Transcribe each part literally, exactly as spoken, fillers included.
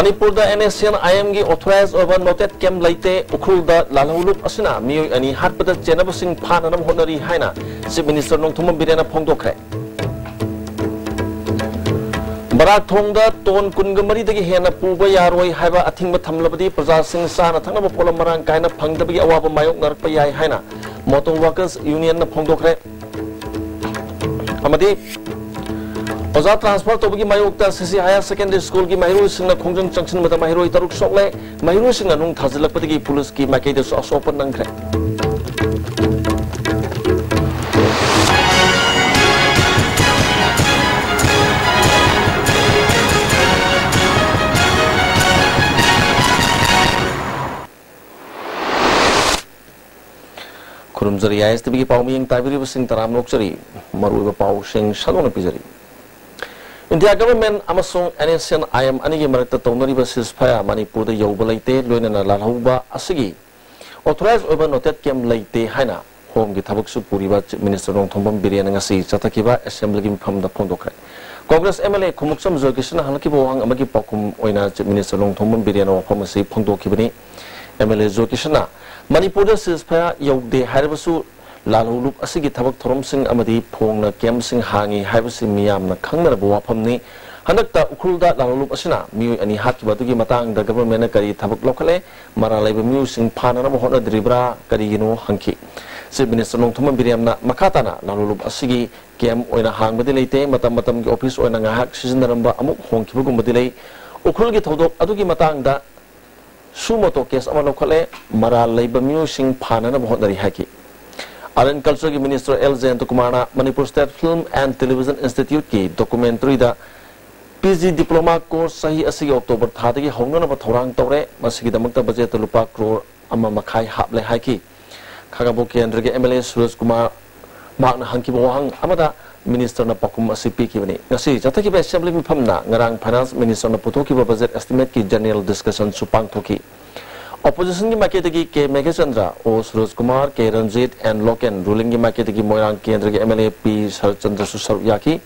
ꯃꯅꯤꯄꯨꯔꯗ NSCN-IMꯒꯤ authorized ꯑꯣꯏꯕ noted camp ꯂꯩꯇꯦ꯫ ꯎꯈ꯭ꯔꯨꯜꯗ ꯂꯥꯜꯍꯧꯂꯨꯞ ꯑꯁꯤꯅ ꯃꯤꯑꯣꯏ ꯑꯅꯤ ꯍꯥꯠꯄꯗ ꯆꯦꯟꯅꯕꯁꯤꯡ ꯐꯥꯅꯅꯕ ꯍꯣꯠꯅꯔꯤ ꯍꯥꯏꯅ Chief Minister ꯅꯣꯡꯊꯣꯝꯕꯝ ꯕꯤꯔꯦꯟꯅ ꯐꯣꯡꯗꯣꯛꯈ꯭ꯔꯦ꯫ ꯕꯔꯥꯛ ꯊꯣꯡꯗ ꯇꯣꯟ ꯀꯨꯟꯒ ꯃꯔꯤꯗꯒꯤ ꯍꯦꯟꯅ ꯄꯨꯕ ꯌꯥꯔꯣꯏ ꯍꯥꯏꯕ ꯑꯊꯤꯡꯕ ꯊꯝꯂꯕꯗꯤ ꯄ꯭ꯔꯖꯥꯁꯤꯡ ꯆꯥꯅ ꯊꯛꯅꯕ ꯄꯣꯠꯂꯝ ꯃꯔꯥꯡ ꯀꯥꯏꯅ ꯐꯪꯗꯕꯒꯤ ꯑꯋꯥꯕ ꯃꯥꯌꯣꯛꯅꯔꯛꯄ ꯌꯥꯏ ꯍꯥꯏꯅ Motor Workers Unionꯅ ꯐꯣꯡꯗꯣꯛꯈ꯭ꯔꯦ꯫ ꯑꯃꯗꯤ ꯑꯣꯖꯥ transfer ꯇꯧꯕꯒꯤ ꯃꯥꯌꯣꯛꯇ CC Higher Secondary Schoolꯒꯤ ꯃꯍꯩꯔꯣꯏꯁꯤꯡꯅ ꯈꯣꯡꯖꯪ ꯆꯪꯁꯤꯟꯕꯗ ꯃꯍꯩꯔꯣꯏ ꯇꯔꯨꯛ ꯁꯣꯛꯂꯦ꯫ ꯃꯍꯩꯔꯣꯏꯁꯤꯡꯅ ꯅꯨꯡ ꯊꯥꯖꯤꯜꯂꯛꯄꯗꯒꯤ ꯄꯨꯂꯤꯁꯀꯤ ꯃꯥꯏꯀꯩꯗꯁꯨ ꯑꯁꯣꯛꯄ ꯅꯪꯈ꯭ꯔꯦ꯫ ꯈꯨꯔꯨꯝꯖꯔꯤ, ISTVꯒꯤ ꯄꯥꯎ ꯃꯤꯠꯌꯦꯡ ꯇꯥꯕꯤꯔꯤꯕꯁꯤꯡ ꯇꯔꯥꯝꯅ ꯑꯣꯛꯆꯔꯤ꯫ ꯃꯔꯨꯑꯣꯏꯕ ꯄꯥꯎꯁꯤꯡ ꯁꯟꯗꯣꯛꯅ ꯄꯤꯖꯔꯤ꯫ India Government ꯑꯃꯁꯨꯡ NSCN-IM ꯑꯅꯤꯒꯤ ꯃꯔꯛꯇ ꯇꯧꯅꯔꯤꯕ ceasefire ꯃꯅꯤꯄꯨꯔꯗ ꯌꯧꯕ ꯂꯩꯇꯦ, ꯂꯣꯏꯅꯅ ꯂꯥꯜꯍꯧꯕ ꯑꯁꯤꯒꯤ authorized ꯑꯣꯏꯕ noted camp ꯂꯩꯇꯦ ꯍꯥꯏꯅ Homeꯒꯤ ꯊꯕꯛꯁꯨ ꯄꯨꯔꯤꯕ Chief Minister ꯅꯣꯡꯊꯣꯝꯕꯝ ꯕꯤꯔꯦꯟꯅ ꯉꯁꯤ ꯆꯠꯊꯈꯤꯕ Assemblyꯒꯤ ꯃꯤꯐꯝꯗ ꯐꯣꯡꯗꯣꯛꯈ꯭ꯔꯦ꯫ Congress MLA ꯈꯨꯃꯨꯛꯆꯝ ꯖꯣꯏꯀꯤꯁꯟꯅ ꯍꯜꯂꯛꯈꯤꯕ ꯋꯥꯍꯪ ꯑꯃꯒꯤ ꯄꯥꯎꯈꯨꯝ ꯑꯣꯏꯅ Chief Minister ꯅꯣꯡꯊꯣꯝꯕꯝ ꯕꯤꯔꯦꯟꯅ ꯋꯥꯐꯝ ꯑꯁꯤ ꯐꯣꯡꯗꯣꯛꯈꯤꯕꯅꯤ꯫ MLA ꯖꯣꯏꯀꯤꯁꯟꯅ ꯃꯅꯤꯄꯨꯔꯗ ceasefire ꯌꯧꯗꯦ ꯍꯥꯏꯔꯕꯁꯨ, ꯂꯥꯜꯍꯧꯂꯨꯞ ꯑꯁꯤꯒꯤ ꯊꯕꯛ ꯊꯧꯔꯝꯁꯤꯡ ꯑꯃꯗꯤ ꯐꯣꯡꯅ campꯁꯤꯡ ꯍꯥꯡꯉꯤ ꯍꯥꯏꯕꯁꯤ ꯃꯤꯌꯥꯝꯅ ꯈꯪꯅꯔꯕ ꯋꯥꯐꯝꯅꯤ꯫ ꯍꯟꯗꯛꯇ ꯎꯈ꯭ꯔꯨꯜꯗ ꯂꯥꯜꯍꯧꯂꯨꯞ ꯑꯁꯤꯅ ꯃꯤꯑꯣꯏ ꯑꯅꯤ ꯍꯥꯠꯈꯤꯕ ꯑꯗꯨꯒꯤ ꯃꯇꯥꯡꯗ governmentꯅ ꯀꯔꯤ ꯊꯕꯛ ꯂꯧꯈꯠꯂꯦ? ꯃꯔꯥꯜ ꯂꯩꯕ ꯃꯤꯑꯣꯏꯁꯤꯡ ꯐꯥꯅꯅꯕ ꯍꯣꯠꯅꯗ꯭ꯔꯤꯕ꯭ꯔꯥ? ꯀꯔꯤꯒꯤꯅꯣ ꯍꯪꯈꯤ꯫ Chief Minister ꯅꯣꯡꯊꯣꯝꯕꯝ ꯕꯤꯔꯦꯟꯅ ꯃꯈꯥ ꯇꯥꯅ ꯂꯥꯜꯍꯧꯂꯨꯞ ꯑꯁꯤꯒꯤ camp ꯑꯣꯏꯅ ꯍꯥꯡꯕꯗꯤ ꯂꯩꯇꯦ, ꯃꯇꯝ ꯃꯇꯝꯒꯤ office ꯑꯣꯏꯅ ꯉꯥꯏꯍꯥꯛ ꯁꯤꯖꯤꯟꯅꯔꯝꯕ ꯑꯃꯨꯛ ꯍꯣꯡꯈꯤꯕꯒꯨꯝꯕꯗꯤ ꯂꯩ꯫ ꯎꯈ꯭ꯔꯨꯜꯒꯤ ꯊꯧꯗꯣꯛ ꯑꯗꯨꯒꯤ ꯃꯇꯥꯡꯗ suo motu case ꯑꯃ ꯂꯧꯈꯠꯂꯦ, ꯃꯔꯥꯜ ꯂꯩꯕ ꯃꯤꯑꯣꯏꯁꯤꯡ ꯐꯥꯅꯅꯕ ꯍꯣꯠꯅꯔꯤ ꯍꯥꯏꯈꯤ꯫ Art and Cultureꯒꯤ Minister ꯑꯦꯜ ꯖꯌꯟꯇꯀꯨꯃꯥꯔꯅ Manipur State Film and Television Instituteꯀꯤ documentaryꯗ PG diploma course ꯆꯍꯤ ꯑꯁꯤꯒꯤ October ꯊꯥꯗꯒꯤ ꯍꯧꯅꯅꯕ ꯊꯧꯔꯥꯡ ꯇꯧꯔꯦ꯫ ꯃꯁꯤꯒꯤꯗꯃꯛꯇ budgetꯇ ꯂꯨꯄꯥ ꯀ꯭ꯔꯣꯔ ꯑꯃ ꯃꯈꯥꯏ ꯍꯥꯞꯂꯦ ꯍꯥꯏꯈꯤ꯫ ꯈꯥꯉꯕꯣꯛ ꯀꯦꯟꯗ꯭ꯔꯒꯤ MLA ꯁꯨꯔꯖ ꯀꯨꯃꯥꯔ ꯃꯍꯥꯛꯅ ꯍꯪꯈꯤꯕ ꯋꯥꯍꯪ ꯑꯃꯗ Ministerꯅ ꯄꯥꯎꯈꯨꯝ ꯑꯁꯤ ꯄꯤꯈꯤꯕꯅꯤ꯫ ꯉꯁꯤ ꯆꯠꯊꯈꯤꯕ Assembly ꯃꯤꯐꯝꯅ ꯉꯔꯥꯡ Finance Ministerꯅ ꯄꯨꯊꯣꯛꯈꯤꯕ budget estimateꯀꯤ general discussionꯁꯨ ꯄꯥꯡꯊꯣꯛꯈꯤ꯫ Oppositionꯒꯤ ꯃꯥꯏꯀꯩꯗꯒꯤ ꯀꯦ ꯃꯦꯘꯆꯟꯗ꯭ꯔ, ꯑꯣ ꯁꯨꯔꯖ ꯀꯨꯃꯥꯔ, ꯀꯦ ꯔꯟꯖꯤꯠ, ꯑꯦꯟ ꯂꯣꯀꯦꯟ, rulingꯒꯤ ꯃꯥꯏꯀꯩꯗꯒꯤ ꯃꯣꯏꯔꯥꯡ ꯀꯦꯟꯗ꯭ꯔꯒꯤ MLA ꯄꯤ ꯁꯔꯠꯆꯟꯗ꯭ꯔꯁꯨ ꯁꯔꯨꯛ ꯌꯥꯈꯤ꯫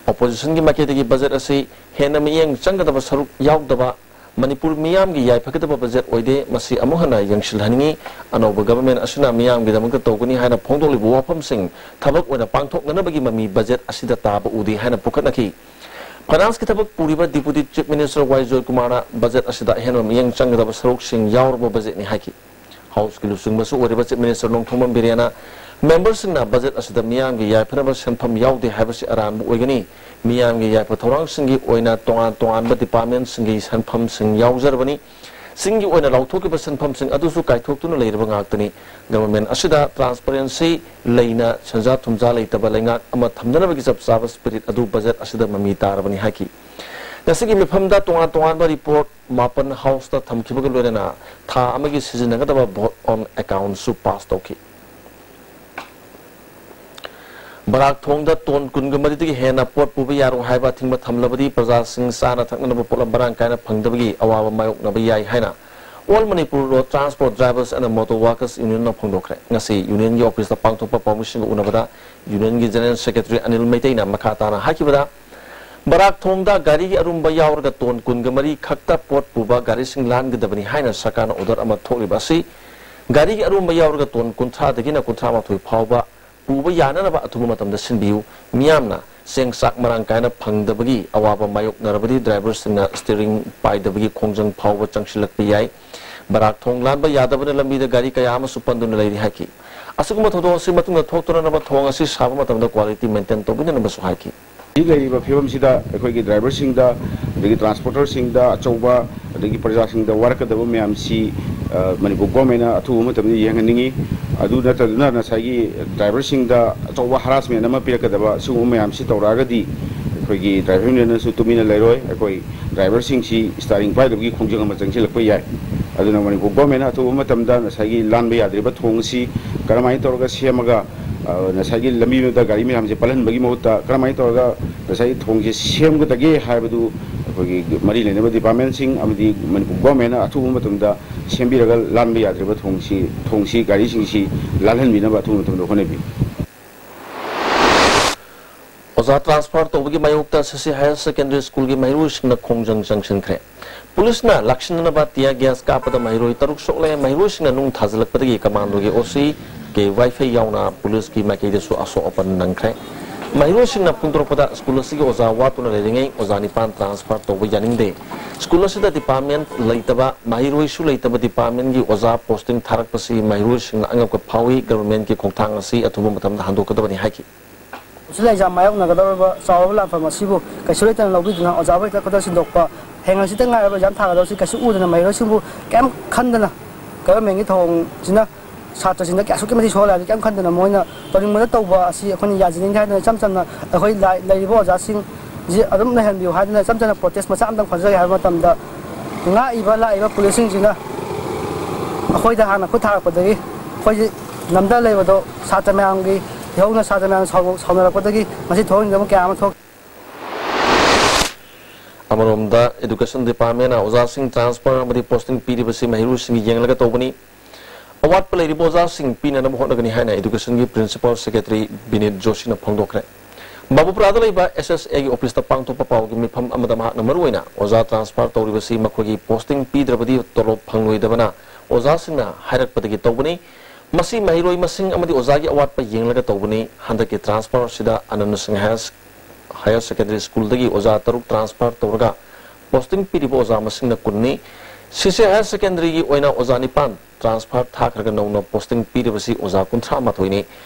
ꯑꯣꯄꯣꯖꯤꯁꯟꯒꯤ ꯃꯥꯏꯀꯩꯗꯒꯤ ꯕꯖꯦꯠ ꯑꯁꯤ ꯍꯦꯟꯅ ꯃꯤꯠꯌꯦꯡ ꯆꯪꯒꯗꯕ ꯁꯔꯨꯛ ꯌꯥꯎꯗꯕ, ꯃꯅꯤꯄꯨꯔ ꯃꯤꯌꯥꯝꯒꯤ ꯌꯥꯏꯐꯒꯗꯕ ꯕꯖꯦꯠ ꯑꯣꯏꯗꯦ, ꯃꯁꯤ ꯑꯃꯨꯛ ꯍꯟꯅ ꯌꯦꯡꯁꯤꯜꯍꯟꯅꯤꯡꯏ꯫ ꯑꯅꯧꯕ ꯒꯚꯔꯟꯃꯦꯟꯠ ꯑꯁꯤꯅ ꯃꯤꯌꯥꯝꯒꯤꯗꯃꯛꯇ ꯇꯧꯒꯅꯤ ꯍꯥꯏꯅ ꯐꯣꯡꯗꯣꯛꯂꯤꯕ ꯋꯥꯐꯝꯁꯤꯡ ꯊꯕꯛ ꯑꯣꯏꯅ ꯄꯥꯡꯊꯣꯛꯅꯅꯕꯒꯤ ꯃꯃꯤ ꯕꯖꯦꯠ ꯑꯁꯤꯗ ꯇꯥꯕ ꯎꯗꯦ ꯍꯥꯏꯅ ꯄꯨꯈꯠꯅꯈꯤ꯫ ꯐꯥꯏꯅꯥꯟꯁꯀꯤ ꯊꯕꯛ ꯄꯨꯔꯤꯕ ꯗꯤꯄꯨꯇꯤ ꯆꯤꯐ ꯃꯤꯅꯤꯁꯇꯔ ꯋꯥꯏ ꯖꯣꯏꯀꯨꯃꯥꯔꯅ ꯕꯖꯦꯠ ꯑꯁꯤꯗ ꯑꯍꯦꯟꯕ ꯃꯤꯠꯌꯦꯡ ꯆꯪꯒꯗꯕ ꯁꯔꯨꯛꯁꯤꯡ ꯌꯥꯎꯔꯕ ꯕꯖꯦꯠꯅꯤ ꯍꯥꯏꯈꯤ꯫ ꯍꯥꯎꯁꯀꯤ ꯂꯨꯆꯤꯡꯕꯁꯨ ꯑꯣꯏꯔꯤꯕ ꯆꯤꯐ ꯃꯤꯅꯤꯁꯇꯔ ꯅꯣꯡꯊꯣꯝꯕꯝ ꯕꯤꯔꯦꯟꯅ ꯃꯦꯝꯕꯔꯁꯤꯡꯅ ꯕꯖꯦꯠ ꯑꯁꯤꯗ ꯃꯤꯌꯥꯝꯒꯤ ꯌꯥꯏꯐꯅꯕ ꯁꯦꯟꯐꯝ ꯌꯥꯎꯗꯦ ꯍꯥꯏꯕꯁꯤ ꯑꯔꯥꯟꯕ ꯑꯣꯏꯒꯅꯤ꯫ ꯃꯤꯌꯥꯝꯒꯤ ꯌꯥꯏꯐ ꯊꯧꯔꯥꯡꯁꯤꯡꯒꯤ ꯑꯣꯏꯅ ꯇꯣꯉꯥꯟ ꯇꯣꯉꯥꯟꯕ ꯗꯤꯄꯥꯔꯠꯃꯦꯟꯠꯁꯤꯡꯒꯤ ꯁꯦꯟꯐꯝꯁꯤꯡ ꯌꯥꯎꯖꯔꯕꯅꯤ꯫ ꯁꯤꯡꯒꯤ ꯑꯣꯏꯅ ꯂꯥꯎꯊꯣꯛꯈꯤꯕ ꯁꯦꯟꯐꯝꯁꯤꯡ ꯑꯗꯨꯁꯨ ꯀꯥꯏꯊꯣꯛꯇꯨꯅ ꯂꯩꯔꯕ ꯉꯥꯛꯇꯅꯤ꯫ ꯒꯚꯔꯟꯃꯦꯟꯠ ꯑꯁꯤꯗ ꯇ꯭ꯔꯥꯟꯁꯄꯔꯦꯟꯁꯤ ꯂꯩꯅ ꯁꯦꯟꯖꯥ ꯊꯨꯝꯖꯥ ꯂꯩꯇꯕ ꯂꯩꯉꯥꯛ ꯑꯃ ꯊꯝꯅꯅꯕꯒꯤ ꯆꯞ ꯆꯥꯕ ꯁ꯭ꯄꯤꯔꯤꯠ ꯑꯗꯨ ꯕꯖꯦꯠ ꯑꯁꯤꯗ ꯃꯃꯤ ꯇꯥꯔꯕꯅꯤ ꯍꯥꯏꯈꯤ꯫ ꯉꯁꯤꯒꯤ ꯃꯤꯐꯝꯗ ꯇꯣꯉꯥꯟ ꯇꯣꯉꯥꯟꯕ ꯔꯤꯄꯣꯔꯠ ꯃꯥꯄꯟ ꯍꯥꯎꯁꯇ ꯊꯝꯈꯤꯕꯒ ꯂꯣꯏꯅꯅ ꯊꯥ ꯑꯃꯒꯤ ꯁꯤꯖꯤꯟꯅꯒꯗꯕ ꯚꯣꯠ ꯑꯣꯟ ꯑꯦꯀꯥꯎꯟꯁꯨ ꯄꯥꯁ ꯇꯧꯈꯤ꯫ ꯕꯔꯥꯛ ꯊꯣꯡꯗ ꯇꯣꯟ ꯀꯨꯟꯒ ꯃꯔꯤꯗꯒꯤ ꯍꯦꯟꯅ ꯄꯣꯠ ꯄꯨꯕ ꯌꯥꯔꯣꯏ ꯍꯥꯏꯕ ꯑꯊꯤꯡꯕ ꯊꯝꯂꯕꯗꯤ ꯄ꯭ꯔꯖꯥꯁꯤꯡ ꯆꯥꯅ ꯊꯛꯅꯅꯕ ꯄꯣꯠꯂꯝ ꯃꯔꯥꯡ ꯀꯥꯏꯅ ꯐꯪꯗꯕꯒꯤ ꯑꯋꯥꯕ ꯃꯥꯌꯣꯛꯅꯕ ꯌꯥꯏ ꯍꯥꯏꯅ All Manipur Road Transport Drivers and Motor Workers Unionꯅ ꯐꯣꯡꯗꯣꯛꯈ꯭ꯔꯦ꯫ ꯉꯁꯤ ꯌꯨꯅꯤꯌꯟꯒꯤ ꯑꯣꯐꯤꯁꯇ ꯄꯥꯡꯊꯣꯛꯄ ꯄꯥꯎꯃꯤꯁꯤꯡꯒ ꯎꯅꯕꯗ ꯌꯨꯅꯤꯌꯟꯒꯤ ꯖꯦꯅꯔꯦꯜ ꯁꯦꯀ꯭ꯔꯦꯇꯔꯤ ꯑꯅꯤꯜ ꯃꯩꯇꯩꯅ ꯃꯈꯥ ꯇꯥꯅ ꯍꯥꯏꯈꯤꯕꯗ, ꯕꯔꯥꯛ ꯊꯣꯡꯗ ꯒꯥꯔꯤꯒꯤ ꯑꯔꯨꯝꯕ ꯌꯥꯎꯔꯒ ꯇꯣꯟ ꯀꯨꯟꯒ ꯃꯔꯤ ꯈꯛꯇ ꯄꯣꯠ ꯄꯨꯕ ꯒꯥꯔꯤꯁꯤꯡ ꯂꯥꯟꯒꯗꯕꯅꯤ ꯍꯥꯏꯅ ꯁꯔꯀꯥꯔꯅ ꯑꯣꯔꯗꯔ ꯑꯃ ꯊꯣꯛꯂꯤꯕ ꯑꯁꯤ ꯒꯥꯔꯤꯒꯤ ꯑꯔꯨꯝꯕ ꯌꯥꯎꯔꯒ ꯇꯣꯟ ꯀꯨꯟꯊ꯭ꯔꯥꯗꯒꯤꯅ ꯀꯨꯟꯊ꯭ꯔꯥ ꯃꯥꯊꯣꯏ ꯐꯥꯎꯕ ꯄꯨꯕ ꯌꯥꯅꯅꯕ ꯑꯊꯨꯕ ꯃꯇꯝꯗ ꯁꯤꯟꯕꯤꯌꯨ꯫ ꯃꯤꯌꯥꯝꯅ ꯆꯦꯡ ꯆꯥꯛ ꯃꯔꯥꯡ ꯀꯥꯏꯅ ꯐꯪꯗꯕꯒꯤ ꯑꯋꯥꯕ ꯃꯥꯌꯣꯛꯅꯔꯕꯗꯤ ꯗ꯭ꯔꯥꯏꯚꯔꯁꯤꯡꯅ ꯁ꯭ꯇꯤꯌꯔꯤꯡ ꯄꯥꯏꯗꯕꯒꯤ ꯈꯣꯡꯖꯪ ꯐꯥꯎꯕ ꯆꯪꯁꯤꯜꯂꯛꯄ ꯌꯥꯏ꯫ ꯕꯔꯥꯛ ꯊꯣꯡ ꯂꯥꯟꯕ ꯌꯥꯗꯕꯅ ꯂꯝꯕꯤꯗ ꯒꯥꯔꯤ ꯀꯌꯥ ꯑꯃꯁꯨ ꯄꯟꯗꯨꯅ ꯂꯩꯔꯤ ꯍꯥꯏꯈꯤ꯫ ꯑꯁꯤꯒꯨꯝꯕ ꯊꯧꯗꯣꯛ ꯑꯁꯤ ꯃꯇꯨꯡꯗ ꯊꯣꯛꯇꯅꯅꯕ ꯊꯣꯡ ꯑꯁꯤ ꯁꯥꯕ ꯃꯇꯝꯗ ꯀ꯭ꯋꯥꯂꯤꯇꯤ ꯃꯦꯟꯇꯦꯟ ꯇꯧꯕꯤꯅꯅꯕꯁꯨ ꯍꯥꯏꯈꯤ꯫ ꯍꯧꯖꯤꯛ ꯂꯩꯔꯤꯕ ꯐꯤꯕꯝꯁꯤꯗ ꯑꯩꯈꯣꯏꯒꯤ ꯗ꯭ꯔꯥꯏꯚꯔꯁꯤꯡꯗ, ꯑꯗꯒꯤ ꯇ꯭ꯔꯥꯟꯁꯄꯣꯔꯇꯔꯁꯤꯡꯗ, ꯑꯆꯧꯕ ꯑꯗꯒꯤ ꯄ꯭ꯔꯖꯥꯁꯤꯡꯗ ꯋꯥꯔꯛꯀꯗꯕ ꯃꯌꯥꯝꯁꯤ, ꯑ, ꯃꯅꯤꯄꯨꯔ ꯒꯣꯔꯃꯦꯟꯅ ꯑꯊꯨꯕ ꯃꯇꯝꯗ ꯌꯦꯡꯍꯟꯅꯤꯡꯉꯤ꯫ ꯑꯗꯨ ꯅꯠꯇꯗꯨꯅ ꯉꯁꯥꯏꯒꯤ ꯗ꯭ꯔꯥꯏꯚꯔꯁꯤꯡꯗ ꯑꯆꯧꯕ ꯍꯔꯥꯁꯃꯦꯟ ꯑꯃ ꯄꯤꯔꯛꯀꯗꯕ ꯁꯤꯒꯨꯝꯕ ꯃꯌꯥꯝꯁꯤ ꯇꯧꯔꯛꯑꯒꯗꯤ ꯑꯩꯈꯣꯏꯒꯤ ꯗ꯭ꯔꯥꯏꯚꯔ ꯌꯨꯅꯤꯌꯟꯅꯁꯨ ꯇꯨꯃꯤꯟꯅ ꯂꯩꯔꯣꯏ꯫ ꯑꯩꯈꯣꯏ ꯗ꯭ꯔꯥꯏꯚꯔꯁꯤꯡꯁꯤ ꯁ꯭ꯇꯥꯔꯤꯡ ꯄꯥꯏꯗꯕꯒꯤ ꯈꯣꯡꯖꯪ ꯑꯃ ꯆꯪꯁꯤꯜꯂꯛꯄ ꯌꯥꯏ꯫ ꯑꯗꯨꯅ ꯃꯅꯤꯄꯨꯔ ꯒꯣꯔꯃꯦꯟꯅ ꯑꯊꯨꯕ ꯃꯇꯝꯗ ꯉꯁꯥꯏꯒꯤ ꯂꯥꯟꯕ ꯌꯥꯗ꯭ꯔꯤꯕ ꯊꯣꯡ ꯑꯁꯤ ꯀꯔꯝꯍꯥꯏꯅ ꯇꯧꯔꯒ ꯁꯦꯝꯃꯒ, ꯑ, ꯉꯁꯥꯏꯒꯤ ꯂꯝꯕꯤꯗꯨꯗ ꯒꯥꯔꯤ ꯃꯌꯥꯝꯁꯦ ꯄꯜꯍꯟꯕꯒꯤ ꯃꯍꯨꯠꯇ ꯀꯔꯝꯍꯥꯏꯅ ꯇꯧꯔꯒ ꯉꯁꯥꯏꯒꯤ ꯊꯣꯡꯁꯦ ꯁꯦꯝꯒꯗꯒꯦ ꯍꯥꯏꯕꯗꯨ ꯑꯩꯈꯣꯏꯒꯤ ꯃꯔꯤ ꯂꯩꯅꯕ ꯗꯤꯄꯥꯔꯠꯃꯦꯟꯁꯤꯡ ꯑꯃꯗꯤ ꯃꯅꯤꯄꯨꯔ ꯒꯣꯔꯃꯦꯟꯅ ꯑꯊꯨꯕ ꯃꯇꯝꯗ ꯁꯦꯝꯕꯤꯔꯒ ꯂꯥꯟꯕ ꯌꯥꯗ꯭ꯔꯤꯕ ꯊꯣꯡꯁꯤ, ꯊꯣꯡꯁꯤ ꯒꯥꯔꯤꯁꯤꯡꯁꯤ ꯂꯥꯜꯍꯟꯕꯤꯅꯕ ꯑꯊꯨꯕ ꯃꯇꯝꯗ ꯍꯣꯠꯅꯕꯤꯌꯨ꯫ ꯑꯣꯖꯥ ꯇ꯭ꯔꯥꯟꯁꯐꯔ ꯇꯧꯕꯒꯤ ꯃꯥꯌꯣꯛꯇ ꯁꯤꯁꯤ ꯍꯥꯌꯔ ꯁꯦꯀꯦꯟꯗꯔꯤ ꯁ꯭ꯀꯨꯜꯒꯤ ꯃꯍꯩꯔꯣꯏꯁꯤꯡꯅ ꯈꯣꯡꯖꯪ ꯆꯪꯁꯤꯟꯈ꯭ꯔꯦ꯫ ꯄꯨꯂꯤꯁꯅ ꯂꯥꯛꯁꯤꯟꯅꯅꯕ ꯇꯤꯌꯥꯔ ꯒ꯭ꯌꯥꯁ ꯀꯥꯞꯄꯗ ꯃꯍꯩꯔꯣꯏ ꯇꯔꯨꯛ ꯁꯣꯛꯂꯦ꯫ ꯃꯍꯩꯔꯣꯏꯁꯤꯡꯅ ꯅꯨꯡ ꯊꯥꯖꯤꯜꯂꯛꯄꯗꯒꯤ ꯀꯃꯥꯟꯗꯣꯒꯤ ꯑꯣ ꯁꯤ ꯀꯦ ꯋꯥꯏꯐꯩ ꯌꯥꯎꯅ ꯄꯨꯂꯤꯁꯀꯤ ꯃꯥꯏꯀꯩꯗꯁꯨ ꯑꯁꯣꯛ ꯑꯄꯟ ꯅꯪꯈ꯭ꯔꯦ꯫ ꯃꯍꯩꯔꯣꯏꯁꯤꯡꯅ ꯐꯣꯡꯗꯣꯔꯛꯄꯗ ꯁ꯭ꯀꯨꯜ ꯑꯁꯤꯒꯤ ꯑꯣꯖꯥ ꯋꯥꯠꯇꯨꯅ ꯂꯩꯔꯤꯉꯩ ꯑꯣꯖꯥ ꯅꯤꯄꯥꯟ ꯇ꯭ꯔꯥꯟꯁꯐꯔ ꯇꯧꯕ ꯌꯥꯅꯤꯡꯗꯦ꯫ ꯁ꯭ꯀꯨꯜ ꯑꯁꯤꯗ ꯗꯤꯄꯥꯔꯠꯃꯦꯟ ꯂꯩꯇꯕ, ꯃꯍꯩꯔꯣꯏꯁꯨ ꯂꯩꯇꯕ ꯗꯤꯄꯥꯔꯠꯃꯦꯟꯒꯤ ꯑꯣꯖꯥ ꯄꯣꯁꯇꯤꯡ ꯊꯥꯔꯛꯄꯁꯤ ꯃꯍꯩꯔꯣꯏꯁꯤꯡꯅ ꯑꯉꯛꯄ ꯐꯥꯎꯏ꯫ ꯒꯕꯔꯃꯦꯟꯒꯤ ꯈꯣꯡꯊꯥꯡ ꯑꯁꯤ ꯑꯊꯨꯕ ꯃꯇꯝꯗ ꯍꯟꯗꯣꯛꯀꯗꯕꯅꯤ ꯍꯥꯏꯈꯤ꯫ ꯁꯤꯗ ꯑꯦꯛꯖꯥꯝ ꯃꯥꯌꯣꯛꯅꯒꯗꯧꯔꯕ ꯆꯥꯎꯔꯕ ꯂꯥꯟꯐꯝ ꯑꯁꯤꯕꯨ ꯀꯩꯁꯨ ꯂꯩꯇꯅ ꯂꯧꯕꯤꯗꯨꯅ ꯑꯣꯖꯥꯕꯨ ꯍꯦꯛꯇ ꯈꯨꯗꯛ ꯁꯤꯟꯗꯣꯛꯄ, ꯍꯌꯦꯡ ꯍꯪꯆꯤꯠꯇ ꯉꯥꯏꯔꯕ ꯑꯦꯛꯖꯥꯝ ꯊꯥꯒꯗꯧꯁꯤ ꯀꯩꯁꯨ ꯎꯗꯅ ꯃꯍꯩꯔꯣꯏꯁꯤꯡꯕꯨ ꯀꯩꯝ ꯈꯟꯗꯅ ꯒꯚꯔꯟꯃꯦꯟꯒꯤ ꯊꯧꯑꯣꯡꯁꯤꯅ ꯁꯥꯇ꯭ꯔꯁꯤꯡꯗ ꯑꯁꯨꯛꯀꯤ ꯃꯇꯤꯛ ꯁꯣꯛꯍꯜꯂꯦ ꯍꯥꯏꯕꯁꯤ ꯀꯩꯝ ꯈꯟꯗꯅ ꯃꯣꯏꯅ ꯇꯧꯅꯤꯡꯕꯗ ꯇꯧꯕ ꯑꯁꯤ ꯑꯩꯈꯣꯏꯅ ꯌꯥꯖꯅꯤꯡꯗꯦ ꯍꯥꯏꯗꯅ ꯏꯆꯝ ꯆꯝꯅ ꯑꯩꯈꯣꯏ ꯂꯥꯏ-, ꯂꯩꯔꯤꯕ ꯑꯣꯖꯥꯁꯤꯡꯁꯤ ꯑꯗꯨꯝ ꯂꯩꯍꯟꯕꯤꯌꯨ ꯍꯥꯏꯗꯅ ꯏꯆꯝ ꯆꯝꯅ ꯄ꯭ꯔꯣꯇꯦꯁ ꯃꯆꯥ ꯑꯃꯇꯪ ꯐꯖꯒꯦ ꯍꯥꯏꯕ ꯃꯇꯝꯗ ꯉꯥꯛꯏꯕ ꯂꯥꯛꯏꯕ ꯄꯨꯂꯤꯁꯁꯤꯡꯁꯤꯅ ꯑꯩꯈꯣꯏꯗ ꯍꯥꯟꯅ ꯈꯨꯠ ꯊꯥꯔꯛꯄꯗꯒꯤ ꯑꯩꯈꯣꯏꯁꯤ ꯅꯝꯗ ꯂꯩꯕꯗꯣ ꯁꯥꯇ꯭ꯔ ꯃꯌꯥꯝꯒꯤ ꯏꯍꯧꯅ ꯁꯥꯇ꯭ꯔ ꯃꯌꯥꯝ ꯁꯥꯎ-, ꯁꯥꯎꯅꯔꯛꯄꯗꯒꯤ ꯉꯁꯤ ꯊꯣꯛꯍꯟꯅꯤꯡꯗꯕ ꯀꯌꯥ ꯑꯃ ꯊꯣꯛꯈꯤ꯫ ꯑꯃꯔꯣꯝꯗ, ꯏꯗꯨꯀꯦꯁꯟ ꯗꯤꯄꯥꯔꯠꯃꯦꯟꯅ ꯑꯣꯖꯥꯁꯤꯡ ꯇ꯭ꯔꯥꯟꯁꯐꯔ ꯑꯃꯗꯤ ꯄꯣꯁꯇꯤꯡ ꯄꯤꯔꯤꯕꯁꯤ ꯃꯍꯩꯔꯣꯏꯁꯤꯡꯒꯤ ꯌꯦꯡꯂꯒ ꯇꯧꯕꯅꯤ꯫ ꯑꯋꯥꯠꯄ ꯂꯩꯔꯤꯕ ꯑꯣꯖꯥꯁꯤꯡ ꯄꯤꯅꯅꯕ ꯍꯣꯠꯅꯒꯅꯤ ꯍꯥꯏꯅ ꯏꯗꯨꯀꯦꯁꯟꯒꯤ ꯄ꯭ꯔꯤꯟꯁꯤꯄꯥꯜ ꯁꯦꯀ꯭ꯔꯦꯇꯔꯤ ꯕꯤꯅꯤꯠ ꯖꯣꯁꯤꯅ ꯐꯣꯡꯗꯣꯛꯈ꯭ꯔꯦ꯫ ꯕꯥꯕꯨꯄꯨꯔꯥꯗ ꯂꯩꯕ ꯑꯦꯁ ꯑꯦꯁ ꯑꯦꯒꯤ ꯑꯣꯐꯤꯁꯇ ꯄꯥꯡꯊꯣꯛꯄ ꯄꯥꯎꯒꯤ ꯃꯤꯐꯝ ꯑꯃꯗ ꯃꯍꯥꯛꯅ ꯃꯔꯨꯑꯣꯏꯅ ꯑꯣꯖꯥ ꯇ꯭ꯔꯥꯟꯁꯐꯔ ꯇꯧꯔꯤꯕꯁꯤ ꯃꯈꯣꯏꯒꯤ ꯄꯣꯁꯇꯤꯡ ꯄꯤꯗ꯭ꯔꯕꯗꯤ ꯇꯣꯂꯣꯞ ꯐꯪꯂꯣꯏꯗꯕꯅ ꯑꯣꯖꯥꯁꯤꯡꯅ ꯍꯥꯏꯔꯛꯄꯗꯒꯤ ꯇꯧꯕꯅꯤ꯫ ꯃꯁꯤ ꯃꯍꯩꯔꯣꯏ ꯃꯁꯤꯡ ꯑꯃꯗꯤ ꯑꯣꯖꯥꯒꯤ ꯑꯋꯥꯠꯄ ꯌꯦꯡꯂꯒ ꯇꯧꯕꯅꯤ꯫ ꯍꯟꯗꯛꯀꯤ ꯇ꯭ꯔꯥꯟꯁꯐꯔ ꯑꯁꯤꯗ Anand Singh higher higher secondary ꯁ꯭ꯀꯨꯜꯗꯒꯤ ꯑꯣꯖꯥ ꯇꯔꯨꯛ ꯇ꯭ꯔꯥꯟꯁꯐꯔ ꯇꯧꯔꯒ ꯄꯣꯁꯇꯤꯡ ꯄꯤꯔꯤꯕ ꯑꯣꯖꯥ ꯃꯁꯤꯡꯅ ꯀꯨꯟꯅꯤ꯫ ꯁꯤꯁꯤ ꯍꯥꯌꯔ ꯁꯦꯀꯦꯟꯗꯔꯤꯒꯤ ꯑꯣꯏꯅ ꯑꯣꯖꯥ ꯅꯤꯄꯥꯟ ꯇ꯭ꯔꯥꯟꯁꯐꯔ ꯊꯥꯈ꯭ꯔꯒ ꯅꯧꯅ ꯄꯣꯁꯇꯤꯡ ꯄꯤꯔꯤꯕꯁꯤ ꯑꯣꯖꯥ ꯀꯨꯟꯊ꯭ꯔꯥ ꯃꯥꯊꯣꯏꯅꯤ꯫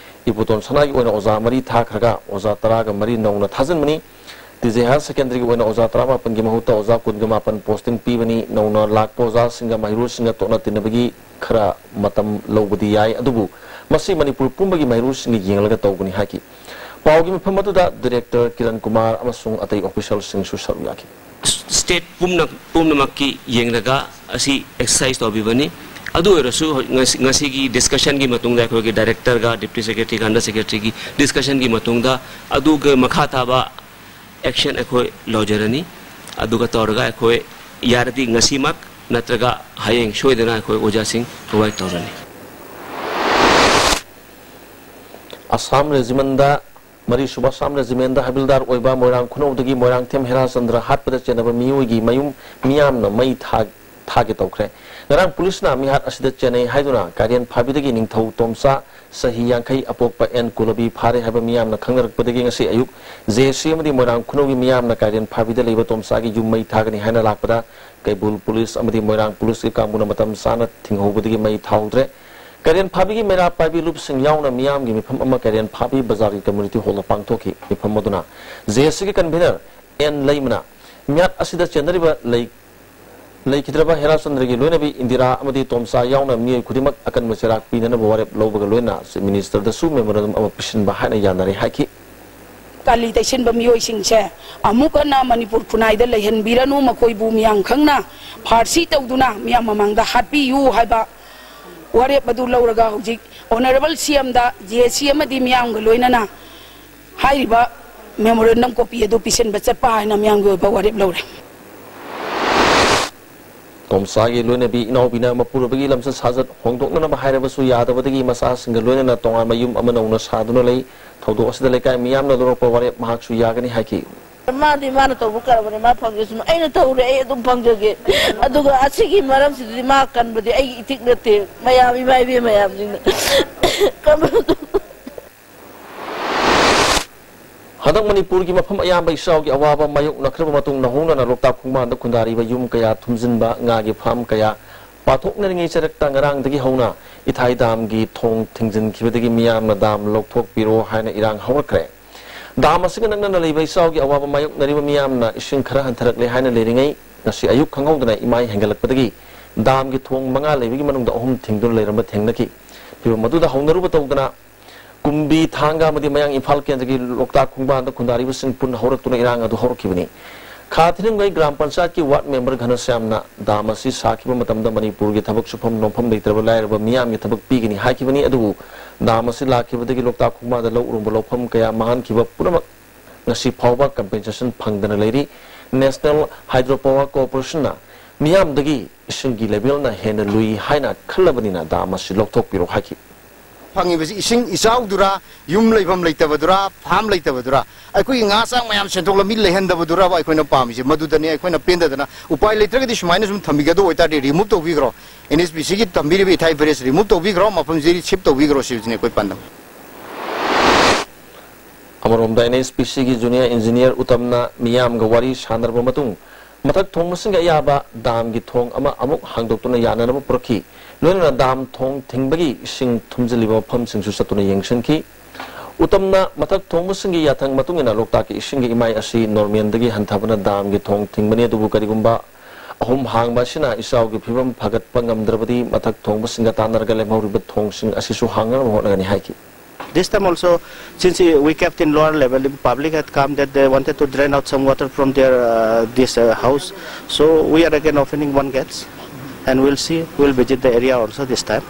ꯏꯕꯣꯇꯣꯟ ꯁꯅꯥꯒꯤ ꯑꯣꯏꯅ ꯑꯣꯖꯥ ꯃꯔꯤ ꯊꯥꯈ꯭ꯔꯒ ꯑꯣꯖꯥ ꯇꯔꯥꯒ ꯃꯔꯤ ꯅꯧꯅ ꯊꯥꯖꯤꯟꯕꯅꯤ꯫ ꯇꯤ ꯖꯦ ꯍꯥꯌꯔ ꯁꯦꯀꯦꯟꯗꯔꯤꯒꯤ ꯑꯣꯏꯅ ꯑꯣꯖꯥ ꯇꯔꯥꯃꯥꯄꯟꯒꯤ ꯃꯍꯨꯠꯇ ꯑꯣꯖꯥ ꯀꯨꯟꯒ ꯃꯥꯄꯟ ꯄꯣꯁꯇꯤꯡ ꯄꯤꯕꯅꯤ꯫ ꯅꯧꯅ ꯂꯥꯛꯄ ꯑꯣꯖꯥꯁꯤꯡꯒ ꯃꯍꯩꯔꯣꯏꯁꯤꯡꯒ ꯇꯣꯠꯅ ꯇꯤꯟꯅꯕꯒꯤ ꯈꯔ ꯃꯇꯝ ꯂꯧꯕꯗꯤ ꯌꯥꯏ, ꯑꯗꯨꯕꯨ ꯃꯁꯤ ꯃꯅꯤꯄꯨꯔ ꯄꯨꯝꯕꯒꯤ ꯃꯍꯩꯔꯣꯏꯁꯤꯡꯒꯤ ꯌꯦꯡꯂꯒ ꯇꯧꯒꯅꯤ ꯍꯥꯏꯈꯤ꯫ ꯄꯥꯎꯒꯤ ꯃꯤꯐꯝ ꯑꯗꯨꯗ ꯗꯤꯔꯦꯛꯇꯔ ꯀꯤꯔꯟ ꯀꯨꯃꯥꯔ ꯑꯃꯁꯨꯡ ꯑꯇꯩ ꯑꯣꯐꯤꯁꯤꯌꯦꯜꯁꯤꯡꯁꯨ ꯁꯔꯨꯛ ꯌꯥꯈꯤ꯫ ꯁ꯭ꯇꯦꯠ ꯄꯨꯝꯅ-, ꯄꯨꯝꯅꯃꯛꯀꯤ ꯌꯦꯡꯂꯒ ꯑꯁꯤ ꯑꯦꯛꯁꯔꯁꯥꯏꯁ ꯇꯧꯕꯤꯕꯅꯤ꯫ ꯑꯗꯨ ꯑꯣꯏꯔꯁꯨ ꯍꯧ-, ꯉꯁꯤ, ꯉꯁꯤꯒꯤ ꯗꯤꯁꯀꯁꯟꯒꯤ ꯃꯇꯨꯡꯗ ꯑꯩꯈꯣꯏꯒꯤ ꯗꯥꯏꯔꯦꯛꯇꯔꯒ ꯗꯤꯄ꯭ꯌꯨꯇꯤ ꯁꯦꯀ꯭ꯔꯦꯇꯔꯤꯒ ꯑꯟꯗꯔ ꯁꯦꯀ꯭ꯔꯦꯇꯔꯤꯒꯤ ꯗꯤꯁꯀꯁꯟꯒꯤ ꯃꯇꯨꯡꯗ ꯑꯗꯨꯒ ꯃꯈꯥ ꯇꯥꯕ ꯑꯦꯛꯁꯟ ꯑꯩꯈꯣꯏ ꯂꯧꯖꯔꯅꯤ꯫ ꯑꯗꯨꯒ ꯇꯧꯔꯒ ꯑꯩꯈꯣꯏ ꯌꯥꯔꯗꯤ ꯉꯁꯤꯃꯛ ꯅꯠꯇ꯭ꯔꯒ ꯍꯌꯦꯡ ꯁꯣꯏꯗꯅ ꯑꯩꯈꯣꯏ ꯑꯣꯖꯥꯁꯤꯡ ꯄ꯭ꯔꯣꯚꯥꯏꯗ ꯇꯧꯔꯅꯤ꯫ ꯑꯁꯥꯝ ꯔꯦꯖꯤꯃꯦꯟꯗ ꯃꯔꯤꯁꯨꯕ ꯑꯁꯥꯝ ꯔꯦꯖꯤꯃꯦꯟꯗ ꯍꯕꯤꯜꯗꯥꯔ ꯑꯣꯏꯕ ꯃꯣꯏꯔꯥꯡ ꯈꯨꯅꯧꯗꯒꯤ ꯃꯣꯏꯔꯥꯡꯊꯦꯝ ꯍꯦꯔꯥꯆꯟꯗ꯭ꯔ ꯍꯥꯠꯄꯗ ꯆꯦꯟꯅꯕ ꯃꯤꯑꯣꯏꯒꯤ ꯃꯌꯨꯝ ꯃꯤꯌꯥꯝꯅ ꯃꯩ ꯊꯥ-, ꯊꯥꯒꯦ ꯇꯧꯈ꯭ꯔꯦ꯫ ꯉꯔꯥꯡ ꯄꯨꯂꯤꯁꯅ ꯃꯤꯍꯥꯠ ꯑꯁꯤꯗ ꯆꯦꯟꯅꯩ ꯍꯥꯏꯗꯨꯅ ꯀꯥꯏꯔꯦꯟ ꯐꯥꯕꯤꯗꯒꯤ ꯅꯤꯡꯊꯧ ꯇꯣꯝꯆꯥ, ꯆꯍꯤ ꯌꯥꯡꯈꯩ, ꯑꯄꯣꯛꯄ ꯑꯦꯟ ꯀꯨꯂꯕꯤ ꯐꯥꯔꯦ ꯍꯥꯏꯕ ꯃꯤꯌꯥꯝꯅ ꯈꯪꯅꯔꯛꯄꯗꯒꯤ ꯉꯁꯤ ꯑꯌꯨꯛ ꯖꯦ ꯑꯦꯁ ꯁꯤ ꯑꯃꯗꯤ ꯃꯣꯏꯔꯥꯡ ꯈꯨꯅꯧꯒꯤ ꯃꯤꯌꯥꯝꯅ ꯀꯥꯏꯔꯦꯟ ꯐꯥꯕꯤꯗ ꯂꯩꯕ ꯇꯣꯝꯆꯥꯒꯤ ꯌꯨꯝ ꯃꯩ ꯊꯥꯒꯅꯤ ꯍꯥꯏꯅ ꯂꯥꯛꯄꯗ ꯀꯩꯕꯨꯜ ꯄꯨꯂꯤꯁ ꯑꯃꯗꯤ ꯃꯣꯏꯔꯥꯡ ꯄꯨꯂꯤꯁꯀꯤ ꯀꯥꯡꯕꯨꯅ ꯃꯇꯝ ꯆꯥꯅ ꯊꯤꯡꯍꯧꯕꯗꯒꯤ ꯃꯩ ꯊꯥꯍꯧꯗ꯭ꯔꯦ꯫ ꯀꯥꯏꯔꯦꯟ ꯐꯥꯕꯤꯒꯤ ꯃꯩꯔꯥ ꯄꯥꯏꯕꯤ ꯂꯨꯞꯁꯤꯡ ꯌꯥꯎꯅ ꯃꯤꯌꯥꯝꯒꯤ ꯃꯤꯐꯝ ꯑꯃ ꯀꯥꯏꯔꯦꯟ ꯐꯥꯕꯤ ꯕꯖꯥꯔꯒꯤ ꯀꯝꯃ꯭ꯌꯨꯅꯤꯇꯤ ꯍꯣꯜꯗ ꯄꯥꯡꯊꯣꯛꯈꯤ꯫ ꯃꯤꯐꯝ ꯑꯗꯨꯅ ꯖꯦ ꯑꯦꯁ ꯁꯤꯒꯤ ꯀꯟꯚꯤꯅꯔ ꯑꯦꯟ ꯂꯩꯃꯅ ꯃꯤꯍꯥꯠ ꯑꯁꯤꯗ ꯆꯦꯟꯅꯔꯤꯕ ꯂꯩ-, ꯂꯩꯈꯤꯗ꯭ꯔꯕ ꯍꯦꯔꯥꯆꯟꯗ꯭ꯔꯒꯤ ꯂꯣꯏꯅꯕꯤ ꯏꯟꯗꯤꯔꯥ ꯑꯃꯗꯤ ꯇꯣꯝꯆꯥ ꯌꯥꯎꯅ ꯃꯤꯑꯣꯏ ꯈꯨꯗꯤꯡꯃꯛ ꯑꯀꯟꯕ ꯆꯩꯔꯥꯛ ꯄꯤꯅꯅꯕ ꯋꯥꯔꯦꯞ ꯂꯧꯕꯒ ꯂꯣꯏꯅꯅ ꯆꯤꯐ ꯃꯤꯅꯤꯁꯇꯔꯗꯁꯨ ꯃꯦꯃꯣꯔꯦꯟꯗꯝ ꯑꯃ ꯄꯤꯁꯤꯟꯕ ꯍꯥꯏꯅ ꯌꯥꯅꯔꯦ ꯍꯥꯏꯈꯤ꯫ ꯀꯥꯂꯤ ꯇꯩꯁꯤꯟꯕ ꯃꯤꯑꯣꯏꯁꯤꯡꯁꯦ ꯑꯃꯨꯛ ꯍꯟꯅ ꯃꯅꯤꯄꯨꯔ ꯈꯨꯟꯅꯥꯏꯗ ꯂꯩꯍꯟꯕꯤꯔꯅꯨ, ꯃꯈꯣꯏꯕꯨ ꯃꯤꯌꯥꯝ ꯈꯪꯅ ꯐꯥꯔꯁꯤ ꯇꯧꯗꯨꯅ ꯃꯤꯌꯥꯝ ꯃꯃꯥꯡꯗ ꯍꯥꯠꯄꯤꯌꯨ ꯍꯥꯏꯕ ꯋꯥꯔꯦꯞ ꯑꯗꯨ ꯂꯧꯔꯒ ꯍꯧꯖꯤꯛ ꯑꯣꯅꯔꯦꯕꯜ ꯁꯤ ꯑꯦꯝꯗ ꯖꯦ ꯑꯦꯁ ꯁꯤ ꯑꯃꯗꯤ ꯃꯤꯌꯥꯝꯒ ꯂꯣꯏꯅꯅ ꯍꯥꯏꯔꯤꯕ ꯃꯦꯃꯣꯔꯦꯟꯗꯝ ꯀꯣꯄꯤ ꯑꯗꯨ ꯄꯤꯁꯤꯟꯕ ꯆꯠꯄ ꯍꯥꯏꯅ ꯃꯤꯌꯥꯝꯒꯤ ꯑꯣꯏꯕ ꯋꯥꯔꯦꯞ ꯂꯧꯔꯦ꯫ ꯇꯣꯝꯆꯥꯒꯤ ꯂꯣꯏꯅꯕꯤ ꯏꯅꯥꯎꯕꯤꯅ ꯃꯄꯨꯔꯣꯏꯕꯒꯤ ꯂꯝꯆꯠ ꯁꯥꯖꯠ ꯍꯣꯡꯗꯣꯛꯅꯅꯕ ꯍꯥꯏꯔꯕꯁꯨ ꯌꯥꯗꯕꯗꯒꯤ ꯃꯆꯥꯁꯤꯡꯒ ꯂꯣꯏꯅꯅ ꯇꯣꯉꯥꯟꯕ ꯌꯨꯝ ꯑꯃ ꯅꯧꯅ ꯁꯥꯗꯨꯅ ꯂꯩ꯫ ꯊꯧꯗꯣꯛ ꯑꯁꯤꯗ ꯂꯩꯀꯥꯏ ꯃꯤꯌꯥꯝꯅ ꯂꯧꯔꯛꯄ ꯋꯥꯔꯦꯞ ꯃꯍꯥꯛꯁꯨ ꯌꯥꯒꯅꯤ ꯍꯥꯏꯈꯤ꯫ ꯃꯥꯗꯤ ꯃꯥꯅ ꯇꯧꯕ ꯀꯔꯕꯅꯤ, ꯃꯥ ꯐꯪꯖꯁꯅꯨ꯫ ꯑꯩꯅ ꯇꯧꯔꯦ, ꯑꯩ ꯑꯗꯨꯝ ꯐꯪꯖꯒꯦ꯫ ꯑꯗꯨꯒ ꯑꯁꯤꯒꯤ ꯃꯔꯝꯁꯤꯗꯗꯤ ꯃꯥ ꯀꯟꯕꯗꯤ ꯑꯩꯒꯤ ꯏꯊꯤꯛ ꯅꯠꯇꯦ꯫ ꯃꯌꯥꯝ, ꯏꯃꯥ ꯏꯕꯦꯟ ꯃꯌꯥꯝꯁꯤꯡꯅ ꯀꯟꯕꯗꯨ꯫ ꯍꯟꯗꯛ ꯃꯅꯤꯄꯨꯔꯒꯤ ꯃꯐꯝ ꯑꯌꯥꯝꯕ ꯏꯁꯤꯡ ꯏꯆꯥꯎꯒꯤ ꯑꯋꯥꯕ ꯃꯥꯌꯣꯛꯅꯈ꯭ꯔꯕ ꯃꯇꯨꯡ ꯅꯧꯍꯧꯅꯅ ꯂꯣꯛꯇꯥꯛ ꯈꯣꯡꯕꯥꯟꯗ ꯈꯨꯟꯗꯥꯔꯤꯕ ꯌꯨꯝ ꯀꯌꯥ ꯊꯨꯝꯖꯤꯟꯕ, ꯉꯥꯒꯤ ꯐꯥꯔꯝ ꯀꯌꯥ ꯄꯥꯊꯣꯛꯅꯔꯤꯉꯩ ꯆꯔꯛꯇ ꯉꯔꯥꯡꯗꯒꯤ ꯍꯧꯅ ꯏꯊꯥꯏ ꯗꯥꯝꯒꯤ ꯊꯣꯡ ꯊꯤꯡꯖꯤꯟꯈꯤꯕꯗꯒꯤ ꯃꯤꯌꯥꯝꯅ ꯗꯥꯝ ꯂꯧꯊꯣꯛꯄꯤꯔꯣ ꯍꯥꯏꯅ ꯏꯔꯥꯡ ꯍꯧꯔꯛꯈ꯭ꯔꯦ꯫ ꯗꯥꯝ ꯑꯁꯤꯒ ꯅꯛꯅꯅ ꯂꯩꯕ ꯏꯆꯥꯎꯒꯤ ꯑꯋꯥꯕ ꯃꯥꯌꯣꯛꯅꯔꯤꯕ ꯃꯤꯌꯥꯝꯅ ꯏꯁꯤꯡ ꯈꯔ ꯍꯟꯊꯔꯛꯂꯦ ꯍꯥꯏꯅ ꯂꯩꯔꯤꯉꯩ ꯉꯁꯤ ꯑꯌꯨꯛ ꯈꯪꯍꯧꯗꯅ ꯏꯃꯥꯏ ꯍꯦꯟꯒꯠꯂꯛꯄꯗꯒꯤ ꯗꯥꯝꯒꯤ ꯊꯣꯡ ꯃꯉꯥ ꯂꯩꯕꯒꯤ ꯃꯅꯨꯡꯗ ꯑꯍꯨꯝ ꯊꯤꯡꯗꯨꯅ ꯂꯩꯔꯝꯕ ꯊꯦꯡꯅꯈꯤ꯫ ꯐꯤꯚꯝ ꯑꯗꯨꯗ ꯍꯧꯅꯔꯨꯕ ꯇꯧꯗꯅ ꯀꯨꯝꯕꯤ, ꯊꯥꯡꯒ ꯑꯃꯗꯤ ꯃꯌꯥꯡ ꯏꯝꯐꯥꯜ ꯀꯦꯟꯗ꯭ꯔꯒꯤ ꯂꯣꯛꯇꯥꯛ ꯈꯣꯡꯕꯥꯟꯗ ꯈꯨꯟꯗꯥꯔꯤꯕꯁꯤꯡ ꯄꯨꯟꯅ ꯍꯧꯔꯛꯇꯨꯅ ꯏꯔꯥꯡ ꯑꯗꯨ ꯍꯧꯔꯛꯈꯤꯕꯅꯤ꯫ ꯈꯥ ꯊꯤꯔꯤꯡꯒꯩ ꯒ꯭ꯔꯥꯝ ꯄꯟꯆꯥꯌꯠꯀꯤ ꯋꯥꯔꯗ ꯃꯦꯝꯕꯔ ꯘꯅꯁ꯭ꯌꯥꯝꯅ ꯗꯥꯝ ꯑꯁꯤ ꯁꯥꯈꯤꯕ ꯃꯇꯝꯗ ꯃꯅꯤꯄꯨꯔꯒꯤ ꯊꯕꯛ ꯁꯨꯐꯝ ꯅꯣꯝꯐꯝ ꯂꯩꯇ꯭ꯔꯕ ꯂꯥꯏꯔꯕ ꯃꯤꯌꯥꯝꯒꯤ ꯊꯕꯛ ꯄꯤꯒꯅꯤ ꯍꯥꯏꯈꯤꯕꯅꯤ꯫ ꯑꯗꯨꯕꯨ ꯗꯥꯝ ꯑꯁꯤ ꯂꯥꯛꯈꯤꯕꯗꯒꯤ ꯂꯣꯛꯇꯥꯛ ꯈꯣꯡꯕꯥꯟꯗ ꯂꯧ ꯎꯔꯨꯝꯕ ꯂꯧꯐꯝ ꯀꯌꯥ ꯃꯥꯡꯍꯟꯈꯤꯕ ꯄꯨꯝꯅꯃꯛ ꯉꯁꯤ ꯐꯥꯎꯕ ꯀꯝꯄꯦꯟꯁꯦꯁꯟ ꯐꯪꯗꯅ ꯂꯩꯔꯤ꯫ ꯅꯦꯁꯅꯦꯜ ꯍꯥꯏꯗ꯭ꯔꯣ ꯄꯥꯋꯔ ꯀꯣꯔꯄꯣꯔꯦꯁꯟꯅ ꯃꯤꯌꯥꯝꯗꯒꯤ ꯏꯁꯤꯡꯒꯤ ꯂꯦꯚꯦꯜꯅ ꯍꯦꯟꯅ ꯂꯨꯏ ꯍꯥꯏꯅ ꯈꯜꯂꯕꯅꯤꯅ ꯗꯥꯝ ꯑꯁꯤ ꯂꯧꯊꯣꯛꯄꯤꯔꯣ ꯍꯥꯏꯈꯤ꯫ ꯐꯪꯉꯤꯕꯁꯤ ꯏꯁꯤꯡ ꯏꯆꯥꯎꯗꯨꯔꯥ, ꯌꯨꯝ ꯂꯩꯐꯝ ꯂꯩꯇꯕꯗꯨꯔꯥ, ꯐꯥꯝ ꯂꯩꯇꯕꯗꯨꯔꯥ, ꯑꯩꯈꯣꯏꯒꯤ ꯉꯥ ꯆꯥꯛ ꯃꯌꯥꯝ ꯁꯦꯟꯊꯣꯛ ꯂꯝꯕꯤ ꯂꯩꯍꯟꯗꯕꯗꯨꯔꯕ ꯑꯩꯈꯣꯏꯅ ꯄꯥꯝꯃꯤꯁꯦ? ꯃꯗꯨꯗꯅꯤ ꯑꯩꯈꯣꯏꯅ ꯄꯦꯟꯗꯗꯅ, ꯎꯄꯥꯏ ꯂꯩꯇ꯭ꯔꯒꯗꯤ ꯁꯨꯃꯥꯏꯅ ꯁꯨꯝ ꯊꯝꯕꯤꯒꯗꯧ ꯑꯣꯏꯇꯥꯔꯗꯤ remove ꯇꯧꯕꯤꯈ꯭ꯔꯣ, NHPCꯒꯤ ꯊꯝꯕꯤꯔꯤꯕ ꯏꯊꯥꯏ ꯕ꯭ꯔꯦꯁ remove ꯇꯧꯕꯤꯈ꯭ꯔꯣ, ꯃꯐꯝꯁꯤꯗꯤ shift ꯇꯧꯕꯤꯈ꯭ꯔꯣ, ꯁꯤꯕꯁꯤꯅꯤ ꯑꯩꯈꯣꯏ ꯄꯥꯟꯗꯝ꯫ ꯑꯃꯔꯣꯝꯗ NHPCꯒꯤ junior engineer ꯎꯇꯝꯅ ꯃꯤꯌꯥꯝꯒ ꯋꯥꯔꯤ ꯁꯥꯟꯅꯔꯕ ꯃꯇꯨꯡ, ꯃꯊꯛ ꯊꯣꯡꯕꯁꯤꯡꯒꯤ ꯑꯌꯥꯕ ꯗꯥꯝꯒꯤ ꯊꯣꯡ ꯑꯃ ꯑꯃꯨꯛ ꯍꯥꯡꯗꯣꯛꯇꯨꯅ ꯌꯥꯅꯅꯕ ꯄꯨꯔꯛꯈꯤ꯫ ꯂꯣꯏꯅꯅ ꯗꯥꯝ ꯊꯣꯡ ꯊꯤꯡꯕꯒꯤ ꯏꯁꯤꯡ ꯊꯨꯝꯖꯤꯜꯂꯤꯕ ꯃꯐꯝꯁꯤꯡꯁꯨ ꯆꯠꯇꯨꯅ ꯌꯦꯡꯁꯤꯟꯈꯤ꯫ ꯎꯇꯝꯅ ꯃꯊꯛ ꯊꯣꯡꯕꯁꯤꯡꯒꯤ ꯌꯥꯊꯪ ꯃꯇꯨꯡ ꯏꯟꯅ ꯂꯣꯛꯇꯥꯛꯀꯤ ꯏꯁꯤꯡꯒꯤ ꯏꯃꯥꯏ ꯑꯁꯤ normalꯗꯒꯤ ꯍꯟꯊꯕꯅ ꯗꯥꯝꯒꯤ ꯊꯣꯡ ꯊꯤꯡꯕꯅꯤ, ꯑꯗꯨꯕꯨ ꯀꯔꯤꯒꯨꯝꯕ ꯑꯍꯨꯝ ꯍꯥꯡꯕ ꯑꯁꯤꯅ ꯏꯆꯥꯎꯒꯤ ꯐꯤꯕꯝ ꯐꯒꯠꯄ ꯉꯝꯗ꯭ꯔꯕꯗꯤ ꯃꯊꯛ ꯊꯣꯡꯕꯁꯤꯡꯒ ꯇꯥꯟꯅꯔꯒ ꯂꯦꯝꯍꯧꯔꯤꯕ ꯊꯣꯡꯁꯤꯡ ꯑꯁꯤꯁꯨ ꯍꯥꯡꯅꯅꯕ ꯍꯣꯠꯅꯒꯅꯤ ꯍꯥꯏꯈꯤ꯫ This time also, since we kept in lower level, the public had come that they wanted to drain out some water from their, uh, this, uh, house. So we are again opening one gates, and we'll see, we'll visit the area also this time.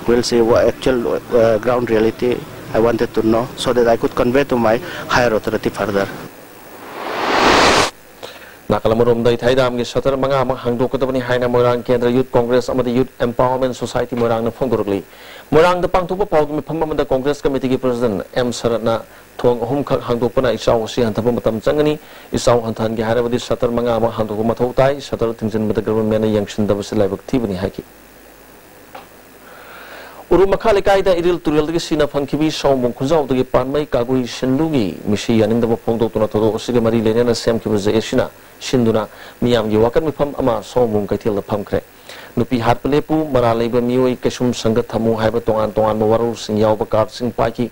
We'll see what actual, uh, ground reality I wanted to know so that I could convey to my higher authority further. ꯅꯥꯀꯜ ꯑꯃꯔꯣꯝꯗ ꯏꯊꯥꯏ ꯗꯥꯝꯒꯤ shutter ꯃꯉꯥ ꯑꯃ ꯍꯥꯡꯗꯣꯛꯀꯗꯕꯅꯤ ꯍꯥꯏꯅ ꯃꯣꯏꯔꯥꯡ ꯀꯦꯟꯗ꯭ꯔ Youth Congress ꯑꯃꯗꯤ Youth Empowerment Society ꯃꯣꯏꯔꯥꯡꯅ ꯐꯣꯡꯗꯣꯔꯛꯂꯤ꯫ ꯃꯣꯏꯔꯥꯡꯗ ꯄꯥꯡꯊꯣꯛꯄ ꯄꯥꯎꯒꯤ ꯃꯤꯐꯝ ꯑꯃꯗ Congress Committeeꯒꯤ President ꯑꯦꯝ ꯁꯔꯠꯅ ꯊꯣꯡ ꯑꯍꯨꯝꯈꯛ ꯍꯥꯡꯗꯣꯛꯄꯅ ꯏꯆꯥꯎ ꯑꯁꯤ ꯍꯟꯊꯕ ꯃꯇꯝ ꯆꯪꯒꯅꯤ꯫ ꯏꯆꯥꯎ ꯍꯟꯊꯍꯟꯒꯦ ꯍꯥꯏꯔꯕꯗꯤ shutter ꯃꯉꯥ ꯑꯃ ꯍꯥꯡꯗꯣꯛꯄ ꯃꯊꯧ ꯇꯥꯏ꯫ Shutter ꯊꯤꯡꯖꯤꯟꯕꯗ governmentꯅ ꯌꯦꯡꯁꯤꯟꯗꯕꯁꯤ ꯂꯥꯏꯕꯛ ꯊꯤꯕꯅꯤ ꯍꯥꯏꯈꯤ꯫ ꯎꯔꯨꯝ ꯃꯈꯥ ꯂꯩꯀꯥꯏꯗ ꯏꯔꯤꯜ ꯇꯨꯔꯦꯜꯗꯒꯤ ꯁꯤꯅ ꯐꯪꯈꯤꯕꯤ ꯁꯑꯣꯝꯕꯨꯡ ꯈꯨꯟꯖꯥꯎꯗꯒꯤ ꯄꯥꯟꯃꯩ ꯀꯥꯒꯨꯏ ꯁꯤꯟꯗꯨꯒꯤ ꯃꯤꯁꯤ ꯌꯥꯅꯤꯡꯗꯕ ꯐꯣꯡꯗꯣꯛꯇꯨꯅ ꯊꯧꯗꯣꯛ ꯑꯁꯤꯒ ꯃꯔꯤ ꯂꯩꯅꯅ ꯁꯦꯝꯈꯤꯕ JACꯅ ꯁꯤꯟꯗꯨꯅ ꯃꯤꯌꯥꯝꯒꯤ ꯋꯥꯀꯠ ꯃꯤꯐꯝ ꯑꯃ ꯁꯑꯣꯝꯕꯨꯡ ꯀꯩꯊꯦꯜꯗ ꯐꯝꯈ꯭ꯔꯦ꯫ ꯅꯨꯄꯤ ꯍꯥꯠꯄ ꯂꯦꯞꯄꯨ, ꯃꯔꯥꯜ ꯂꯩꯕ ꯃꯤꯑꯣꯏ ꯀꯩꯁꯨꯝ ꯁꯪꯒ ꯊꯝꯃꯨ ꯍꯥꯏꯕ ꯇꯣꯉꯥꯟ ꯇꯣꯉꯥꯟꯕ ꯋꯥꯔꯣꯜꯁꯤꯡ ꯌꯥꯎꯕ cardꯁꯤꯡ ꯄꯥꯏꯈꯤ꯫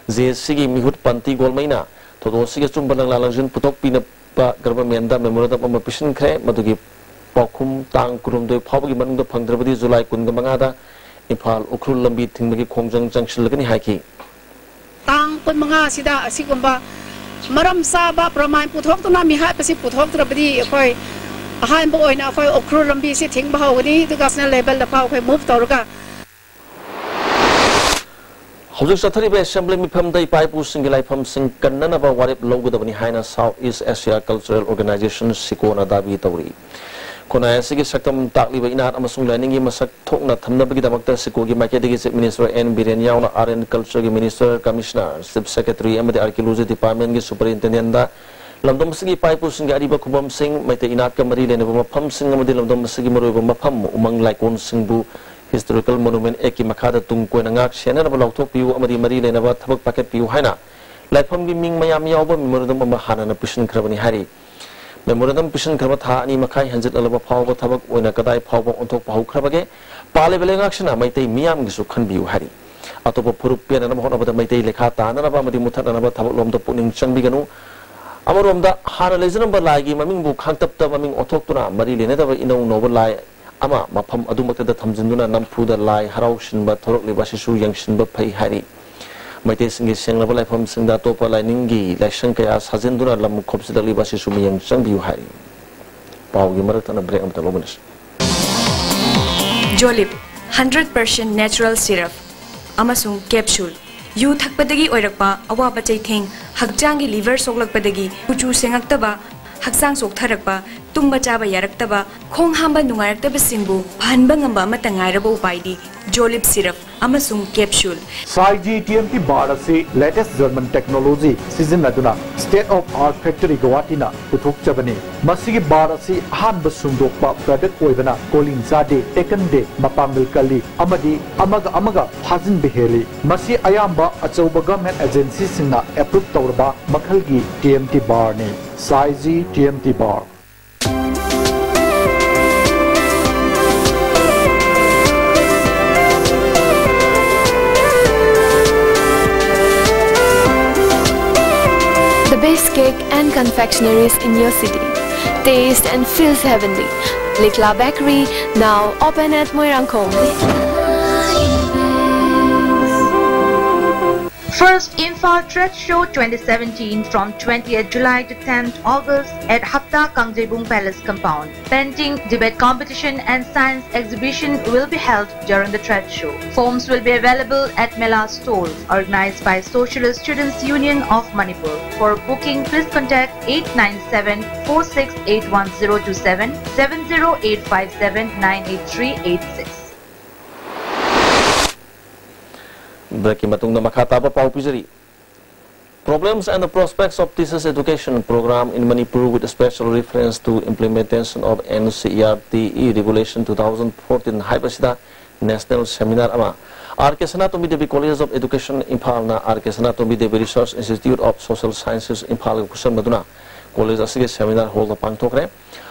JACꯒꯤ ꯃꯤꯍꯨꯠ ꯄꯟꯇꯤ ꯒꯣꯜꯃꯩꯅ ꯊꯧꯗꯣꯛ ꯑꯁꯤꯒꯤ ꯑꯆꯨꯝꯕ ꯂꯪꯂꯥ ꯂꯪꯖꯤꯟ ꯄꯨꯊꯣꯛꯄꯤꯅꯕ governmentꯗ memorandum ꯑꯃ ꯄꯤꯁꯤꯟꯈ꯭ꯔꯦ꯫ ꯃꯗꯨꯒꯤ ꯄꯥꯎꯈꯨꯝ ꯇꯥꯡ ꯀꯨꯟꯍꯨꯝꯗꯣꯏ ꯐꯥꯎꯕꯒꯤ ꯃꯅꯨꯡꯗ ꯐꯪꯗ꯭ꯔꯕꯗꯤ ꯖꯨꯂꯥꯏ ꯀꯨꯟꯒ ꯃꯉꯥꯗ ꯏꯝꯐꯥꯜ ꯎꯈ꯭ꯔꯨꯜ ꯂꯝꯕꯤ ꯊꯤꯡꯕꯒꯤ ꯈꯣꯡꯖꯪ ꯆꯪꯁꯤꯜꯂꯒꯅꯤ ꯍꯥꯏꯈꯤ꯫ ꯇꯥꯡ ꯀꯨꯟꯃꯉꯥ ꯑꯁꯤꯗ ꯑꯁꯤꯒꯨꯝꯕ ꯃꯔꯝ ꯆꯥꯕ ꯄ꯭ꯔꯃꯥꯟ ꯄꯨꯊꯣꯛꯇꯨꯅ ꯃꯤꯍꯥꯠꯄꯁꯤ ꯄꯨꯊꯣꯛꯇ꯭ꯔꯕꯗꯤ ꯑꯩꯈꯣꯏ ꯑꯍꯥꯟꯕ ꯑꯣꯏꯅ ꯑꯩꯈꯣꯏ ꯎꯈ꯭ꯔꯨꯜ ꯂꯝꯕꯤꯁꯤ ꯊꯤꯡꯕ ꯍꯧꯒꯅꯤ, ꯑꯗꯨꯒ national levelꯗ ꯐꯥꯎ ꯑꯩꯈꯣꯏ move ꯇꯧꯔꯒ ꯍꯧꯖꯤꯛ ꯆꯠꯊꯔꯤꯕ assembly ꯃꯤꯐꯝꯗ ꯏꯄꯥ ꯏꯄꯨꯁꯤꯡꯒꯤ ꯂꯥꯏꯐꯝꯁꯤꯡ ꯀꯟꯅꯅꯕ ꯋꯥꯔꯦꯞ ꯂꯧꯒꯗꯕꯅꯤ ꯍꯥꯏꯅ South East Asia Cultural Organization, ꯁꯤꯀꯣꯅ ꯗꯥꯕꯤ ꯇꯧꯔꯤ꯫ ꯈꯨꯟꯅꯥꯏ ꯑꯁꯤꯒꯤ ꯁꯛꯇꯝ ꯇꯥꯛꯂꯤꯕ ꯏꯅꯥꯠ ꯑꯃꯁꯨꯡ ꯂꯥꯏꯅꯤꯡꯒꯤ ꯃꯁꯛ ꯊꯣꯛꯅ ꯊꯝꯅꯕꯒꯤꯗꯃꯛꯇ ꯁꯤꯀꯣꯒꯤ ꯃꯥꯏꯀꯩꯗꯒꯤ Chief Minister N ꯕꯤꯔꯦꯟ ꯌꯥꯎꯅ Art and Culture ꯒꯤ Minister, Commissioner, Chief Secretary ꯑꯃꯗꯤ Archaeology Department ꯀꯤ Superintendent ꯗ ꯂꯝꯗꯝ ꯑꯁꯤꯒꯤ ꯏꯄꯥ ꯏꯄꯨꯁꯤꯡꯒꯤ ꯑꯔꯤꯕ ꯈꯨꯕꯝꯁꯤꯡ, ꯃꯩꯇꯩ ꯏꯅꯥꯠꯀ ꯃꯔꯤ ꯂꯩꯅꯕ ꯃꯐꯝꯁꯤꯡ ꯑꯃꯗꯤ ꯂꯝꯗꯝ ꯑꯁꯤꯒꯤ ꯃꯔꯨꯑꯣꯏꯕ ꯃꯐꯝ ꯎꯃꯪ ꯂꯥꯏꯀꯣꯟꯁꯤꯡꯕꯨ Historical Monument Act ꯀꯤ ꯃꯈꯥꯗ ꯇꯨꯡ ꯀꯣꯏꯅ ꯉꯥꯛ ꯁꯦꯟꯅꯅꯕ ꯂꯥꯎꯊꯣꯛꯄꯤꯌꯨ ꯑꯃꯗꯤ ꯃꯔꯤ ꯂꯩꯅꯕ ꯊꯕꯛ ꯄꯥꯏꯈꯠꯄꯤꯌꯨ ꯍꯥꯏꯅ ꯂꯥꯏꯐꯝꯒꯤ ꯃꯤꯡ ꯃꯌꯥꯝ ꯌꯥꯎꯕ memorandum ꯑꯃ ꯍꯥꯟꯅꯅ ꯄꯤꯁꯤꯟꯈ꯭ꯔꯕꯅꯤ ꯍꯥꯏꯔꯤ꯫ Memorandum ꯄꯤꯁꯤꯟꯈ꯭ꯔꯕ ꯊꯥ ꯑꯅꯤ ꯃꯈꯥꯏ ꯍꯦꯟꯖꯤꯜꯂꯛꯂꯕ ꯐꯥꯎꯕ ꯊꯕꯛ ꯑꯣꯏꯅ ꯀꯗꯥꯏ ꯐꯥꯎꯕ ꯑꯣꯟꯊꯣꯛꯄ ꯍꯧꯈ꯭ꯔꯕꯒꯦ? ꯄꯥꯜꯂꯤꯕ ꯂꯩꯉꯥꯛꯁꯤꯅ ꯃꯩꯇꯩ ꯃꯤꯌꯥꯝꯒꯤꯁꯨ ꯈꯟꯕꯤꯌꯨ ꯍꯥꯏꯔꯤ꯫ ꯑꯇꯣꯞꯄ ꯐꯨꯔꯨꯞ ꯄꯦꯟꯅꯅꯕ ꯍꯣꯠꯅꯕꯗ ꯃꯩꯇꯩ ꯂꯩꯈꯥ ꯇꯥꯅꯅꯕ ꯑꯃꯗꯤ ꯃꯨꯊꯠꯅꯅꯕ ꯊꯕꯛꯂꯣꯝꯗ ꯄꯨꯛꯅꯤꯡ ꯆꯪꯕꯤꯒꯅꯨ꯫ ꯑꯃꯔꯣꯝꯗ ꯍꯥꯟꯅ ꯂꯩꯖꯔꯝꯕ ꯂꯥꯏꯒꯤ ꯃꯃꯤꯡꯕꯨ ꯈꯥꯡꯇꯞꯇ ꯃꯃꯤꯡ ꯑꯣꯟꯊꯣꯛꯇꯨꯅ ꯃꯔꯤ ꯂꯩꯅꯗꯕ ꯏꯅꯧ ꯅꯧꯕ ꯂꯥꯏ ꯑꯃ ꯃꯐꯝ ꯑꯗꯨꯃꯛꯇꯗ ꯊꯝꯖꯤꯟꯗꯨꯅ ꯅꯝꯐꯨꯗ ꯂꯥꯏ ꯍꯔꯥꯎ ꯁꯤꯟꯕ ꯊꯣꯔꯛꯂꯤꯕ ꯑꯁꯤꯁꯨ ꯌꯦꯡꯁꯤꯟꯕ ꯐꯩ ꯍꯥꯏꯔꯤ꯫ ꯃꯩꯇꯩꯁꯤꯡꯒꯤ ꯁꯦꯡꯂꯕ ꯂꯥꯏꯐꯝꯁꯤꯡꯗ ꯑꯇꯣꯞꯄ ꯂꯥꯏꯅꯤꯡꯒꯤ ꯂꯥꯏꯁꯪ ꯀꯌꯥ ꯁꯥꯖꯤꯟꯗꯨꯅ ꯂꯝ ꯈꯣꯞꯆꯤꯜꯂꯛꯂꯤꯕ ꯑꯁꯤꯁꯨ ꯃꯤꯠꯌꯦꯡ ꯆꯪꯕꯤꯌꯨ ꯍꯥꯏꯔꯤ꯫ ꯄꯥꯎꯒꯤ ꯃꯔꯛ ꯊꯠꯅ break ꯑꯃꯇ ꯂꯧꯃꯤꯟꯅꯁꯤ꯫ ꯖꯣꯂꯤꯞ, hundred percent natural syrup ꯑꯃꯁꯨꯡ capsule꯫ ꯌꯨ ꯊꯛꯄꯗꯒꯤ ꯑꯣꯏꯔꯛꯄ ꯑꯋꯥꯕ ꯆꯩꯊꯦꯡ, ꯍꯛꯆꯥꯡꯒꯤ liver ꯁꯣꯛꯂꯛꯄꯗꯒꯤ ꯀꯨꯆꯨ ꯁꯦꯡꯉꯛꯇꯕ, ꯍꯛꯆꯥꯡ ꯆꯣꯛꯊꯔꯛꯄ, ꯇꯨꯝꯕ ꯆꯥꯕ ꯌꯥꯔꯛꯇꯕ, ꯈꯣꯡ ꯍꯥꯝꯕ ꯅꯨꯡꯉꯥꯏꯔꯛꯇꯕꯁꯤꯡꯕꯨ ꯐꯍꯟꯕ ꯉꯝꯕ ꯑꯃꯠꯇ ꯉꯥꯏꯔꯕ ꯎꯄꯥꯏꯗꯤ ꯖꯣꯂꯤꯞ syrup ꯑꯃꯁꯨꯡ capsule꯫ ꯁꯥꯏꯖꯤ ꯇꯤ ꯑꯦꯝ ꯇꯤ ꯕꯥꯔ ꯑꯁꯤ latest German technology ꯁꯤꯖꯤꯟꯅꯗꯨꯅ state of art factory ꯒꯧꯍꯥꯇꯤꯅ ꯄꯨꯊꯣꯛꯆꯕꯅꯤ꯫ ꯃꯁꯤꯒꯤ ꯕꯥꯔ ꯑꯁꯤ ꯑꯍꯥꯟꯕ ꯁꯨꯡꯗꯣꯛꯄ product ꯑꯣꯏꯕꯅ ꯀꯣꯂꯤꯡ ꯆꯥꯗꯦ, ꯇꯦꯛꯀꯟꯗꯦ, ꯃꯄꯥꯡꯒꯜ ꯀꯜꯂꯤ ꯑꯃꯗꯤ ꯑꯃꯒ ꯑꯃꯒ ꯐꯥꯖꯤꯟꯕ ꯍꯦꯜꯂꯤ꯫ ꯃꯁꯤ ꯑꯌꯥꯝꯕ ꯑꯆꯧꯕ government agency ꯁꯤꯡꯅ approve ꯇꯧꯔꯕ ꯃꯈꯜꯒꯤ ꯇꯤ ꯑꯦꯝ ꯇꯤ ꯕꯥꯔꯅꯤ꯫ ꯁꯥꯏꯖꯤ T M T bar. The best cake and confectionaries in your city. Taste and feels heavenly. Likla Bakery, now open at Moirangkhom. First Imphal Trade Show twenty seventeen from twentieth July to tenth August at Hapta Kangjeibung Palace compound. Painting, debate competition and science exhibition will be held during the trade show. Forms will be available at Mela stores, organized by Socialist Students Union of Manipur. For booking, please contact eight nine seven four six eight one zero two seven, seven zero eight five seven nine eight three eight six. Break ꯀꯤ ꯃꯇꯨꯡꯗ ꯃꯈꯥ ꯇꯥꯕ ꯄꯥꯎ ꯄꯤꯖꯔꯤ꯫ Problems and the Prospects of Teachers Education Program in Manipur with special reference to implementation of N C E R T regulation two thousand fourteen ꯍꯥꯏꯕꯁꯤꯗ national seminar ꯑꯃ R K Sanatombi Devi College of Education ꯏꯝꯐꯥꯜꯅ R K Sanatombi Devi Research Institute of Social Sciences ꯏꯝꯐꯥꯜꯒ ꯈꯨꯠꯁꯝꯅꯗꯨꯅ college ꯑꯁꯤꯒꯤ seminar hall ꯗ ꯄꯥꯡꯊꯣꯛꯈ꯭ꯔꯦ꯫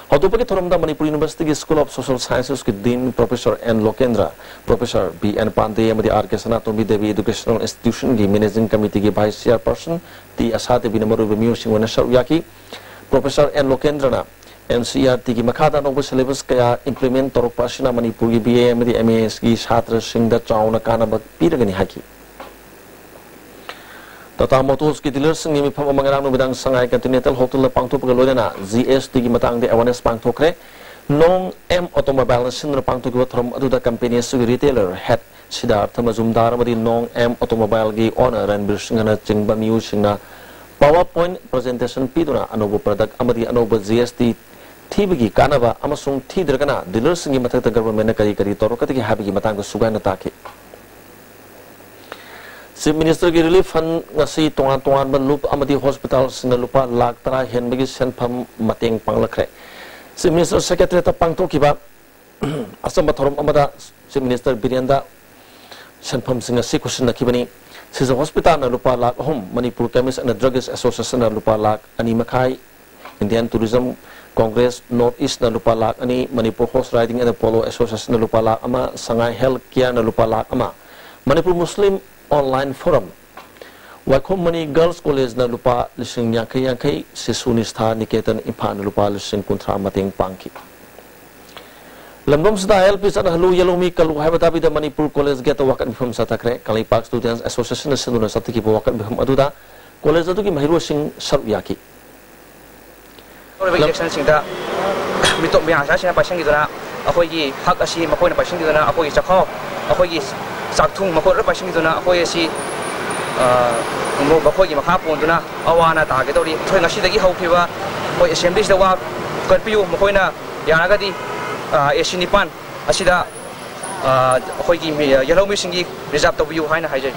ꯍꯧꯗꯣꯛꯄꯒꯤ ꯊꯧꯔꯝꯗ ꯃꯅꯤꯄꯨꯔ ꯌꯨꯅꯤꯚꯔꯁꯤꯇꯤꯒꯤ School of Social Sciences ꯀꯤ Dean Professor N Lokendra, Professor B N Pandey ꯑꯃꯗꯤ R K Sanatombi Devi Educational Institution ꯒꯤ Managing Committee ꯒꯤ Vice Chairperson T Asha Devi ꯅ ꯃꯔꯨꯑꯣꯏꯕ ꯃꯤꯑꯣꯏꯁꯤꯡ ꯑꯣꯏꯅ ꯁꯔꯨꯛ ꯌꯥꯈꯤ꯫ Professor N Lokendra ꯅ N C E R T ꯒꯤ ꯃꯈꯥꯗ ꯑꯅꯧꯕ syllabus ꯀꯌꯥ implement ꯇꯧꯔꯛꯄ ꯑꯁꯤꯅ ꯃꯅꯤꯄꯨꯔꯒꯤ B A ꯑꯃꯗꯤ M A ꯒꯤ ꯁꯥꯇ꯭ꯔꯁꯤꯡꯗ ꯆꯥꯎꯅ ꯀꯥꯟꯅꯕ ꯄꯤꯔꯒꯅꯤ ꯍꯥꯏꯈꯤ꯫ Tata Motors ꯀꯤ dealer ꯁꯤꯡꯒꯤ ꯃꯤꯐꯝ ꯑꯃ ꯉꯔꯥꯡ ꯅꯨꯃꯤꯗꯥꯡ ꯁꯉꯥꯏ Continental Hotel ꯗ ꯄꯥꯡꯊꯣꯛꯄꯒ ꯂꯣꯏꯅꯅ G S T ꯒꯤ ꯃꯇꯥꯡꯗ awareness ꯄꯥꯡꯊꯣꯛꯈ꯭ꯔꯦ꯫ Nong M Automobile ꯅ ꯁꯤꯟꯗꯨꯅ ꯄꯥꯡꯊꯣꯛꯈꯤꯕ ꯊꯧꯔꯝ ꯑꯗꯨꯗ company ꯑꯁꯤꯒꯤ retailer head Siddhartha Majumdar ꯑꯃꯗꯤ Nong M Automobile ꯒꯤ owner ꯔꯟꯕꯤꯔ ꯁꯤꯡꯍꯅ ꯆꯤꯡꯕ ꯃꯤꯑꯣꯏꯁꯤꯡꯅ PowerPoint presentation ꯄꯤꯗꯨꯅ ꯑꯅꯧꯕ product ꯑꯃꯗꯤ ꯑꯅꯧꯕ G S T ꯊꯤꯕꯒꯤ ꯀꯥꯟꯅꯕ ꯑꯃꯁꯨꯡ ꯊꯤꯗ꯭ꯔꯒꯅ dealer ꯁꯤꯡꯒꯤ ꯃꯊꯛꯇ government ꯅ ꯀꯔꯤ ꯀꯔꯤ ꯇꯧꯔꯛꯀꯗꯒꯦ ꯍꯥꯏꯕꯒꯤ ꯃꯇꯥꯡꯗ ꯁꯨꯒꯥꯏꯅ ꯇꯥꯛꯈꯤ꯫ Chief Minister ꯒꯤ Relief Fund ꯉꯁꯤ ꯇꯣꯉꯥꯟ ꯇꯣꯉꯥꯟꯕ ꯂꯨꯞ ꯑꯃꯗꯤ hospital ꯁꯤꯡꯅ ꯂꯨꯄꯥ ꯂꯥꯈ ꯇꯔꯥ ꯍꯦꯟꯕꯒꯤ ꯁꯦꯟꯐꯝ ꯃꯇꯦꯡ ꯄꯥꯡꯂꯛꯈ꯭ꯔꯦ꯫ Chief Minister Secretariat ꯇ ꯄꯥꯡꯊꯣꯛꯈꯤꯕ ꯑꯆꯝꯕ ꯊꯧꯔꯝ ꯑꯃꯗ Chief Minister ꯕꯤꯔꯦꯟꯗ ꯁꯦꯟꯐꯝꯁꯤꯡ ꯑꯁꯤ ꯈꯨꯠꯁꯤꯟꯅꯈꯤꯕꯅꯤ꯫ Sijha Hospital ꯅ ꯂꯨꯄꯥ ꯂꯥꯈ ꯑꯍꯨꯝ, Manipur Chemist and Druggist Association ꯅ ꯂꯨꯄꯥ ꯂꯥꯈ ꯑꯅꯤ ꯃꯈꯥꯏ, Indian Tourism Congress North East ꯅ ꯂꯨꯄꯥ ꯂꯥꯈ ꯑꯅꯤ, Manipur Horse Riding and Polo Association ꯅ ꯂꯨꯄꯥ ꯂꯥꯈ ꯑꯃ, Sangai Health Care ꯅ ꯂꯨꯄꯥ ꯂꯥꯈ ꯑꯃ, Manipur Muslim Online Forum, ꯋꯥꯏꯈꯣꯝ ꯃꯅꯤ Girls College ꯅ ꯂꯨꯄꯥ ꯂꯤꯁꯤꯡ ꯌꯥꯡꯈꯩ ꯌꯥꯡꯈꯩ, Shishu Nistha Niketan Imphal ꯅ ꯂꯨꯄꯥ ꯂꯤꯁꯤꯡ ꯀꯨꯟꯊ꯭ꯔꯥ ꯃꯇꯦꯡ ꯄꯥꯡꯈꯤ꯫ ꯂꯝꯗꯝꯁꯤꯗ ꯑꯥꯏ ꯑꯦꯜ ꯄꯤ ꯆꯠꯅꯍꯜꯂꯨ, ꯌꯦꯜꯍꯧꯃꯤ ꯀꯜꯂꯨ ꯍꯥꯏꯕ ꯗꯥꯕꯤꯗ ꯃꯅꯤꯄꯨꯔ ꯀꯣꯂꯦꯖ ꯒꯦꯠꯇ ꯋꯥꯀꯠ ꯃꯤꯐꯝ ꯆꯠꯊꯈ꯭ꯔꯦ꯫ ꯀꯪꯂꯩꯄꯥꯛ ꯁ꯭ꯇꯨꯗꯦꯟꯠꯁ ꯑꯦꯁꯣꯁꯤꯌꯦꯁꯟꯅ ꯁꯤꯟꯗꯨꯅ ꯆꯠꯊꯈꯤꯕ ꯋꯥꯀꯠ ꯃꯤꯐꯝ ꯑꯗꯨꯗ ꯀꯣꯂꯦꯖ ꯑꯗꯨꯒꯤ ꯃꯍꯩꯔꯣꯏꯁꯤꯡ ꯁꯔꯨꯛ ꯌꯥꯈꯤ꯫ ꯍꯧꯔꯤꯕ ꯂꯝ- ꯏꯂꯦꯛꯁꯟꯁꯤꯡꯗ ꯃꯤꯇꯣꯞ ꯃꯤꯌꯥꯝꯁꯤꯡꯅ ꯄꯥꯏꯁꯤꯟꯈꯤꯗꯨꯅ ꯑꯩꯈꯣꯏꯒꯤ ꯍꯛ ꯑꯁꯤ ꯃꯈꯣꯏꯅ ꯄꯥꯏꯁꯤꯟꯈꯤꯗꯨꯅ ꯑꯩꯈꯣꯏꯒꯤ ꯆꯥꯛꯈꯥꯎ, ꯑꯩꯈꯣꯏꯒꯤ ꯆꯥꯛꯊꯨꯡ ꯃꯈꯣꯏ ꯂꯣꯏ ꯄꯥꯏꯁꯤꯟꯈꯤꯗꯨꯅ ꯑꯩꯈꯣꯏ ꯑꯁꯤ, ꯑ, ꯃꯈꯣꯏꯒꯤ ꯃꯈꯥ ꯄꯣꯟꯗꯨꯅ ꯑꯋꯥ ꯑꯅꯥ ꯇꯥꯒꯗꯧꯔꯤ꯫ ꯑꯩꯈꯣꯏ ꯉꯁꯤꯗꯒꯤ ꯍꯧꯈꯤꯕ ꯑꯩꯈꯣꯏ ꯑꯦꯁꯦꯝꯕ꯭ꯂꯤꯁꯤꯗ ꯋꯥ ꯀꯠꯄꯤꯌꯨ꯫ ꯃꯈꯣꯏꯅ ꯌꯥꯔꯒꯗꯤ, ꯑ, ꯑꯦ ꯁꯤ ꯅꯤꯄꯥꯟ ꯑꯁꯤꯗ, ꯑ, ꯑꯩꯈꯣꯏꯒꯤ ꯃꯤ-, ꯌꯦꯜꯍꯧꯃꯤꯁꯤꯡꯒꯤ ꯔꯤꯖꯥꯕ ꯇꯧꯕꯤꯌꯨ ꯍꯥꯏꯅ ꯍꯥꯏꯖꯔꯤ꯫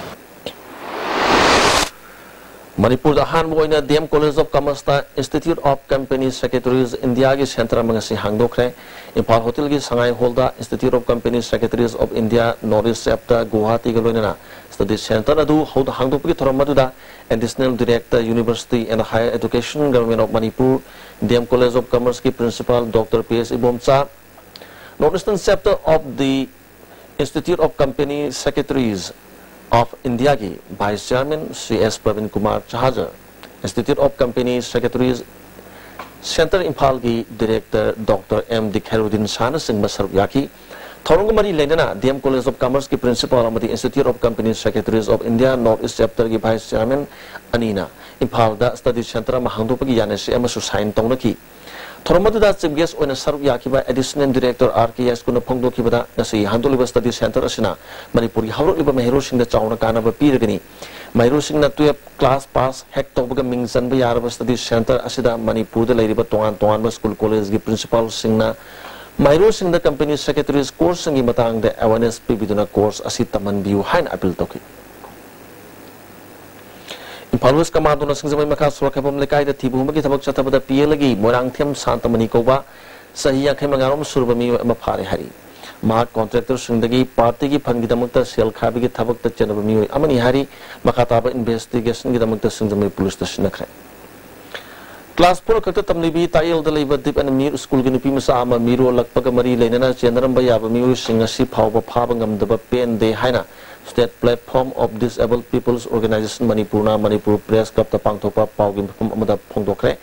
ꯃꯅꯤꯄꯨꯔꯗ ꯑꯍꯥꯟꯕ ꯑꯣꯏꯅ ꯗꯤ ꯑꯦꯝ ꯀꯣꯂꯦꯖ ꯑꯣꯐ ꯀꯃꯔꯁꯇ ꯏꯟꯁꯇꯤꯇ꯭ꯌꯨꯠ ꯑꯣꯐ ꯀꯝꯄꯦꯅꯤ ꯁꯦꯀ꯭ꯔꯦꯇꯔꯤꯖ ꯏꯟꯗꯤꯌꯥꯒꯤ ꯁꯦꯟꯇꯔ ꯑꯃ ꯉꯁꯤ ꯍꯥꯡꯗꯣꯛꯈ꯭ꯔꯦ꯫ ꯏꯝꯐꯥꯜ ꯍꯣꯇꯦꯜꯒꯤ ꯁꯉꯥꯏ ꯍꯣꯜꯗ institute of company secretaries of India north east chapter ꯒꯨꯋꯥꯍꯥꯇꯤꯒ ꯂꯣꯏꯅꯅ ꯁ꯭ꯇꯗꯤ ꯁꯦꯟꯇꯔ ꯑꯗꯨ ꯍꯧ-, ꯍꯥꯡꯗꯣꯛꯄꯒꯤ ꯊꯧꯔꯝ ꯑꯗꯨꯗ Additional Director University and Higher Education, Government of Manipur, D M college of ꯀꯃꯔꯁꯀꯤ principal doctor P S Ibomcha, North Eastern Chapter of the Institute of Company Secretaries of Indiaꯒꯤ vice chairman C S Prabin Kumar Chhajer, Institute of Company Secretaries Centre ꯏꯝꯐꯥꯜꯒꯤ director doctor M D Khairuddin ꯁꯥꯍꯅꯆꯤꯡꯕ ꯁꯔꯨꯛ ꯌꯥꯈꯤ꯫ ꯊꯧꯔꯝꯒ ꯃꯔꯤ ꯂꯩꯅꯅ D M college of ꯀꯃꯔꯁꯀꯤ principal ꯑꯃꯗꯤ institute of company secretaries of India north east ꯆꯦꯞꯇꯔꯒꯤ ꯚꯥꯏꯁ ꯆꯤꯌꯥꯔꯃꯦꯟ ꯑꯅꯤꯅ ꯏꯝꯐꯥꯜꯗ ꯁ꯭ꯇꯗꯤ ꯁꯦꯟꯇꯔ ꯑꯃ ꯍꯥꯡꯗꯣꯛꯄꯒꯤ ꯌꯥꯅꯁꯤ ꯑꯃꯁꯨ ꯁꯥꯏꯟ ꯇꯧꯅꯈꯤ꯫ ꯊꯧꯔꯝ ꯑꯗꯨꯗ ꯆꯤꯐ ꯒꯦꯁ ꯑꯣꯏꯅ ꯁꯔꯨꯛ ꯌꯥꯈꯤꯕ ꯑꯦꯗꯤꯁꯅꯦꯜ ꯗꯤꯔꯦꯛꯇꯔ ꯑꯥꯔ ꯀꯦ ꯌꯥꯏꯁ꯭ꯀꯨꯜꯅ ꯐꯣꯡꯗꯣꯛꯈꯤꯕꯗ, ꯉꯁꯤ ꯍꯥꯡꯗꯣꯛꯂꯤꯕ ꯁ꯭ꯇꯗꯤ ꯁꯦꯟꯇꯔ ꯑꯁꯤꯅ ꯃꯅꯤꯄꯨꯔꯒꯤ ꯍꯧꯔꯛꯂꯤꯕ ꯃꯍꯩꯔꯣꯏꯁꯤꯡꯗ ꯆꯥꯎꯅ ꯀꯥꯟꯅꯕ ꯄꯤꯔꯒꯅꯤ꯫ ꯃꯍꯩꯔꯣꯏꯁꯤꯡꯅ ꯇꯨꯌꯦꯜꯐ ꯀ꯭ꯂꯥꯁ ꯄꯥꯁ ꯍꯦꯛ ꯇꯧꯕꯒ ꯃꯤꯡ ꯆꯟꯕ ꯌꯥꯔꯕ ꯁ꯭ꯇꯗꯤ ꯁꯦꯟꯇꯔ ꯑꯁꯤꯗ ꯃꯅꯤꯄꯨꯔꯗ ꯂꯩꯔꯤꯕ ꯇꯣꯉꯥꯟ ꯇꯣꯉꯥꯟꯕ ꯁ꯭ꯀꯨꯜ ꯀꯣꯂꯦꯖꯒꯤ ꯄ꯭ꯔꯤꯟꯁꯤꯄꯥꯜꯁꯤꯡꯅ ꯃꯍꯩꯔꯣꯏꯁꯤꯡꯗ ꯀꯝꯄꯦꯅꯤ ꯁꯦꯀ꯭ꯔꯦꯇꯔꯤꯁ ꯀꯣꯔꯁꯁꯤꯡꯒꯤ ꯃꯇꯥꯡꯗ ꯑꯦꯋꯦꯔꯅꯦꯁ ꯄꯤꯕꯤꯗꯨꯅ ꯀꯣꯔꯁ ꯑꯁꯤ ꯇꯝꯍꯟꯕꯤꯌꯨ ꯍꯥꯏꯅ ꯑꯄꯤꯜ ꯇꯧꯈꯤ꯫ ꯏꯝꯐꯥꯜ ꯋꯦꯁ ꯀꯃꯥꯟꯗꯣꯅ ꯁꯤꯡꯖꯃꯩ ꯃꯈꯥ ꯁꯣꯔꯣꯛ ꯈꯦꯕꯝ ꯂꯩꯀꯥꯏꯗ ꯊꯤꯕ ꯍꯨꯝꯕꯒꯤ ꯊꯕꯛ ꯆꯠꯊꯕꯗ ꯄꯤ ꯑꯦꯜꯒꯤ ꯃꯣꯏꯔꯥꯡꯊꯦꯝ ꯁꯥꯟꯇꯃꯅꯤ ꯀꯧꯕ ꯆꯍꯤ ꯌꯥꯡꯈꯩ ꯃꯉꯥꯔꯣꯝ ꯁꯨꯔꯕ ꯃꯤꯑꯣꯏ ꯑꯃ ꯐꯥꯔꯦ ꯍꯥꯏꯔꯤ꯫ ꯃꯍꯥꯛ ꯀꯣꯟꯇ꯭ꯔꯦꯛꯇꯔꯁꯤꯡꯗꯒꯤ ꯄꯥꯔꯇꯤꯒꯤ ꯐꯟꯒꯤꯗꯃꯛꯇ ꯁꯦꯜ ꯈꯥꯏꯕꯒꯤ ꯊꯕꯛꯇ ꯆꯦꯟꯅꯕ ꯃꯤꯑꯣꯏ ꯑꯃꯅꯤ ꯍꯥꯏꯔꯤ꯫ ꯃꯈꯥ ꯇꯥꯕ ꯏꯟꯚꯦꯁꯇꯤꯒꯦꯁꯟꯒꯤꯗꯃꯛꯇ ꯁꯤꯡꯖꯃꯩ ꯄꯨꯂꯤꯁꯇ ꯁꯤꯟꯅꯈ꯭ꯔꯦ꯫ ꯀ꯭ꯂꯥꯁ ꯐꯣꯔ ꯈꯛꯇ ꯇꯝꯂꯤꯕꯤ ꯇꯥꯛꯌꯦꯜꯗ ꯂꯩꯕ ꯗꯤꯞ ꯑꯦꯟ ꯃꯤꯠ ꯁ꯭ꯀꯨꯜꯒꯤ ꯅꯨꯄꯤ ꯃꯆꯥ ꯑꯃ ꯃꯤꯔꯣꯜꯂꯛꯄꯒ ꯃꯔꯤ ꯂꯩꯅꯅ ꯆꯦꯟꯅꯔꯝꯕ ꯌꯥꯕ ꯃꯤꯑꯣꯏꯁꯤꯡ ꯉꯁꯤ ꯐꯥꯎꯕ ꯐꯥꯕ ꯉꯝꯗꯕ ꯄꯦꯟꯗꯦ ꯍꯥꯏꯅ State Platform of Disabled People's Organization ꯃꯅꯤꯄꯨꯔꯅ ꯃꯅꯤꯄꯨꯔ ꯄ꯭ꯔꯦꯁ ꯀ꯭ꯂꯕꯇ ꯄꯥꯡꯊꯣꯛꯄ ꯄꯥꯎꯒꯤ ꯃꯐꯝ ꯑꯃꯗ ꯐꯣꯡꯗꯣꯛꯈ꯭ꯔꯦ꯫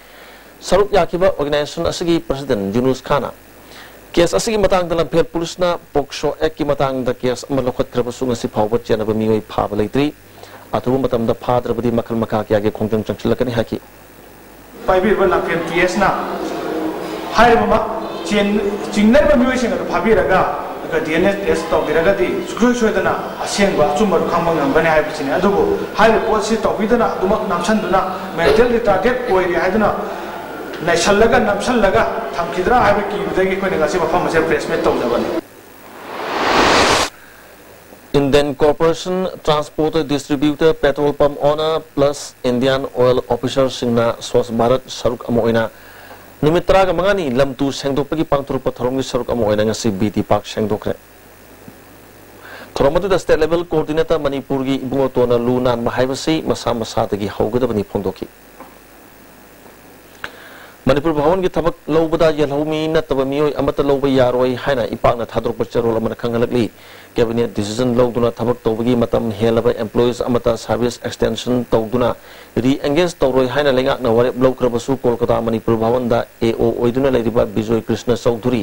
ꯁꯔꯨꯛ ꯌꯥꯈꯤꯕ ꯑꯣꯔꯒꯅꯥꯏꯖꯦꯁꯟ ꯑꯁꯤꯒꯤ ꯄ꯭ꯔꯁꯤꯗꯦꯟꯠ ꯌꯨꯅꯨꯁ ꯈꯥꯟꯅ ꯀꯦꯁ ꯑꯁꯤꯒꯤ ꯃꯇꯥꯡꯗ ꯂꯝꯐꯦꯜ ꯄꯨꯂꯤꯁꯅ ꯄꯣꯛꯁꯣ ꯑꯦꯛꯀꯤ ꯃꯇꯥꯡꯗ ꯀꯦꯁ ꯑꯃ ꯂꯧꯈꯠꯈ꯭ꯔꯕꯁꯨ ꯉꯁꯤ ꯐꯥꯎꯕ ꯆꯦꯟꯅꯕ ꯃꯤꯑꯣꯏ ꯐꯥꯕ ꯂꯩꯇ꯭ꯔꯤ꯫ ꯑꯊꯨꯕ ꯃꯇꯝꯗ ꯐꯥꯗ꯭ꯔꯕꯗꯤ ꯃꯈꯜ ꯃꯈꯥ ꯀꯌꯥꯒꯤ ꯈꯣꯡꯖꯪ ꯆꯪꯁꯤꯜꯂꯛꯀꯅꯤ ꯍꯥꯏꯈꯤ꯫ ꯄꯥꯏꯕꯤꯔꯤꯕ ꯂꯝꯐꯦꯜ ꯄꯤ ꯑꯦꯁꯅ ꯍꯥꯏꯔꯤꯕ ꯆꯤꯡꯅꯔꯤꯕ ꯃꯤꯑꯣꯏꯁꯤꯡ ꯑꯗꯨ ꯐꯥꯕꯤꯔꯒ ꯗꯤ ꯑꯦꯟ ꯑꯦ ꯇꯦꯁ ꯇꯧꯕꯤꯔꯒꯗꯤ ꯁꯨꯡꯁꯣꯏ ꯁꯣꯏꯗꯅ ꯑꯁꯦꯡꯕ ꯑꯆꯨꯝꯕ ꯑꯗꯨ ꯈꯪꯕ ꯉꯝꯒꯅꯤ ꯍꯥꯏꯕꯁꯤꯅꯤ꯫ ꯑꯗꯨꯕꯨ ꯍꯥꯏꯔꯤꯕ ꯄꯣꯠꯁꯤ ꯇꯧꯕꯤꯗꯅ ꯑꯗꯨꯃꯛ ꯅꯝꯁꯤꯟꯗꯨꯅ ꯃꯦꯟꯇꯦꯜ ꯔꯤꯇꯥꯔꯗꯦꯠ ꯑꯣꯏꯔꯦ ꯍꯥꯏꯗꯨꯅ ꯅꯩꯁꯜꯂꯒ ꯅꯝꯁꯤꯜꯂꯒ ꯊꯝꯈꯤꯗ꯭ꯔꯥ ꯍꯥꯏꯕ ꯀꯤꯕꯗꯒꯤ ꯑꯩꯈꯣꯏꯅ ꯉꯁꯤ ꯃꯐꯝ ꯑꯁꯤꯗ ꯄ꯭ꯔꯦꯁ ꯃꯤꯠ ꯇꯧꯖꯕꯅꯤ꯫ Indian Corporation Transport Distributor, Petrol Pump Owner plus Indian Oil Officerꯁꯤꯡꯅ Swachh Bharat ꯁꯔꯨꯛ ꯑꯃ ꯑꯣꯏꯅ ꯅꯨꯃꯤꯠ ꯇꯔꯥꯒ ꯃꯉꯥꯅꯤ ꯂꯝ ꯇꯨ ꯁꯦꯡꯗꯣꯛꯄꯒꯤ ꯄꯥꯡꯊꯣꯔꯛꯄ ꯊꯧꯔꯝꯒꯤ ꯁꯔꯨꯛ ꯑꯃ ꯑꯣꯏꯅ ꯉꯁꯤ ꯕꯤ ꯇꯤ ꯄꯥꯔꯛ ꯁꯦꯡꯗꯣꯛꯈ꯭ꯔꯦ꯫ ꯊꯧꯔꯝ ꯑꯗꯨꯗ state level coordinator ꯃꯅꯤꯄꯨꯔꯒꯤ ꯏꯕꯨꯡꯉꯣꯇꯣꯟꯅ ꯂꯨ ꯅꯥꯟꯕ ꯍꯥꯏꯕꯁꯤ ꯃꯁꯥ ꯃꯁꯥꯗꯒꯤ ꯍꯧꯒꯗꯕꯅꯤ ꯐꯣꯡꯗꯣꯛꯈꯤ꯫ ꯃꯅꯤꯄꯨꯔ ꯚꯥꯋꯟꯒꯤ ꯊꯕꯛ ꯂꯧꯕꯗ ꯌꯦꯜꯍꯧꯃꯤ ꯅꯠꯇꯕ ꯃꯤꯑꯣꯏ ꯑꯃꯠꯇ ꯂꯧꯕ ꯌꯥꯔꯣꯏ ꯍꯥꯏꯅ ꯏꯄꯥꯛꯅ ꯊꯥꯗꯣꯔꯛꯄ ꯆꯦꯔꯣꯜ ꯑꯃꯅ ꯈꯪꯍꯜꯂꯛꯂꯤ꯫ Cabinet decision ꯂꯧꯗꯨꯅ ꯊꯕꯛ ꯇꯧꯕꯒꯤ ꯃꯇꯝ ꯍꯦꯜꯂꯕ employees ꯑꯃꯠꯇ service extension ꯇꯧꯗꯨꯅ re-engage ꯇꯧꯔꯣꯏ ꯍꯥꯏꯅ ꯂꯩꯉꯥꯛꯅ ꯋꯥꯔꯦꯞ ꯂꯧꯈ꯭ꯔꯕꯁꯨ ꯀꯣꯜꯀꯇꯥ ꯃꯅꯤꯄꯨꯔ ꯚꯥꯋꯟꯗ ꯑꯦ ꯑꯣ ꯑꯣꯏꯗꯨꯅ ꯂꯩꯔꯤꯕ ꯕꯤꯖꯣꯏ ꯀ꯭ꯔꯤꯁꯅ ꯆꯧꯙꯨꯔꯤ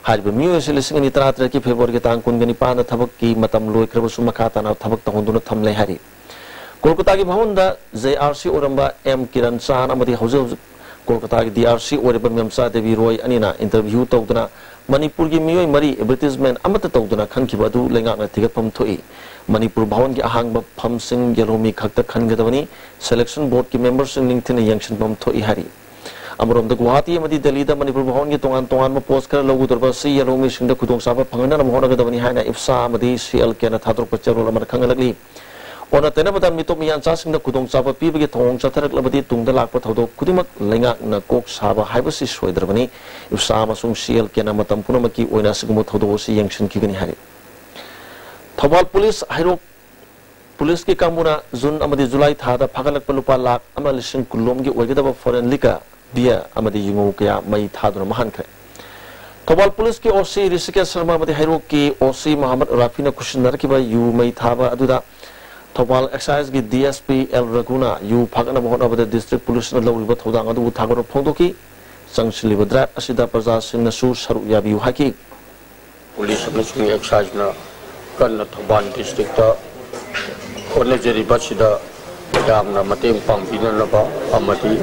ꯍꯥꯏꯔꯤꯕ ꯃꯤꯑꯣꯏ ꯑꯁꯤ ꯂꯤꯁꯤꯡ ꯑꯅꯤ ꯇꯔꯥꯇꯔꯦꯠꯀꯤ ꯐꯦꯕ꯭ꯔꯨꯋꯥꯔꯤꯒꯤ ꯇꯥꯡ ꯀꯨꯟꯒ ꯅꯤꯄꯥꯟꯗ ꯊꯕꯛꯀꯤ ꯃꯇꯝ ꯂꯣꯏꯈ꯭ꯔꯕꯁꯨ ꯃꯈꯥ ꯇꯥꯅ ꯊꯕꯛ ꯇꯧꯍꯟꯗꯨꯅ ꯊꯝꯂꯦ ꯍꯥꯏꯔꯤ꯫ ꯀꯣꯜꯀꯇꯥꯒꯤ ꯚꯥꯋꯟꯗ ꯖꯦ ꯑꯥꯔ ꯁꯤ ꯑꯣꯏꯔꯝꯕ ꯑꯦꯝ ꯀꯤꯔꯟ ꯆꯥꯟ ꯑꯃꯗꯤ ꯍꯧꯖꯤꯛ ꯍꯧꯖꯤꯛ ꯀꯣꯜꯀꯇꯥꯒꯤ ꯗꯤ ꯑꯥꯔ ꯁꯤ ꯑꯣꯏꯔꯤꯕ ꯃꯦꯝꯆꯥ ꯗꯦꯕꯤ ꯔꯣꯏ ꯑꯅꯤꯅ interview ꯇꯧꯗꯨꯅ ꯃꯅꯤꯄꯨꯔꯒꯤ ꯃꯤꯑꯣꯏ ꯃꯔꯤ advertisement ꯑꯃꯠꯇ ꯇꯧꯗꯅ ꯈꯟꯈꯤꯕ ꯑꯗꯨ ꯂꯩꯉꯥꯛꯅ ꯊꯤꯒꯠꯐꯝ ꯊꯣꯛꯏ꯫ ꯃꯅꯤꯄꯨꯔ ꯚꯥꯋꯟꯒꯤ ꯑꯍꯥꯡꯕ ꯐꯝꯁꯤꯡ ꯌꯦꯜꯍꯧꯃꯤ ꯈꯛꯇ ꯈꯟꯒꯗꯕꯅꯤ꯫ Selection boardꯀꯤ memberꯁꯤꯡ ꯅꯤꯡꯊꯤꯅ ꯌꯦꯡꯁꯤꯟꯐꯝ ꯊꯣꯛꯏ ꯍꯥꯏꯔꯤ꯫ ꯑꯃꯔꯣꯝꯗ ꯒꯨꯋꯥꯍꯥꯇꯤ ꯑꯃꯗꯤ ꯗꯦꯜꯂꯤꯗ ꯃꯅꯤꯄꯨꯔ ꯚꯥꯋꯟꯒꯤ ꯇꯣꯉꯥꯟ ꯇꯣꯉꯥꯟꯕ post ꯈꯔ ꯂꯧꯒꯗꯧꯔꯤꯕ ꯑꯁꯤ ꯌꯦꯜꯍꯧꯃꯤꯁꯤꯡꯗ ꯈꯨꯗꯣꯡꯆꯥꯕ ꯐꯪꯍꯟꯅꯕ ꯍꯣꯠꯅꯒꯗꯕꯅꯤ ꯍꯥꯏꯅ ꯏꯞꯁꯥ ꯑꯃꯗꯤ ꯁꯤ ꯑꯦꯜ ꯀꯦꯅ ꯊꯥꯗꯣꯔꯛꯄ ꯆꯦꯔꯣꯜ ꯑꯃꯅ ꯈꯪꯍꯜꯂꯛꯂꯤ꯫ ꯑꯣꯟꯅ ꯇꯩꯅꯕꯗ ꯃꯤꯇꯣꯞ ꯃꯤꯌꯥꯟꯆꯥꯁꯤꯡꯗ ꯈꯨꯗꯣꯡꯆꯥꯕ ꯄꯤꯕꯒꯤ ꯊꯧꯑꯣꯡ ꯆꯠꯊꯔꯛꯂꯕꯗꯤ ꯇꯨꯡꯗ ꯂꯥꯛꯄ ꯊꯧꯗꯣꯛ ꯈꯨꯗꯤꯡꯃꯛ ꯂꯩꯉꯥꯛꯅ ꯀꯣꯛ ꯁꯥꯕ ꯍꯥꯏꯕꯁꯤ ꯁꯣꯏꯗ꯭ꯔꯕꯅꯤ꯫ ꯏꯞꯁꯥ ꯑꯃꯁꯨꯡ ꯁꯤ ꯑꯦꯜ ꯀꯦꯅ ꯃꯇꯝ ꯄꯨꯝꯅꯃꯛꯀꯤ ꯑꯣꯏꯅ ꯑꯁꯤꯒꯨꯝꯕ ꯊꯧꯗꯣꯛ ꯑꯁꯤ ꯌꯦꯡꯁꯤꯟꯈꯤꯒꯅꯤ ꯍꯥꯏꯔꯤ꯫ ꯊꯧꯕꯥꯜ ꯄꯨꯂꯤꯁ ꯍꯩꯔꯣꯛ ꯄꯨꯂꯤꯁꯀꯤ ꯀꯥꯡꯕꯨꯅ ꯖꯨꯟ ꯑꯃꯗꯤ ꯖꯨꯂꯥꯏ ꯊꯥꯗ ꯐꯥꯒꯠꯂꯛꯄ ꯂꯨꯄꯥ ꯂꯥꯈ ꯑꯃ ꯂꯤꯁꯤꯡ ꯀꯨꯟ ꯂꯣꯝꯒꯤ ꯑꯣꯏꯒꯗꯕ foreign liquor, beer ꯑꯃꯗꯤ ꯌꯨꯉꯧ ꯀꯌꯥ ꯃꯩ ꯊꯥꯗꯨꯅ ꯃꯥꯡꯍꯟꯈ꯭ꯔꯦ꯫ ꯊꯧꯕꯥꯜ ꯄꯨꯂꯤꯁꯀꯤ ꯑꯣ ꯁꯤ ꯔꯤꯁꯤꯀꯦꯁ ꯁꯔꯃ ꯑꯃꯗꯤ ꯍꯩꯔꯣꯛꯀꯤ ꯑꯣ ꯁꯤ ꯃꯣꯍꯝꯃꯗ ꯔꯥꯐꯤꯅ ꯈꯨꯠꯁꯤꯟꯅꯔꯛꯈꯤꯕ ꯌꯨ ꯃꯩ ꯊꯥꯕ ꯑꯗꯨꯗ ꯊꯧꯕꯥꯜ ꯑꯦꯛꯁꯥꯏꯖꯒꯤ ꯗꯤ ꯑꯦꯁ ꯄꯤ ꯑꯦꯜ ꯔꯘꯨꯅ ꯌꯨ ꯐꯥꯒꯠꯅꯕ ꯍꯣꯠꯅꯕꯗ district ꯄꯨꯂꯤꯁꯅ ꯂꯧꯔꯤꯕ ꯊꯧꯗꯥꯡ ꯑꯗꯨꯕꯨ ꯊꯥꯒꯠꯄ ꯐꯣꯡꯗꯣꯛꯈꯤ꯫ ꯆꯪꯁꯤꯜꯂꯤꯕ ꯗ꯭ꯔꯥꯏꯚ ꯑꯁꯤꯗ ꯄ꯭ꯔꯖꯥꯁꯤꯡꯅꯁꯨ ꯁꯔꯨꯛ ꯌꯥꯕꯤꯌꯨ ꯍꯥꯏꯈꯤ꯫ ꯄꯨꯂꯤꯁ ꯑꯃꯁꯨꯡ ꯑꯦꯛꯁꯥꯏꯖꯅ ꯀꯟꯅ ꯊꯧꯕꯥꯜ ꯗꯤꯁꯇ꯭ꯔꯤꯛꯇ ꯍꯣꯠꯅꯖꯔꯤꯕꯁꯤꯗ ꯌꯥꯝꯅ ꯃꯇꯦꯡ ꯄꯥꯡꯕꯤꯅꯅꯕ ꯑꯃꯗꯤ,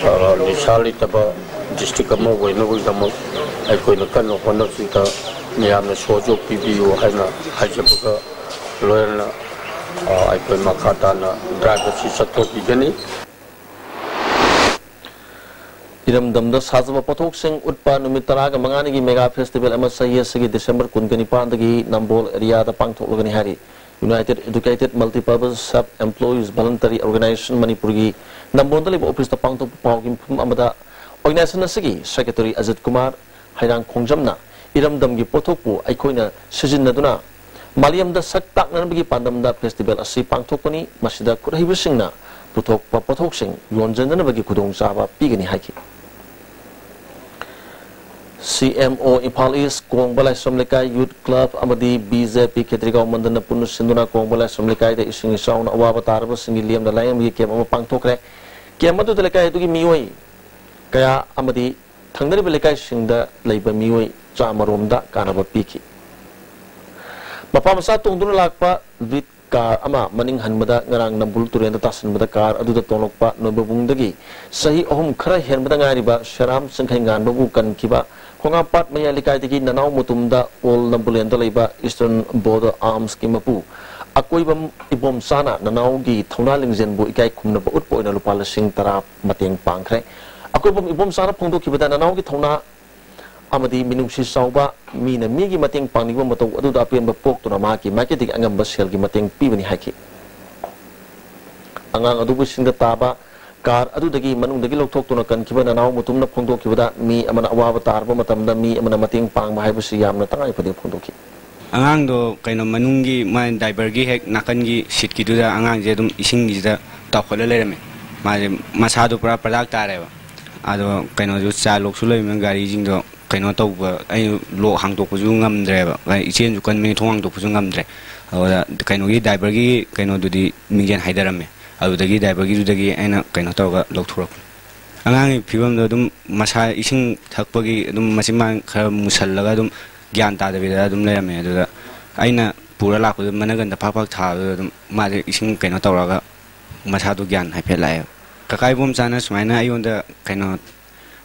ꯑ, ꯅꯤꯁꯥ ꯂꯩꯇꯕ ꯗꯤꯁꯇ꯭ꯔꯤꯛ ꯑꯃ ꯑꯣꯏꯅꯕꯒꯤꯗꯃꯛ ꯑꯩꯈꯣꯏꯅ ꯀꯟꯅ ꯍꯣꯠꯅꯕꯁꯤꯗ ꯃꯌꯥꯝꯅ ꯁꯍꯖꯣꯛ ꯄꯤꯕꯤꯌꯨ ꯍꯥꯏꯅ ꯍꯥꯏꯖꯕꯒ ꯂꯣꯏꯅꯅ, ꯑ, ꯑꯩꯈꯣꯏ ꯃꯈꯥ ꯇꯥꯅ ꯗ꯭ꯔꯥꯏꯚ ꯑꯁꯤ ꯆꯠꯊꯣꯛꯄꯤꯒꯅꯤ꯫ ꯏꯔꯝꯗꯝꯗ ꯁꯥꯖꯕ ꯄꯣꯠꯊꯣꯛꯁꯤꯡ ꯎꯠꯄ ꯅꯨꯃꯤꯠ ꯇꯔꯥꯒ ꯃꯉꯥꯅꯤꯒꯤ ꯃꯦꯒꯥ ꯐꯦꯁꯇꯤꯚꯦꯜ ꯑꯃ ꯆꯍꯤ ꯑꯁꯤꯒꯤ ꯗꯤꯁꯦꯝꯕꯔ ꯀꯨꯟꯒ ꯅꯤꯄꯥꯟꯗꯒꯤ ꯅꯝꯕꯣꯜ ꯑꯦꯔꯤꯌꯥꯗ ꯄꯥꯡꯊꯣꯛꯂꯒꯅꯤ ꯍꯥꯏꯔꯤ꯫ United Educated Multipurpose Sub Employees Voluntary Organization ꯃꯅꯤꯄꯨꯔꯒꯤ ꯅꯝꯕꯣꯜꯗ ꯂꯩꯕ ꯑꯣꯐꯤꯁꯇ ꯄꯥꯡꯊꯣꯛꯄ ꯄꯥꯎꯒꯤ ꯃꯤꯐꯝ ꯑꯃꯗ organization ꯑꯁꯤꯒꯤ secretary ꯑꯖꯤꯠ ꯀꯨꯃꯥꯔ ꯍꯩꯔꯥꯡꯈꯣꯡꯖꯝꯅ ꯏꯔꯝꯗꯝꯒꯤ ꯄꯣꯠꯊꯣꯛꯄꯨ ꯑꯩꯈꯣꯏꯅ ꯁꯤꯖꯤꯟꯅꯗꯨꯅ ꯃꯥꯂꯦꯝꯗ ꯁꯛ ꯇꯥꯛꯅꯅꯕꯒꯤ ꯄꯥꯟꯗꯝꯗ ꯐꯦꯁꯇꯤꯚꯦꯜ ꯑꯁꯤ ꯄꯥꯡꯊꯣꯛꯄꯅꯤ꯫ ꯃꯁꯤꯗ ꯈꯨꯠꯍꯩꯕꯁꯤꯡꯅ ꯄꯨꯊꯣꯛꯄ ꯄꯣꯠꯊꯣꯛꯁꯤꯡ ꯌꯣꯟꯖꯅꯅꯕꯒꯤ ꯈꯨꯗꯣꯡꯆꯥꯕ ꯄꯤꯒꯅꯤ ꯍꯥꯏꯈꯤ꯫ ꯁꯤ ꯑꯦꯝ ꯑꯣ ꯏꯝꯐꯥꯜ ꯏꯁ, ꯀꯣꯡꯕ ꯂꯥꯏꯁ꯭ꯔꯝ ꯂꯩꯀꯥꯏ ꯌꯨꯠ ꯀ꯭ꯂꯕ ꯑꯃꯗꯤ ꯕꯤ ꯖꯦ ꯄꯤ ꯈꯦꯇ꯭ꯔꯤꯒꯥꯎ ꯃꯟꯗꯜꯅ ꯄꯨꯟꯅ ꯁꯤꯟꯗꯨꯅ ꯀꯣꯡꯕ ꯂꯥꯏꯁ꯭ꯔꯝ ꯂꯩꯀꯥꯏꯗ ꯏꯁꯤꯡ ꯏꯆꯥꯎꯅ ꯑꯋꯥꯕ ꯇꯥꯔꯕꯁꯤꯡꯒꯤ ꯂꯦꯝꯅ ꯂꯥꯏꯌꯦꯡꯕꯒꯤ ꯀꯦꯝꯞ ꯑꯃ ꯄꯥꯡꯊꯣꯛꯈ꯭ꯔꯦ꯫ ꯀꯦꯝꯞ ꯑꯗꯨꯗ ꯂꯩꯀꯥꯏ ꯑꯗꯨꯒꯤ ꯃꯤꯑꯣꯏ ꯀꯌꯥ ꯑꯃꯗꯤ ꯊꯪꯅꯔꯤꯕ ꯂꯩꯀꯥꯏꯁꯤꯡꯗ ꯂꯩꯕ ꯃꯤꯑꯣꯏ ꯆꯥꯝꯃꯔꯣꯝꯗ ꯀꯥꯟꯅꯕ ꯄꯤꯈꯤ꯫ ꯃꯄꯥ ꯃꯆꯥ ꯇꯣꯡꯗꯨꯅ ꯂꯥꯛꯄ ꯕꯤꯠ ꯀꯥꯔ ꯑꯃ ꯃꯅꯤꯡ ꯍꯟꯕꯗ ꯉꯔꯥꯡ ꯅꯝꯕꯨꯜ ꯇꯨꯔꯦꯜꯗ ꯇꯥꯁꯤꯟꯕꯗ ꯀꯥꯔ ꯑꯗꯨꯗ ꯇꯣꯡꯂꯛꯄ ꯅꯣꯏꯕꯕꯨꯡꯗꯒꯤ ꯆꯍꯤ ꯑꯍꯨꯝ ꯈꯔ ꯍꯦꯟꯕꯗ ꯉꯥꯏꯔꯤꯕ ꯁꯦꯔꯥꯝ ꯆꯤꯡꯈꯩ ꯉꯥꯟꯕꯕꯨ ꯀꯟꯈꯤꯕ ꯈꯣꯡꯉꯥꯝꯄꯥꯠ ꯃꯌꯥꯏ ꯂꯩꯀꯥꯏꯗꯒꯤ ꯅꯅꯥꯎ ꯃꯨꯇꯨꯝꯗ ꯑꯣꯜ ꯅꯝꯕꯨꯂꯦꯟꯗ ꯂꯩꯕ Eastern Border Armsꯀꯤ ꯃꯄꯨ ꯑꯀꯣꯏꯕꯝ ꯏꯕꯣꯝꯆꯥꯅ ꯅꯅꯥꯎꯒꯤ ꯊꯧꯅꯥ ꯂꯤꯡꯖꯦꯜꯕꯨ ꯏꯀꯥꯏ ꯈꯨꯝꯅꯕ ꯎꯠꯄ ꯑꯣꯏꯅ ꯂꯨꯄꯥ ꯂꯤꯁꯤꯡ ꯇꯔꯥ ꯃꯇꯦꯡ ꯄꯥꯡꯈ꯭ꯔꯦ꯫ ꯑꯀꯣꯏꯕꯝ ꯏꯕꯣꯝꯆꯥꯅ ꯐꯣꯡꯗꯣꯛꯈꯤꯕꯗ ꯅꯅꯥꯎꯒꯤ ꯊꯧꯅꯥ ꯑꯃꯗꯤ ꯃꯤꯅꯨꯡꯁꯤ ꯆꯥꯎꯕ, ꯃꯤꯅ ꯃꯤꯒꯤ ꯃꯇꯦꯡ ꯄꯥꯡꯅꯤꯡꯕ ꯃꯇꯧ ꯑꯗꯨꯗ ꯑꯄꯦꯟꯕ ꯄꯣꯛꯇꯨꯅ ꯃꯍꯥꯛꯀꯤ ꯃꯥꯏꯀꯩꯗꯒꯤ ꯑꯉꯝꯕ ꯁꯦꯜꯒꯤ ꯃꯇꯦꯡ ꯄꯤꯕꯅꯤ ꯍꯥꯏꯈꯤ꯫ ꯑꯉꯥꯡ ꯑꯗꯨꯕꯨ ꯏꯁꯤꯡꯗ ꯇꯥꯕ ꯀꯥꯔ ꯑꯗꯨꯗꯒꯤ ꯃꯅꯨꯡꯗꯒꯤ ꯂꯧꯊꯣꯛꯇꯨꯅ ꯀꯟꯈꯤꯕ ꯅꯅꯥꯎ ꯃꯨꯇꯨꯝꯅ ꯐꯣꯡꯗꯣꯛꯈꯤꯕꯗ, ꯃꯤ ꯑꯃꯅ ꯑꯋꯥꯕ ꯇꯥꯔꯕ ꯃꯇꯝꯗ ꯃꯤ ꯑꯃꯅ ꯃꯇꯦꯡ ꯄꯥꯡꯕ ꯍꯥꯏꯕꯁꯤ ꯌꯥꯝꯅ ꯇꯉꯥꯏ ꯐꯗꯦ ꯐꯣꯡꯗꯣꯛꯈꯤ꯫ ꯑꯉꯥꯡꯗꯣ ꯀꯩꯅꯣ ꯃꯅꯨꯡꯒꯤ ꯃꯥꯏ ꯗ꯭ꯔꯥꯏꯚꯔꯒꯤ ꯍꯦꯛ ꯅꯥꯀꯟꯒꯤ ꯁꯤꯠꯀꯤꯗꯨꯗ ꯑꯉꯥꯡꯁꯦ ꯑꯗꯨꯝ ꯏꯁꯤꯡꯒꯤꯁꯤꯗ ꯇꯥꯎꯈꯠꯂ ꯂꯩꯔꯝꯃꯦ꯫ ꯃꯥꯁꯦ ꯃꯁꯥꯗꯣ ꯄꯨꯔꯥ ꯄꯗꯥꯛ ꯇꯥꯔꯦꯕ꯫ ꯑꯗꯣ ꯀꯩꯅꯣꯁꯨ ꯆꯥ ꯂꯣꯛꯁꯨ ꯂꯩꯕꯅꯤꯅ ꯒꯥꯔꯤꯁꯤꯡꯗꯣ ꯀꯩꯅꯣ ꯇꯧꯕ, ꯑꯩ ꯂꯣꯛ ꯍꯥꯡꯗꯣꯛꯄꯁꯨ ꯉꯝꯗ꯭ꯔꯦꯕ, ꯏꯆꯦꯟꯁꯨ ꯀꯟꯕꯅꯤ, ꯊꯣꯡ ꯍꯥꯡꯗꯣꯛꯄꯁꯨ ꯉꯝꯗ꯭ꯔꯦ꯫ ꯑꯗꯨꯗ ꯀꯩꯅꯣꯒꯤ ꯗ꯭ꯔꯥꯏꯚꯔꯒꯤ ꯀꯩꯅꯣꯗꯨꯗꯤ ꯃꯤꯡꯖꯦꯜ ꯍꯥꯏꯊꯔꯝꯃꯦ꯫ ꯑꯗꯨꯗꯒꯤ ꯗ꯭ꯔꯥꯏꯚꯔꯒꯤꯗꯨꯗꯒꯤ ꯑꯩꯅ ꯀꯩꯅꯣ ꯇꯧꯔꯒ ꯂꯧꯊꯣꯔꯛꯄꯅꯤ꯫ ꯑꯉꯥꯡꯒꯤ ꯐꯤꯕꯝꯗꯣ ꯑꯗꯨꯝ ꯃꯁꯥ ꯏꯁꯤꯡ ꯊꯛꯄꯒꯤ ꯑꯗꯨꯝ ꯃꯆꯤꯟ ꯕꯥꯟ ꯈꯔ ꯃꯨꯁꯜꯂꯒ ꯑꯗꯨꯝ ꯒ꯭ꯌꯥꯟ ꯇꯥꯗꯕꯤꯗ ꯑꯗꯨꯝ ꯂꯩꯔꯝꯃꯦ꯫ ꯑꯗꯨꯗ ꯑꯩꯅ ꯄꯨꯔ ꯂꯥꯛꯄꯗ ꯃꯅꯒꯟꯗ ꯐꯥꯛ ꯐꯥꯛ ꯊꯥꯕꯗꯨꯗ ꯑꯗꯨꯝ ꯃꯥꯁꯦ ꯏꯁꯤꯡ ꯀꯩꯅꯣ ꯇꯧꯔꯒ ꯃꯁꯥꯗꯣ ꯒ꯭ꯌꯥꯟ ꯍꯥꯏꯐꯦꯠ ꯂꯥꯛꯑꯦ꯫ ꯀꯀꯥ ꯏꯕꯣꯝꯆꯥꯅ ꯁꯨꯃꯥꯏꯅ ꯑꯩꯉꯣꯟꯗ ꯀꯩꯅꯣ,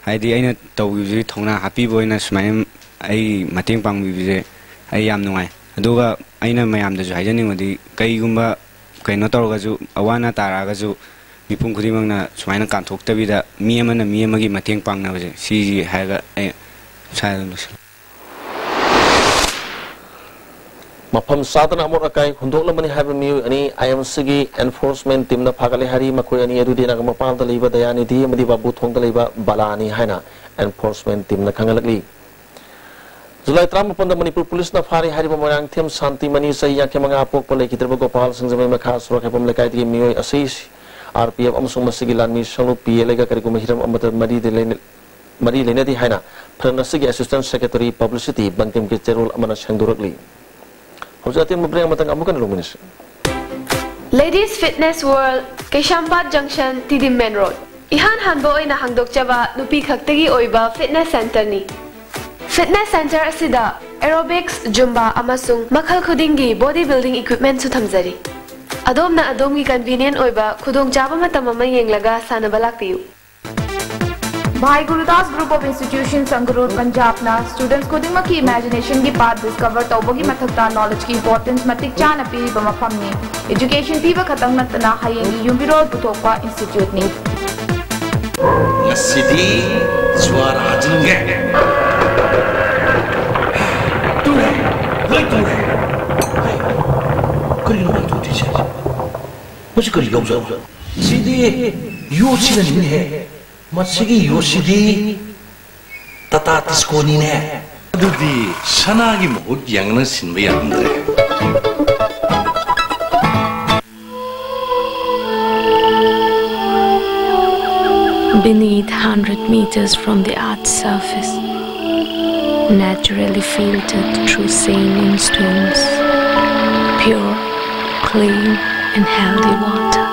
ꯍꯥꯏꯗꯤ ꯑꯩꯅ ꯇꯧꯈꯤꯕꯁꯤ ꯊꯧꯅꯥ ꯍꯥꯞꯄꯤꯕ ꯑꯣꯏꯅ ꯁꯨꯃꯥꯏꯅ ꯑꯩ ꯃꯇꯦꯡ ꯄꯥꯡꯕꯤꯕꯁꯦ ꯑꯩ ꯌꯥꯝ ꯅꯨꯡꯉꯥꯏ꯫ ꯑꯗꯨꯒ ꯑꯩꯅ ꯃꯌꯥꯝꯗꯁꯨ ꯍꯥꯏꯖꯅꯤꯡꯕꯗꯤ, ꯀꯩꯒꯨꯝꯕ ꯀꯩꯅꯣ ꯇꯧꯔꯒꯁꯨ, ꯑꯋꯥ ꯑꯅꯥ ꯇꯥꯔꯛꯑꯒꯁꯨ, ꯃꯤꯄꯨꯝ ꯈꯨꯗꯤꯡꯃꯛꯅ ꯁꯨꯃꯥꯏꯅ ꯀꯥꯟꯊꯣꯛꯇꯕꯤꯗ ꯃꯤ ꯑꯃꯅ ꯃꯤ ꯑꯃꯒꯤ ꯃꯇꯦꯡ ꯄꯥꯡꯅꯕꯁꯦ, ꯁꯤꯁꯤ ꯍꯥꯏꯔꯒ ꯑꯩ ꯁ꯭ꯋꯥꯏꯗ ꯑꯗꯨꯝ ꯂꯣꯏꯁꯤꯜꯂꯦ꯫ ꯃꯐꯝ ꯆꯥꯗꯅ ꯑꯃꯣꯠ ꯑꯀꯥꯏ ꯍꯨꯟꯗꯣꯛꯂꯝꯕꯅꯤ ꯍꯥꯏꯕ ꯃꯤꯑꯣꯏ ꯑꯅꯤ ꯑꯥꯏ ꯑꯦꯝ ꯁꯤꯒꯤ ꯑꯦꯟꯐꯣꯔꯁꯃꯦꯟ ꯇꯤꯝꯅ ꯐꯥꯒꯠꯂꯦ ꯍꯥꯏꯔꯤ꯫ ꯃꯈꯣꯏ ꯑꯅꯤ ꯑꯗꯨꯗꯤ ꯅꯥꯒꯥꯃꯄꯥꯜꯗ ꯂꯩꯕ ꯗꯌꯥꯅꯤꯙꯤ ꯑꯃꯗꯤ ꯕꯥꯕꯨꯊꯣꯡꯗ ꯂꯩꯕ ꯕꯂꯥꯅꯤ ꯍꯥꯏꯅ ꯑꯦꯟꯐꯣꯔꯁꯃꯦꯟ ꯇꯤꯝꯅ ꯈꯪꯍꯜꯂꯛꯂꯤ꯫ ꯖꯨꯂꯥꯏ ꯇꯔꯥꯃꯥꯄꯟꯗ ꯃꯅꯤꯄꯨꯔ ꯄꯨꯂꯤꯁꯅ ꯐꯥꯔꯦ ꯍꯥꯏꯔꯤꯕ ꯃꯣꯏꯔꯥꯡꯊꯦꯝ ꯁꯥꯟꯇꯤꯃꯅꯤ, ꯆꯍꯤ ꯌꯥꯡꯈꯩ ꯃꯉꯥ ꯄꯣꯛꯄ, ꯂꯩꯈꯤꯗ꯭ꯔꯕ ꯒꯣꯄꯥꯜ ꯁꯤꯡꯖꯃꯩ ꯃꯈꯥ ꯁꯣꯔꯣꯛ ꯍꯦꯐꯝ ꯂꯩꯀꯥꯏꯗꯒꯤ ꯃꯤꯑꯣꯏ ꯑꯁꯤ ꯑꯥꯔ ꯄꯤ ꯑꯦꯐ ꯑꯃꯁꯨꯡ ꯃꯁꯤꯒꯤ ꯂꯥꯟꯃꯤ ꯁꯪꯂꯨꯞ ꯄꯤ ꯑꯦꯜ ꯑꯦꯒ ꯀꯔꯤꯒꯨꯝꯕ ꯍꯤꯔꯝ ꯑꯃꯠꯇ ꯃꯔꯤ ꯂꯩꯅ-, ꯃꯔꯤ ꯂꯩꯅꯗꯦ ꯍꯥꯏꯅ ꯐ꯭ꯔꯟ ꯑꯁꯤꯒꯤ ꯑꯦꯁꯤꯁꯇꯦꯟ ꯁꯦꯀ꯭ꯔꯦꯇꯔꯤ ꯄꯕ꯭ꯂꯤꯁꯤꯇꯤ ꯕꯟꯇꯤꯝꯒꯤ ꯆꯦꯔꯣꯜ ꯑꯃꯅ ꯁꯦꯡꯗꯣꯔꯛꯂꯤ꯫ ꯍꯧꯖꯤꯛ ꯑꯇꯦꯟꯕ ꯕ꯭ꯔꯦꯛ ꯑꯃꯇꯪ ꯑꯃꯨꯛ ꯍꯟꯅ ꯂꯧꯃꯤꯟꯅꯁꯤ꯫ Ladies Fitness World, ꯀꯩꯁꯥꯝꯄꯥꯠ ꯖꯪꯁꯟ, ꯇꯤꯗꯤꯝ ꯃꯦꯟ ꯔꯣꯗ꯫ ꯏꯍꯥꯟ ꯍꯥꯟꯕ ꯑꯣꯏꯅ ꯍꯥꯡꯗꯣꯛꯆꯕ ꯅꯨꯄꯤ ꯈꯛꯇꯒꯤ ꯑꯣꯏꯕ ꯐꯤꯠꯅꯦꯁ ꯁꯦꯟꯇꯔꯅꯤ꯫ ꯐꯤꯠꯅꯦꯁ ꯁꯦꯟꯇꯔ ꯑꯁꯤꯗ ꯑꯦꯔꯣꯕꯤꯛꯁ, ꯖꯨꯝꯕꯥ ꯑꯃꯁꯨꯡ ꯃꯈꯜ ꯈꯨꯗꯤꯡꯒꯤ ꯕꯣꯗꯤ ꯕꯤꯜꯗꯤꯡ ꯏꯀ꯭ꯋꯤꯞꯃꯦꯟꯠꯁꯨ ꯊꯝꯖꯔꯤ꯫ ꯑꯗꯣꯝꯅ ꯑꯗꯣꯝꯒꯤ ꯀꯟꯚꯤꯅꯤꯌꯦꯟꯠ ꯑꯣꯏꯕ ꯈꯨꯗꯣꯡꯆꯥꯕ ꯃꯇꯝ ꯑꯃ ꯌꯦꯡꯂꯒ ꯁꯥꯟꯅꯕ ꯂꯥꯛꯄꯤꯌꯨ꯫ Bhai Gurudas Group of Institutions, Sangrur, Punjabꯅ students ꯈꯨꯗꯤꯡꯃꯛꯀꯤ imaginationꯒꯤ path discover ꯇꯧꯕꯒꯤ ꯃꯊꯛꯇ knowledgeꯀꯤ importance ꯃꯇꯤꯛ ꯆꯥꯅ ꯄꯤꯔꯤꯕ ꯃꯐꯝꯅꯤ꯫ Education ꯄꯤꯕ ꯈꯛꯇꯪ ꯅꯠꯇꯅ ꯍꯌꯦꯡꯒꯤ ꯌꯨꯝꯕꯤꯔꯣꯜ ꯄꯨꯊꯣꯛꯄ instituteꯅꯤ꯫ ꯉꯁꯤꯗꯤ ꯖ꯭ꯋꯥꯔ ꯍꯥꯖꯤꯟꯒꯦ꯫ ꯇꯨꯔꯦ, ꯂꯣꯏ ꯇꯨꯔꯦ꯫ ꯍꯩ, ꯀꯔꯤꯅꯣ ꯃꯥꯅ ꯇꯧꯗꯣꯏꯁꯦ? ꯃꯁꯤ ꯀꯔꯤ ꯂꯧꯖꯥꯠꯅꯣ? ꯁꯤꯗꯤ ꯌꯣꯠꯁꯤꯅꯅꯤꯅꯦꯍꯦ꯫ ꯃꯁꯤꯒꯤ ꯌꯣꯠꯁꯤꯗꯤ ꯇꯥꯇꯥ ꯇꯤꯁꯀꯣꯅꯤꯅꯦ꯫ ꯑꯗꯨꯗꯤ ꯁꯅꯥꯒꯤ ꯃꯍꯨꯠ ꯌꯥꯡꯅ ꯁꯤꯟꯕ ꯌꯥꯔꯝꯗ꯭ꯔꯦ꯫ Beneath, hundred meters from the earth's surface, naturally filtered through saline stones, pure, clean, and healthy water.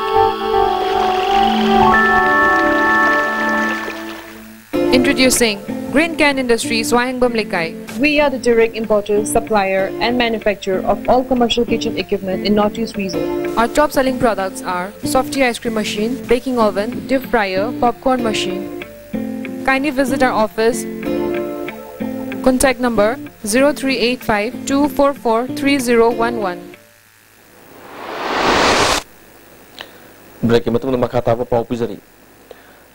Introducing Green Can Industries, Wahengbam Lekai. We are the direct importer, supplier, and manufacturer of all commercial kitchen equipment in Northeast region. Our top selling products are softy ice cream machine, baking oven, dip fryer, popcorn machine. Kindly visit our office. Contact number zero three eight five two four four three zero one one. Break ꯀꯤ ꯃꯇꯨꯡꯗ ꯃꯈꯥ ꯇꯥꯕ ꯄꯥꯎ ꯄꯤꯖꯔꯤ꯫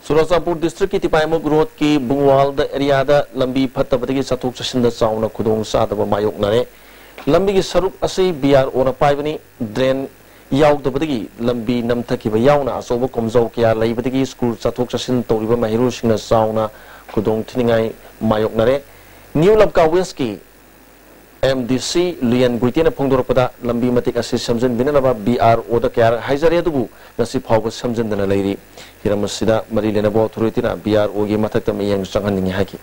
Churachandpur district ꯀꯤ ꯇꯤꯄꯥꯏꯃꯨꯛ road ꯀꯤ ꯕꯨꯡꯋꯥꯜꯗ area ꯗ ꯂꯝꯕꯤ ꯐꯠꯇꯕꯗꯒꯤ ꯆꯠꯊꯣꯛ ꯆꯠꯁꯤꯟꯗ ꯆꯥꯎꯅ ꯈꯨꯗꯣꯡ ꯆꯥꯗꯕ ꯃꯥꯌꯣꯛꯅꯔꯦ꯫ ꯂꯝꯕꯤꯒꯤ ꯁꯔꯨꯛ ꯑꯁꯤ B R O ꯅ ꯄꯥꯏꯕꯅꯤ꯫ Drain ꯌꯥꯎꯗꯕꯗꯒꯤ ꯂꯝꯕꯤ ꯅꯝꯊꯈꯤꯕ ꯌꯥꯎꯅ ꯑꯆꯧꯕ ꯀꯣꯝꯖꯥꯎ ꯀꯌꯥ ꯂꯩꯕꯗꯒꯤ school ꯆꯠꯊꯣꯛ ꯆꯠꯁꯤꯟ ꯇꯧꯔꯤꯕ ꯃꯍꯩꯔꯣꯏꯁꯤꯡꯅ ꯆꯥꯎꯅ ꯈꯨꯗꯣꯡ ꯊꯤꯅꯤꯡꯉꯥꯏ ꯃꯥꯌꯣꯛꯅꯔꯦ꯫ New ꯂꯝꯀꯥ West ꯀꯤ M D C ꯂꯨꯌꯦꯟ ꯒꯨꯏꯇꯦꯅ ꯐꯣꯡꯗꯣꯔꯛꯄꯗ, ꯂꯝꯕꯤ ꯃꯇꯦꯛ ꯑꯁꯤ ꯁꯦꯝꯖꯤꯟꯕꯤꯅꯅꯕ B R O ꯗ ꯀꯌꯥꯔꯛ ꯍꯥꯏꯖꯔꯦ, ꯑꯗꯨꯕꯨ ꯉꯁꯤ ꯐꯥꯎꯕ ꯁꯦꯝꯖꯤꯟꯗꯅ ꯂꯩꯔꯤ꯫ ꯍꯤꯔꯝ ꯑꯁꯤꯗ ꯃꯔꯤ ꯂꯩꯅꯕ authority ꯅ B R O ꯒꯤ ꯃꯊꯛꯇ ꯃꯤꯠꯌꯦꯡ ꯆꯪꯍꯟꯅꯤꯡꯏ ꯍꯥꯏꯈꯤ꯫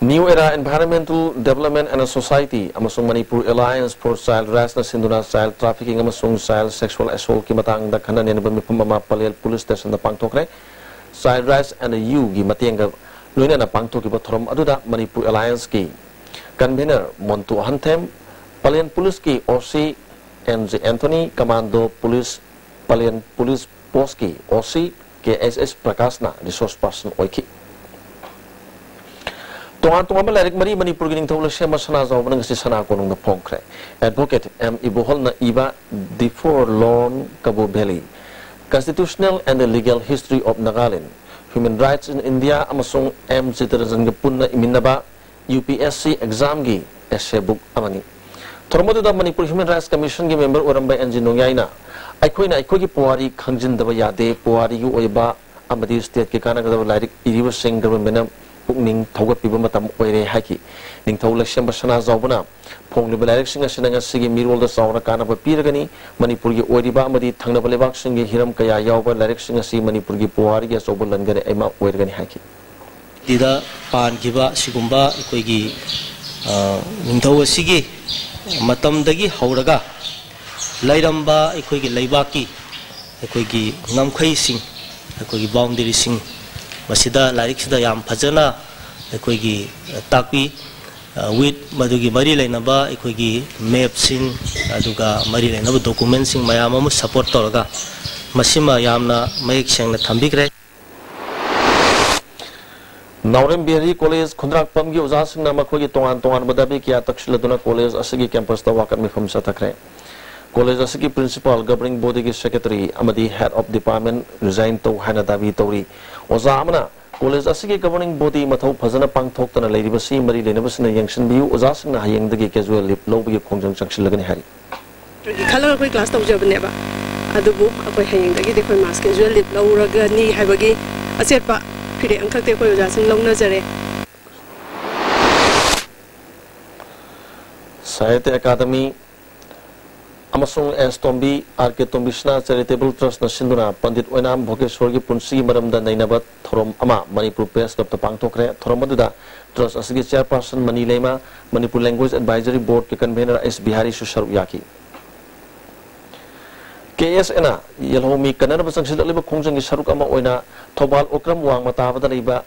New Era Environmental Development and Society ꯑꯃꯁꯨꯡ Manipur Alliance for Child Rights ꯅ ꯁꯤꯟꯗꯨꯅ child trafficking ꯑꯃꯁꯨꯡ child sexual assault ꯀꯤ ꯃꯇꯥꯡꯗ ꯈꯟꯅ ꯅꯩꯅꯕ ꯃꯤꯐꯝ ꯑꯃ Pallel police station the ꯄꯥꯡꯊꯣꯛꯈ꯭ꯔꯦ꯫ Child Rights and You ꯒꯤ ꯃꯇꯦꯡꯒ ꯂꯣꯏꯅꯅ ꯄꯥꯡꯊꯣꯛꯈꯤꯕ ꯊꯧꯔꯝ ꯑꯗꯨꯗ Manipur Alliance ꯀꯤ convener ꯃꯣꯟꯇꯨ ꯑꯍꯟꯊꯦꯝ, ꯄꯂꯦꯟ police ꯀꯤ O C N J Anthony, Commando Police, plan police post ꯀꯤ O C K S S ꯄ꯭ꯔꯀꯥꯁꯅ resource person ꯑꯣꯏꯈꯤ꯫ ꯇꯣꯉꯥꯟ ꯇꯣꯉꯥꯟꯕ ꯂꯥꯏꯔꯤꯛ ꯃꯔꯤ ꯃꯅꯤꯄꯨꯔꯒꯤ ꯅꯤꯡꯊꯧ ꯂꯩꯁꯦꯝꯕ ꯁꯅꯥꯖꯥꯎꯕꯅ ꯉꯁꯤ ꯁꯅꯥ ꯀꯣꯅꯨꯡꯗ ꯐꯣꯡꯈ꯭ꯔꯦ꯫ Advocate M ꯏꯕꯣꯍꯜꯅ ꯏꯕ The Forlorn Kabo Valley, Constitutional and the Legal History of Nagaland, Human Rights in India ꯑꯃꯁꯨꯡ M ꯆꯤꯇꯔꯟꯖꯟꯒ ꯄꯨꯟꯅ ꯏꯃꯤꯟꯅꯕ U P S C exam ꯒꯤ essay book ꯑꯃꯅꯤ꯫ ꯊꯧꯔꯝ ꯑꯗꯨꯗ ꯃꯅꯤꯄꯨꯔ Human Rights Commission ꯒꯤ member ꯑꯣꯏꯔꯝꯕ N G ꯅꯣꯡꯌꯥꯏꯅ, "ꯑꯩꯈꯣꯏꯅ ꯑꯩꯈꯣꯏꯒꯤ ꯄꯨꯋꯥꯔꯤ ꯈꯪꯖꯤꯟꯗꯕ ꯌꯥꯗꯦ, ꯄꯨꯋꯥꯔꯤꯒꯤ ꯑꯣꯏꯕ ꯑꯃꯗꯤ state ꯀꯤ ꯀꯥꯟꯅꯒꯗꯕ ꯂꯥꯏꯔꯤꯛ ꯏꯔꯤꯕꯁꯤꯡ government ꯅ ꯄꯨꯛꯅꯤꯡ ꯊꯧꯒꯠꯄꯤꯕ ꯃꯇꯝ ꯑꯣꯏꯔꯦ" ꯍꯥꯏꯈꯤ꯫ ꯅꯤꯡꯊꯧ ꯂꯩꯁꯦꯝꯕ ꯁꯅꯥꯖꯥꯎꯕꯅ ꯐꯣꯡꯂꯤꯕ ꯂꯥꯏꯔꯤꯛꯁꯤꯡ ꯑꯁꯤꯅ ꯉꯁꯤꯒꯤ ꯃꯤꯔꯣꯜꯗ ꯆꯥꯎꯅ ꯀꯥꯟꯅꯕ ꯄꯤꯔꯒꯅꯤ, ꯃꯅꯤꯄꯨꯔꯒꯤ ꯑꯣꯏꯔꯤꯕ ꯑꯃꯗꯤ ꯊꯪꯅꯕ ꯂꯩꯕꯥꯛꯁꯤꯡꯒꯤ ꯍꯤꯔꯝ ꯀꯌꯥ ꯌꯥꯎꯕ ꯂꯥꯏꯔꯤꯛꯁꯤꯡ ꯑꯁꯤ ꯃꯅꯤꯄꯨꯔꯒꯤ ꯄꯨꯋꯥꯔꯤꯒꯤ ꯑꯆꯧꯕ ꯂꯟꯒꯅꯤ ꯑꯃ ꯑꯣꯏꯔꯒꯅꯤ ꯍꯥꯏꯈꯤ꯫ ꯁꯤꯗ ꯄꯥꯟꯈꯤꯕ ꯑꯁꯤꯒꯨꯝꯕ ꯑꯩꯈꯣꯏꯒꯤ, ꯑ, ꯅꯤꯡꯊꯧ ꯑꯁꯤꯒꯤ ꯃꯇꯝꯗꯒꯤ ꯍꯧꯔꯒ ꯂꯩꯔꯝꯕ ꯑꯩꯈꯣꯏꯒꯤ ꯂꯩꯕꯥꯛꯀꯤ ꯑꯩꯈꯣꯏꯒꯤ ꯉꯝꯈꯩꯁꯤꯡ, ꯑꯩꯈꯣꯏꯒꯤ boundary ꯁꯤꯡ, ꯃꯁꯤꯗ ꯂꯥꯏꯔꯤꯛꯁꯤꯗ ꯌꯥꯝ ꯐꯖꯅ ꯑꯩꯈꯣꯏꯒꯤ ꯇꯥꯛꯄꯤ꯫ ꯋꯤꯠ ꯃꯗꯨꯒꯤ ꯃꯔꯤ ꯂꯩꯅꯕ ꯑꯩꯈꯣꯏꯒꯤ ꯃꯦꯞꯁꯤꯡ ꯑꯗꯨꯒ ꯃꯔꯤ ꯂꯩꯅꯕ ꯗꯣꯀꯨꯃꯦꯟꯁꯤꯡ ꯃꯌꯥꯝ ꯑꯃ ꯁꯄꯣꯔꯠ ꯇꯧꯔꯒ ꯃꯁꯤꯃ ꯌꯥꯝꯅ ꯃꯌꯦꯛ ꯁꯦꯡꯅ ꯊꯝꯕꯤꯈ꯭ꯔꯦ꯫ ꯅꯥꯎꯔꯦꯝ ꯕꯤꯍꯥꯔꯤ ꯀꯣꯂꯦꯖ ꯈꯨꯟꯗ꯭ꯔꯥꯛꯄꯝꯒꯤ ꯑꯣꯖꯥꯁꯤꯡꯅ ꯃꯈꯣꯏꯒꯤ ꯇꯣꯉꯥꯟ ꯇꯣꯉꯥꯟꯕ ꯗꯥꯕꯤ ꯀꯌꯥ ꯇꯛꯁꯤꯜꯂꯗꯨꯅ ꯀꯣꯂꯦꯖ ꯑꯁꯤꯒꯤ ꯀꯦꯝꯄꯁꯇ ꯋꯥꯀꯠ ꯃꯤꯐꯝ ꯆꯠꯊꯈ꯭ꯔꯦ꯫ ꯀꯣꯂꯦꯖ ꯑꯁꯤꯒꯤ ꯄ꯭ꯔꯤꯟꯁꯤꯄꯥꯜ, ꯒꯕꯔꯅꯤꯡ ꯕꯣꯗꯤꯒꯤ ꯁꯦꯀ꯭ꯔꯦꯇꯔꯤ ꯑꯃꯗꯤ ꯍꯦꯗ ꯑꯣꯐ ꯗꯤꯄꯥꯔꯠꯃꯦꯟ ꯔꯤꯖꯥꯏꯟ ꯇꯧ ꯍꯥꯏꯅ ꯗꯥꯕꯤ ꯇꯧꯔꯤ꯫ ꯑꯣꯖꯥ ꯑꯃꯅ ꯀꯣꯂꯦꯖ ꯑꯁꯤꯒꯤ ꯒꯕꯔꯅꯤꯡ ꯕꯣꯗꯤ ꯃꯊꯧ ꯐꯖꯅ ꯄꯥꯡꯊꯣꯛꯇꯅ ꯂꯩꯔꯤꯕꯁꯤ ꯃꯔꯤ ꯂꯩꯅꯕꯁꯤꯡꯅ ꯌꯦꯡꯁꯤꯟꯕꯤꯌꯨ, ꯑꯣꯖꯥꯁꯤꯡꯅ ꯍꯌꯦꯡꯗꯒꯤ ꯀꯦꯖꯨꯋꯦꯜ ꯂꯤꯞ ꯂꯧꯕꯒꯤ ꯈꯣꯡꯖꯪ ꯆꯪꯁꯤꯜꯂꯒꯅꯤ ꯍꯥꯏꯔꯤ꯫ ꯈꯜꯂꯒ ꯑꯩꯈꯣꯏ ꯀ꯭ꯂꯥꯁ ꯇꯧꯖꯕꯅꯦꯕ꯫ ꯑꯗꯨꯕꯨ ꯑꯩꯈꯣꯏ ꯍꯌꯦꯡꯗꯒꯤꯗꯤ ꯑꯩꯈꯣꯏ ꯃꯥꯁ ꯀꯦꯖꯨꯋꯦꯜ ꯂꯤꯞ ꯂꯧꯔꯒꯅꯤ ꯍꯥꯏꯕꯒꯤ ꯑꯆꯦꯠꯄ ꯐꯤꯔꯦꯞ ꯑꯃꯈꯛꯇꯤ ꯑꯩꯈꯣꯏ ꯑꯣꯖꯥꯁꯤꯡ ꯂꯧꯅꯖꯔꯦ꯫ ꯁꯥꯍꯤꯇ꯭ꯌ ꯑꯦꯀꯥꯗꯃꯤ ꯑꯃꯁꯨꯡ ꯑꯦꯁ ꯇꯣꯝꯕꯤ, ꯑꯥꯔ ꯀꯦ ꯇꯣꯝꯕꯤꯁꯅꯥ ꯆꯦꯔꯤꯇꯦꯕꯜ ꯇ꯭ꯔꯁꯅ ꯁꯤꯟꯗꯨꯅ ꯄꯟꯗꯤꯠ ꯑꯣꯏꯅꯥꯝ ꯚꯣꯒꯦꯁꯣꯔꯒꯤ ꯄꯨꯟꯁꯤꯒꯤ ꯃꯔꯝꯗ ꯅꯩꯅꯕ ꯊꯧꯔꯝ ꯑꯃ ꯃꯅꯤꯄꯨꯔ ꯄ꯭ꯔꯦꯁ ꯀ꯭ꯂꯕꯇ ꯄꯥꯡꯊꯣꯛꯈ꯭ꯔꯦ꯫ ꯊꯧꯔꯝ ꯑꯗꯨꯗ ꯇ꯭ꯔꯁ ꯑꯁꯤꯒꯤ ꯆꯦꯌꯔꯄꯥꯔꯁꯟ ꯃꯅꯤ ꯂꯩꯃ, ꯃꯅꯤꯄꯨꯔ ꯂꯦꯡꯒ꯭ꯋꯦꯖ ꯑꯦꯗꯚꯥꯏꯖꯔꯤ ꯕꯣꯔꯗꯀꯤ ꯀꯟꯚꯦꯅꯔ ꯑꯦꯁ ꯕꯤꯍꯥꯔꯤꯁꯨ ꯁꯔꯨꯛ ꯌꯥꯈꯤ꯫ ꯀꯦ ꯑꯦꯁ ꯑꯦꯅ ꯌꯦꯜꯍꯧꯃꯤ ꯀꯟꯅꯅꯕ ꯆꯪꯁꯤꯜꯂꯛꯂꯤꯕ ꯈꯣꯡꯖꯪꯒꯤ ꯁꯔꯨꯛ ꯑꯃ ꯑꯣꯏꯅ ꯊꯧꯕꯥꯜ ꯎꯀ꯭ꯔꯝ ꯋꯥꯡꯃ ꯇꯥꯕꯗ ꯂꯩꯕ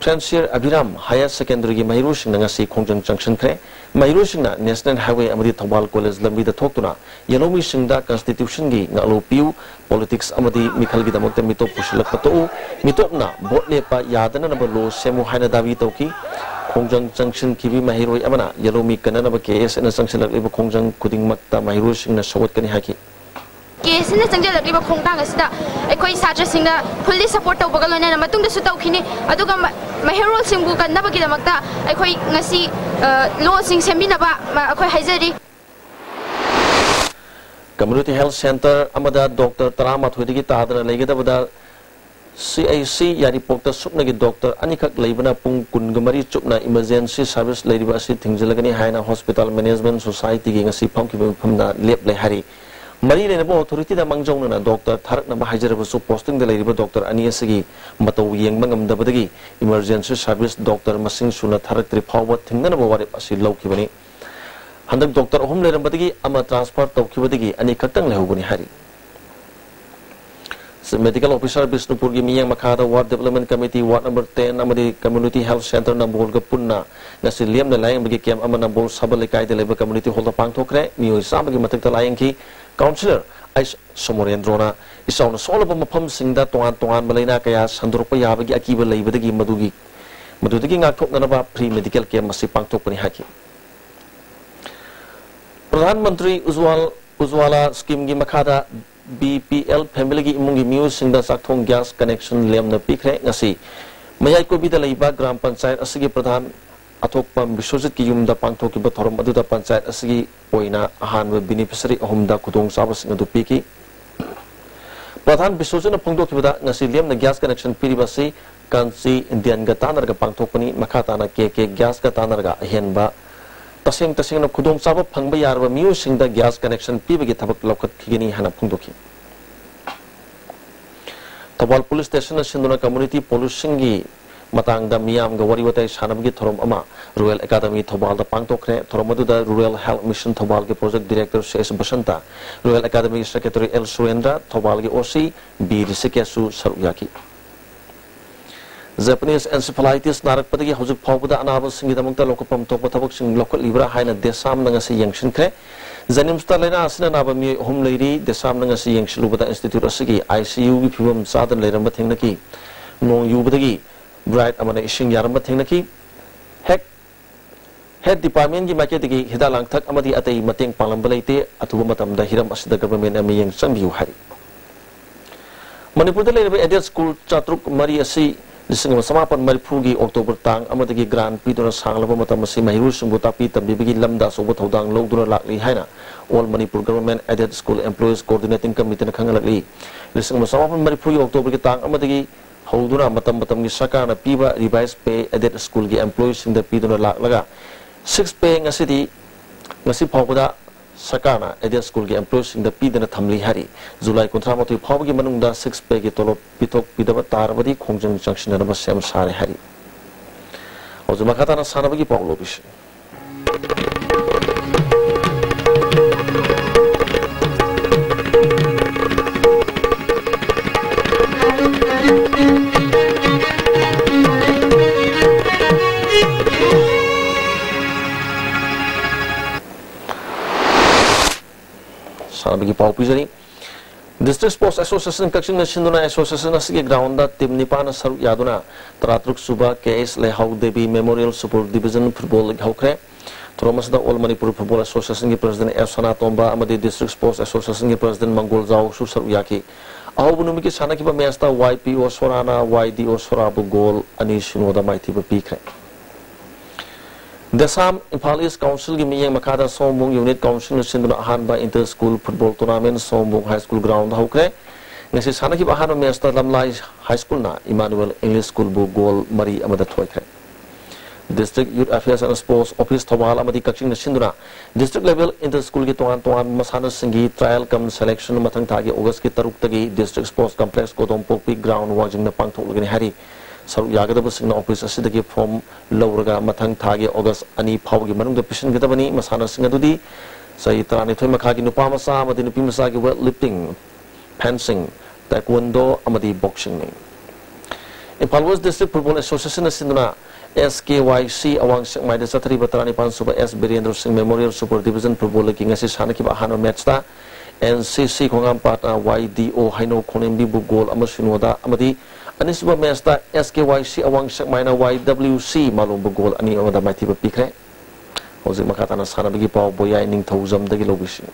ꯐ꯭ꯔꯦꯟꯁꯤꯌꯔ ꯑꯕꯤꯔꯥꯝ ꯍꯥꯌꯔ ꯁꯦꯀꯦꯟꯗꯔꯤꯒꯤ ꯃꯍꯩꯔꯣꯏꯁꯤꯡꯅ ꯉꯁꯤ ꯈꯣꯡꯖꯪ ꯆꯪꯁꯤꯟꯈ꯭ꯔꯦ꯫ ꯃꯍꯩꯔꯣꯏꯁꯤꯡꯅ ꯅꯦꯁꯅꯦꯜ ꯍꯥꯏꯋꯦ ꯑꯃꯗꯤ ꯊꯧꯕꯥꯜ ꯀꯣꯂꯦꯖ ꯂꯝꯕꯤꯗ ꯊꯣꯛꯇꯨꯅ ꯌꯦꯜꯍꯧꯃꯤꯁꯤꯡꯗ ꯀꯟꯁꯇꯤꯇ꯭ꯌꯨꯁꯟꯒꯤ ꯉꯥꯛꯂꯧ ꯄꯤꯌꯨ, ꯄꯣꯂꯤꯇꯤꯛꯁ ꯑꯃꯗꯤ ꯃꯤꯈꯜꯒꯤꯗꯃꯛꯇ ꯃꯤꯇꯣꯞ ꯄꯨꯁꯤꯜꯂꯛꯄ ꯇꯣꯛꯎ, ꯃꯤꯇꯣꯞꯅ ꯚꯣꯠ ꯂꯦꯞꯄ ꯌꯥꯗꯅꯅꯕ ꯂꯣ ꯁꯦꯝꯃꯨ ꯍꯥꯏꯅ ꯗꯥꯕꯤ ꯇꯧꯈꯤ꯫ ꯈꯣꯡꯖꯪ ꯆꯪꯁꯤꯟꯈꯤꯕꯤ ꯃꯍꯩꯔꯣꯏ ꯑꯃꯅ ꯌꯦꯜꯍꯧꯃꯤ ꯀꯟꯅꯅꯕ ꯀꯦ ꯑꯦꯁ ꯑꯦꯅ ꯆꯪꯁꯤꯜꯂꯛꯂꯤꯕ ꯈꯣꯡꯖꯪ ꯈꯨꯗꯤꯡꯃꯛꯇ ꯃꯍꯩꯔꯣꯏꯁꯤꯡꯅ ꯁꯧꯒꯠꯀꯅꯤ ꯍꯥꯏꯈꯤ꯫ ꯀꯦ ꯑꯦꯁ ꯑꯦꯅ ꯆꯪꯁꯤꯜꯂꯛꯂꯤꯕ ꯈꯣꯡꯊꯥꯡ ꯑꯁꯤꯗ ꯑꯩꯈꯣꯏ ꯁꯥꯇ꯭ꯔꯁꯤꯡꯅ ꯐꯨꯜꯂꯤ ꯁꯄꯣꯔꯠ ꯇꯧꯕꯒ ꯂꯣꯏꯅꯅ ꯃꯇꯨꯡꯗꯁꯨ ꯇꯧꯈꯤꯅꯤ꯫ ꯑꯗꯨꯒ ꯃ-, ꯃꯍꯩꯔꯣꯜꯁꯤꯡꯕꯨ ꯀꯟꯅꯕꯒꯤꯗꯃꯛꯇ ꯑꯩꯈꯣꯏ ꯉꯁꯤ, ꯑ, ꯂꯣꯁꯤꯡ ꯁꯦꯝꯕꯤꯅꯕ, ꯃ-, ꯑꯩꯈꯣꯏ ꯍꯥꯏꯖꯔꯤ꯫ ꯀꯝꯃ꯭ꯌꯨꯅꯤꯇꯤ ꯍꯦꯜꯊ ꯁꯦꯟꯇꯔ ꯑꯃꯗ ꯗꯣꯛꯇꯔ ꯇꯔꯥꯃꯥꯊꯣꯏꯗꯒꯤ ꯇꯥꯗꯅ ꯂꯩꯒꯗꯕꯗ ꯁꯤ ꯑꯩꯆ ꯁꯤ ꯌꯥꯏꯔꯤꯄꯣꯛꯇ ꯁꯨꯞꯅꯒꯤ ꯗꯣꯛꯇꯔ ꯑꯅꯤꯈꯛ ꯂꯩꯕꯅ ꯄꯨꯡ ꯀꯨꯟꯒ ꯃꯔꯤ ꯆꯨꯞꯅ ꯏꯃꯔꯖꯦꯟꯁꯤ ꯁꯥꯔꯚꯤꯁ ꯂꯩꯔꯤꯕ ꯑꯁꯤ ꯊꯤꯡꯖꯤꯜꯂꯒꯅꯤ ꯍꯥꯏꯅ ꯍꯣꯁꯄꯤꯇꯥꯜ ꯃꯦꯅꯦꯖꯃꯦꯟꯠ ꯁꯣꯁꯥꯏꯇꯤꯒꯤ ꯉꯁꯤ ꯐꯝꯈꯤꯕ ꯃꯤꯐꯝꯗ ꯂꯦꯞꯂꯦ ꯍꯥꯏꯔꯤ꯫ ꯃꯔꯤ ꯂꯩꯅꯕ ꯑꯣꯊꯣꯔꯤꯇꯤꯗ ꯃꯥꯡꯖꯧꯅꯅ ꯗꯣꯛꯇꯔ ꯊꯥꯔꯛꯅꯕ ꯍꯥꯏꯖꯔꯕꯁꯨ ꯄꯣꯁꯇꯤꯡꯗ ꯂꯩꯔꯤꯕ ꯗꯣꯛꯇꯔ ꯑꯅꯤ ꯑꯁꯤꯒꯤ ꯃꯇꯧ ꯌꯦꯡꯕ ꯉꯝꯗꯕꯗꯒꯤ ꯏꯃꯔꯖꯦꯟꯁꯤ ꯁꯥꯔꯚꯤꯁ ꯗꯣꯛꯇꯔ ꯃꯁꯤꯡ ꯁꯨꯅ ꯊꯥꯔꯛꯇ꯭ꯔꯤ ꯐꯥꯎꯕ ꯊꯤꯡꯅꯅꯕ ꯋꯥꯔꯦꯞ ꯑꯁꯤ ꯂꯧꯈꯤꯕꯅꯤ꯫ ꯍꯟꯗꯛ ꯗꯣꯛꯇꯔ ꯑꯍꯨꯝ ꯂꯩꯔꯝꯕꯗꯒꯤ ꯑꯃ ꯇ꯭ꯔꯥꯟꯁꯐꯔ ꯇꯧꯈꯤꯕꯗꯒꯤ ꯑꯅꯤꯈꯛꯇꯪ ꯂꯩꯍꯧꯕꯅꯤ ꯍꯥꯏꯔꯤ꯫ Medical Officer ꯕꯤꯁꯅꯨꯄꯨꯔꯒꯤ ꯃꯤꯠꯌꯦꯡ ꯃꯈꯥꯗ Ward Development Committee, Ward Number ten ꯑꯃꯗꯤ Community Health Centre ꯅꯝꯕꯣꯜꯒ ꯄꯨꯟꯅ ꯉꯁꯤ ꯂꯦꯝꯅ ꯂꯥꯌꯦꯡꯕꯒꯤ camp ꯑꯃ ꯅꯝꯕꯣꯜ ꯁꯕꯜ ꯂꯩꯀꯥꯏꯗ ꯂꯩꯕ community hallꯗ ꯄꯥꯡꯊꯣꯛꯈ꯭ꯔꯦ꯫ ꯃꯤꯑꯣꯏ ꯆꯥꯝꯃꯒꯤ ꯃꯊꯛꯇ ꯂꯥꯌꯦꯡꯈꯤ꯫ Councillor ꯑꯩꯆ ꯁꯣꯃꯣꯔꯦꯟꯗ꯭ꯔꯣꯅ ꯏꯆꯥꯎꯅ ꯁꯣꯛꯂꯕ ꯃꯐꯝꯁꯤꯡꯗ ꯇꯣꯉꯥꯟ ꯇꯣꯉꯥꯟꯕ ꯂꯩꯅꯥ ꯀꯌꯥ ꯁꯟꯗꯣꯔꯛꯄ ꯌꯥꯕꯒꯤ ꯑꯀꯤꯕ ꯂꯩꯕꯗꯒꯤ ꯃꯗꯨꯒꯤ, ꯃꯗꯨꯗꯒꯤ ꯉꯥꯛꯊꯣꯛꯅꯅꯕ free medical camp ꯑꯁꯤ ꯄꯥꯡꯊꯣꯛꯄꯅꯤ ꯍꯥꯏꯈꯤ꯫ ꯄ꯭ꯔꯙꯥꯟ ꯃꯟꯇ꯭ꯔꯤ ꯎꯖ꯭ꯋꯥꯜ, ꯎꯖ꯭ꯋꯥꯂꯥ schemeꯒꯤ ꯃꯈꯥꯗ BPL familyꯒꯤ ꯏꯃꯨꯡꯒꯤ ꯃꯤꯑꯣꯏꯁꯤꯡꯗ ꯆꯥꯛꯊꯣꯡ gas connection ꯂꯦꯝꯅ ꯄꯤꯈ꯭ꯔꯦ꯫ ꯉꯁꯤ ꯃꯌꯥꯏ ꯀꯣꯕꯤꯗ ꯂꯩꯕ ꯒ꯭ꯔꯥꯝ ꯄꯟꯆꯥꯌꯠ ꯑꯁꯤꯒꯤ ꯄ꯭ꯔꯙꯥꯟ ꯑꯊꯣꯛꯄ ꯕꯤꯁ꯭ꯋꯖꯤꯠꯀꯤ ꯌꯨꯝꯗ ꯄꯥꯡꯊꯣꯛꯈꯤꯕ ꯊꯧꯔꯝ ꯑꯗꯨꯗ ꯄꯟꯆꯥꯌꯠ ꯑꯁꯤꯒꯤ ꯑꯣꯏꯅ ꯑꯍꯥꯟꯕ beneficiary ꯑꯍꯨꯝꯗ ꯈꯨꯗꯣꯡꯆꯥꯕꯁꯤꯡ ꯑꯗꯨ ꯄꯤꯈꯤ꯫ ꯄ꯭ꯔꯙꯥꯟ ꯕꯤꯁ꯭ꯋꯖꯤꯠꯅ ꯐꯣꯡꯗꯣꯛꯈꯤꯕꯗ, ꯉꯁꯤ ꯂꯦꯝꯅ gas connection ꯄꯤꯔꯤꯕ ꯑꯁꯤ ꯀꯥꯟꯆꯤ ꯏꯟꯗꯤꯌꯟꯒ ꯇꯥꯟꯅꯔꯒ ꯄꯥꯡꯊꯣꯛꯄꯅꯤ꯫ ꯃꯈꯥ ꯇꯥꯅ ꯀꯦ ꯀꯦ ꯒ꯭ꯌꯥꯁꯀ ꯇꯥꯟꯅꯔꯒ ꯑꯍꯦꯟꯕ ꯇꯁꯦꯡ ꯇꯁꯦꯡꯅ ꯈꯨꯗꯣꯡꯆꯥꯕ ꯐꯪꯕ ꯌꯥꯔꯕ ꯃꯤꯑꯣꯏꯁꯤꯡꯗ gas connection ꯄꯤꯕꯒꯤ ꯊꯕꯛ ꯂꯧꯈꯠꯈꯤꯒꯅꯤ ꯍꯥꯏꯅ ꯐꯣꯡꯗꯣꯛꯈꯤ꯫ ꯊꯧꯕꯥꯜ police stationꯅ ꯁꯤꯟꯗꯨꯅ community policeꯁꯤꯡꯒꯤ ꯃꯇꯥꯡꯗ ꯃꯤꯌꯥꯝꯒ ꯋꯥꯔꯤ ꯋꯥꯇꯥꯏ ꯁꯥꯟꯅꯕꯒꯤ ꯊꯧꯔꯝ ꯑꯃ Royal Academy ꯊꯧꯕꯥꯜꯗ ꯄꯥꯡꯊꯣꯛꯈ꯭ꯔꯦ꯫ ꯊꯧꯔꯝ ꯑꯗꯨꯗ Rural Health Mission ꯊꯧꯕꯥꯜꯒꯤ project director C S Basanta, Royal Academyꯒꯤ secretary ꯑꯦꯜ ꯁꯨꯔꯦꯟꯗ꯭ꯔ, ꯊꯧꯕꯥꯜꯒꯤ ꯑꯣ ꯁꯤ ꯕꯤ ꯔꯤꯁꯤꯀꯦꯁꯁꯨ ꯁꯔꯨꯛ ꯌꯥꯈꯤ꯫ Japanese encephalitis ꯅꯥꯔꯛꯄꯗꯒꯤ ꯍꯧꯖꯤꯛ ꯐꯥꯎꯕꯗ ꯑꯅꯥꯕꯁꯤꯡꯒꯤꯗꯃꯛꯇ ꯂꯧꯈꯠꯐꯝ ꯊꯣꯛꯄ ꯊꯕꯛꯁꯤꯡ ꯂꯧꯈꯠꯂꯤꯕ꯭ꯔꯥ ꯍꯥꯏꯅ ꯗꯦꯁꯥꯝꯅ ꯉꯁꯤ ꯌꯦꯡꯁꯤꯟꯈ꯭ꯔꯦ꯫ JNIMSꯇ ꯂꯥꯏꯅꯥ ꯑꯁꯤꯅ ꯅꯥꯕ ꯃꯤꯑꯣꯏ ꯑꯍꯨꯝ ꯂꯩꯔꯤ꯫ ꯗꯦꯁꯥꯝꯅ ꯉꯁꯤ ꯌꯦꯡꯁꯤꯜꯂꯨꯕꯗ institute ꯑꯁꯤꯒꯤ ICUꯒꯤ ꯐꯤꯕꯝ ꯆꯥꯗꯅ ꯂꯩꯔꯝꯕ ꯊꯦꯡꯅꯈꯤ꯫ ꯅꯣꯡ ꯌꯨꯕꯗꯒꯤ bride ꯑꯃꯅ ꯏꯁꯤꯡ ꯌꯥꯔꯝꯕ ꯊꯦꯡꯅꯈꯤ꯫ ꯍꯦꯛ Health Departmentꯀꯤ ꯃꯥꯏꯀꯩꯗꯒꯤ ꯍꯤꯗꯥꯛ ꯂꯥꯡꯊꯛ ꯑꯃꯗꯤ ꯑꯇꯩ ꯃꯇꯦꯡ ꯄꯥꯡꯂꯝꯕ ꯂꯩꯇꯦ꯫ ꯑꯊꯨꯕ ꯃꯇꯝꯗ ꯍꯤꯔꯝ ꯑꯁꯤꯗ governmentꯅ ꯃꯤꯠꯌꯦꯡ ꯆꯪꯕꯤꯌꯨ ꯍꯥꯏꯔꯤ꯫ ꯃꯅꯤꯄꯨꯔꯗ ꯂꯩꯔꯤꯕ aided school ꯆꯥꯇ꯭ꯔꯨꯛ ꯃꯔꯤ ꯑꯁꯤ ꯂꯤꯁꯤꯡ ꯑꯃ ꯆꯃꯥꯄꯟ ꯃꯔꯤꯐꯨꯒꯤ October ꯇꯥꯡ ꯑꯃꯗꯒꯤ grant ꯄꯤꯗꯨꯅ ꯁꯥꯡꯂꯕ ꯃꯇꯝ ꯑꯁꯤ ꯃꯍꯩꯔꯣꯏꯁꯤꯡꯕꯨ ꯇꯥꯛꯄꯤ ꯇꯝꯕꯤꯕꯒꯤ ꯂꯝꯗ ꯑꯆꯧꯕ ꯊꯧꯗꯥꯡ ꯂꯧꯗꯨꯅ ꯂꯥꯛꯂꯤ ꯍꯥꯏꯅ All Manipur Government Aided School Employees Coordinating Committeeꯅ ꯈꯪꯍꯜꯂꯛꯂꯤ꯫ ꯂꯤꯁꯤꯡ ꯑꯃ ꯆꯃꯥꯄꯟ ꯃꯔꯤꯐꯨꯒꯤ Octoberꯒꯤ ꯇꯥꯡ ꯑꯃꯗꯒꯤ ꯍꯧꯗꯨꯅ ꯃꯇꯝ ꯃꯇꯝꯒꯤ ꯁꯔꯀꯥꯔꯅ ꯄꯤꯕ revised pay aided schoolꯒꯤ employeeꯁꯤꯡꯗ ꯄꯤꯗꯨꯅ ꯂꯥꯛꯂꯒ, six pay ꯉꯁꯤꯗꯤ, ꯉꯁꯤ ꯐꯥꯎꯕꯗ ꯁꯔꯀꯥꯔꯅ aided schoolꯒꯤ employeeꯁꯤꯡꯗ ꯄꯤꯗꯅ ꯊꯝꯂꯤ ꯍꯥꯏꯔꯤ꯫ July ꯀꯨꯟꯊ꯭ꯔꯥ ꯃꯥꯊꯣꯏ ꯐꯥꯎꯕꯒꯤ ꯃꯅꯨꯡꯗ six payꯒꯤ ꯇꯣꯂꯣꯞ ꯄꯤꯊꯣꯛꯄꯤꯗꯕ ꯇꯥꯔꯕꯗꯤ ꯈꯣꯡꯖꯪ ꯆꯪꯁꯤꯟꯅꯅꯕ ꯁꯦꯝ ꯁꯥꯔꯦ ꯍꯥꯏꯔꯤ꯫ ꯍꯧꯖꯤꯛ ꯃꯈꯥ ꯇꯥꯅ ꯁꯥꯟꯅꯕꯒꯤ ꯄꯥꯎ ꯂꯧꯕꯤꯁꯤ꯫ ꯄꯤꯖꯔꯤ꯫ District Sports Association ꯀꯛꯆꯤꯡꯅ ꯁꯤꯟꯗꯨꯅ association ꯑꯁꯤꯒꯤ ground ꯇꯤꯝ ꯅꯤꯄꯥꯟꯅ ꯁꯔꯨꯛ ꯌꯥꯗꯨꯅ ꯇꯔꯥꯇꯔꯨꯛ ꯁꯨꯕ ꯀꯦ ꯑꯦꯁ ꯂꯩꯍꯥꯎ Devi Memorial Super Division Football League ꯍꯧꯈ꯭ꯔꯦ꯫ ꯊꯧꯔꯝ ꯑꯁꯤꯗ All Manipur Football Association ꯒꯤ President ꯑꯦꯁ ꯁꯅꯥꯇꯣꯝꯕ ꯑꯃꯗꯤ District Sports Association ꯒꯤ President ꯃꯪꯒꯣꯜ ꯖꯥꯎꯁꯨ ꯁꯔꯨꯛ ꯌꯥꯈꯤ꯫ ꯑꯍꯧꯕ ꯅꯨꯃꯤꯠꯀꯤ ꯁꯥꯟꯅꯈꯤꯕ match ꯇ ꯋꯥꯏ ꯄꯤ ꯑꯣ ꯁꯣꯔꯥꯅ ꯋꯥꯏ ꯗꯤ ꯑꯣ ꯁꯣꯔꯥꯕꯨ goal ꯑꯅꯤ ꯁꯤꯅꯣꯗ ꯃꯥꯏꯊꯤꯕ ꯄꯤꯈ꯭ꯔꯦ꯫ ꯗꯦꯁꯥꯝ ꯏꯝꯐꯥꯜ East Council ꯒꯤ ꯃꯤꯠꯌꯦꯡ ꯃꯈꯥꯗ ꯁꯑꯣꯝꯕꯨꯡ unit council ꯅ ꯁꯤꯟꯗꯨꯅ ꯑꯍꯥꯟꯕ inter school football tournament ꯁꯑꯣꯝꯕꯨꯡ High School ground ꯗ ꯍꯧꯈ꯭ꯔꯦ꯫ ꯉꯁꯤ ꯁꯥꯟꯅꯈꯤꯕ ꯑꯍꯥꯟꯕ match ꯇ ꯂꯝꯂꯥꯏ High School ꯅ Emmanuel English School ꯕꯨ goal ꯃꯔꯤ ꯑꯃꯗ ꯊꯣꯏꯈ꯭ꯔꯦ꯫ District Youth Affairs and Sports Office Thoubal ꯑꯃꯗꯤ ꯀꯛꯆꯤꯡꯅ ꯁꯤꯟꯗꯨꯅ district level inter school ꯒꯤ ꯇꯣꯉꯥꯟ ꯇꯣꯉꯥꯟꯕ ꯃꯁꯥꯟꯅꯁꯤꯡꯒꯤ trial cum selection ꯃꯊꯪ ꯊꯥꯒꯤ August ꯀꯤ ꯇꯔꯨꯛꯇꯒꯤ District Sports Complex ꯀꯣꯗꯣꯝꯄꯣꯛꯄꯤ ground ꯋꯥꯡꯖꯤꯡꯗ ꯄꯥꯡꯊꯣꯛꯂꯒꯅꯤ ꯍꯥꯏꯔꯤ꯫ ꯁꯔꯨꯛ ꯌꯥꯒꯗꯕꯁꯤꯡꯅ office ꯑꯁꯤꯗꯒꯤ form ꯂꯧꯔꯒ ꯃꯊꯪ ꯊꯥꯒꯤ August ꯑꯅꯤ ꯐꯥꯎꯕꯒꯤ ꯃꯅꯨꯡꯗ ꯄꯤꯁꯤꯟꯒꯗꯕꯅꯤ꯫ ꯃꯁꯥꯟꯅꯁꯤꯡ ꯑꯗꯨꯗꯤ ꯆꯍꯤ ꯇꯔꯥꯅꯤꯊꯣꯏ ꯃꯈꯥꯒꯤ ꯅꯨꯄꯥ ꯃꯆꯥ ꯑꯃꯗꯤ ꯅꯨꯄꯤ ꯃꯆꯥꯒꯤ weight lifting, fencing, taekwondo ꯑꯃꯗꯤ boxing ꯅꯤ꯫ Imphal West District Football Association ꯅ ꯁꯤꯟꯗꯨꯅ ꯑꯦꯁ ꯀꯦ ꯋꯥꯏ ꯁꯤ ꯑꯋꯥꯡ ꯁꯦꯛꯃꯥꯏꯗ ꯆꯠꯊꯔꯤꯕ ꯇꯔꯥꯅꯤꯄꯥꯟ ꯁꯨꯕ ꯑꯦꯁ ꯕꯤꯔꯦꯟꯗ꯭ꯔ ꯁꯤꯡ Memorial Super Division Football League ꯀꯤ ꯉꯁꯤ ꯁꯥꯟꯅꯈꯤꯕ ꯑꯍꯥꯟꯕ match ꯇ ꯑꯦꯟ ꯁꯤ ꯁꯤ ꯈꯣꯡꯉꯥꯝꯄꯥꯠꯅ ꯋꯥꯏ ꯗꯤ ꯑꯣ ꯍꯩꯅꯧ ꯈꯣꯡꯅꯦꯝꯕꯤꯕꯨ goal ꯑꯃ ꯁꯤꯅꯣꯗ ꯑꯃꯗꯤ ꯑꯅꯤꯁꯨꯕ match ꯇ ꯑꯦꯁ ꯀꯦ ꯋꯥꯏ ꯁꯤ ꯑꯋꯥꯡ ꯁꯦꯛꯃꯥꯏꯅ ꯋꯥꯏ ꯗꯕ꯭ꯂꯤꯎ ꯁꯤ ꯃꯥꯂꯣꯝꯕꯨ goal ꯑꯅꯤ ꯑꯃꯗ ꯃꯥꯏꯊꯤꯕ ꯄꯤꯈ꯭ꯔꯦ꯫ ꯍꯧꯖꯤꯛ ꯃꯈꯥ ꯇꯥꯅ ꯁꯥꯟꯅꯕꯒꯤ ꯄꯥꯎ ꯕꯣꯌꯥꯏ ꯅꯤꯡꯊꯧꯖꯝꯗꯒꯤ ꯂꯧꯕꯤꯁꯤ꯫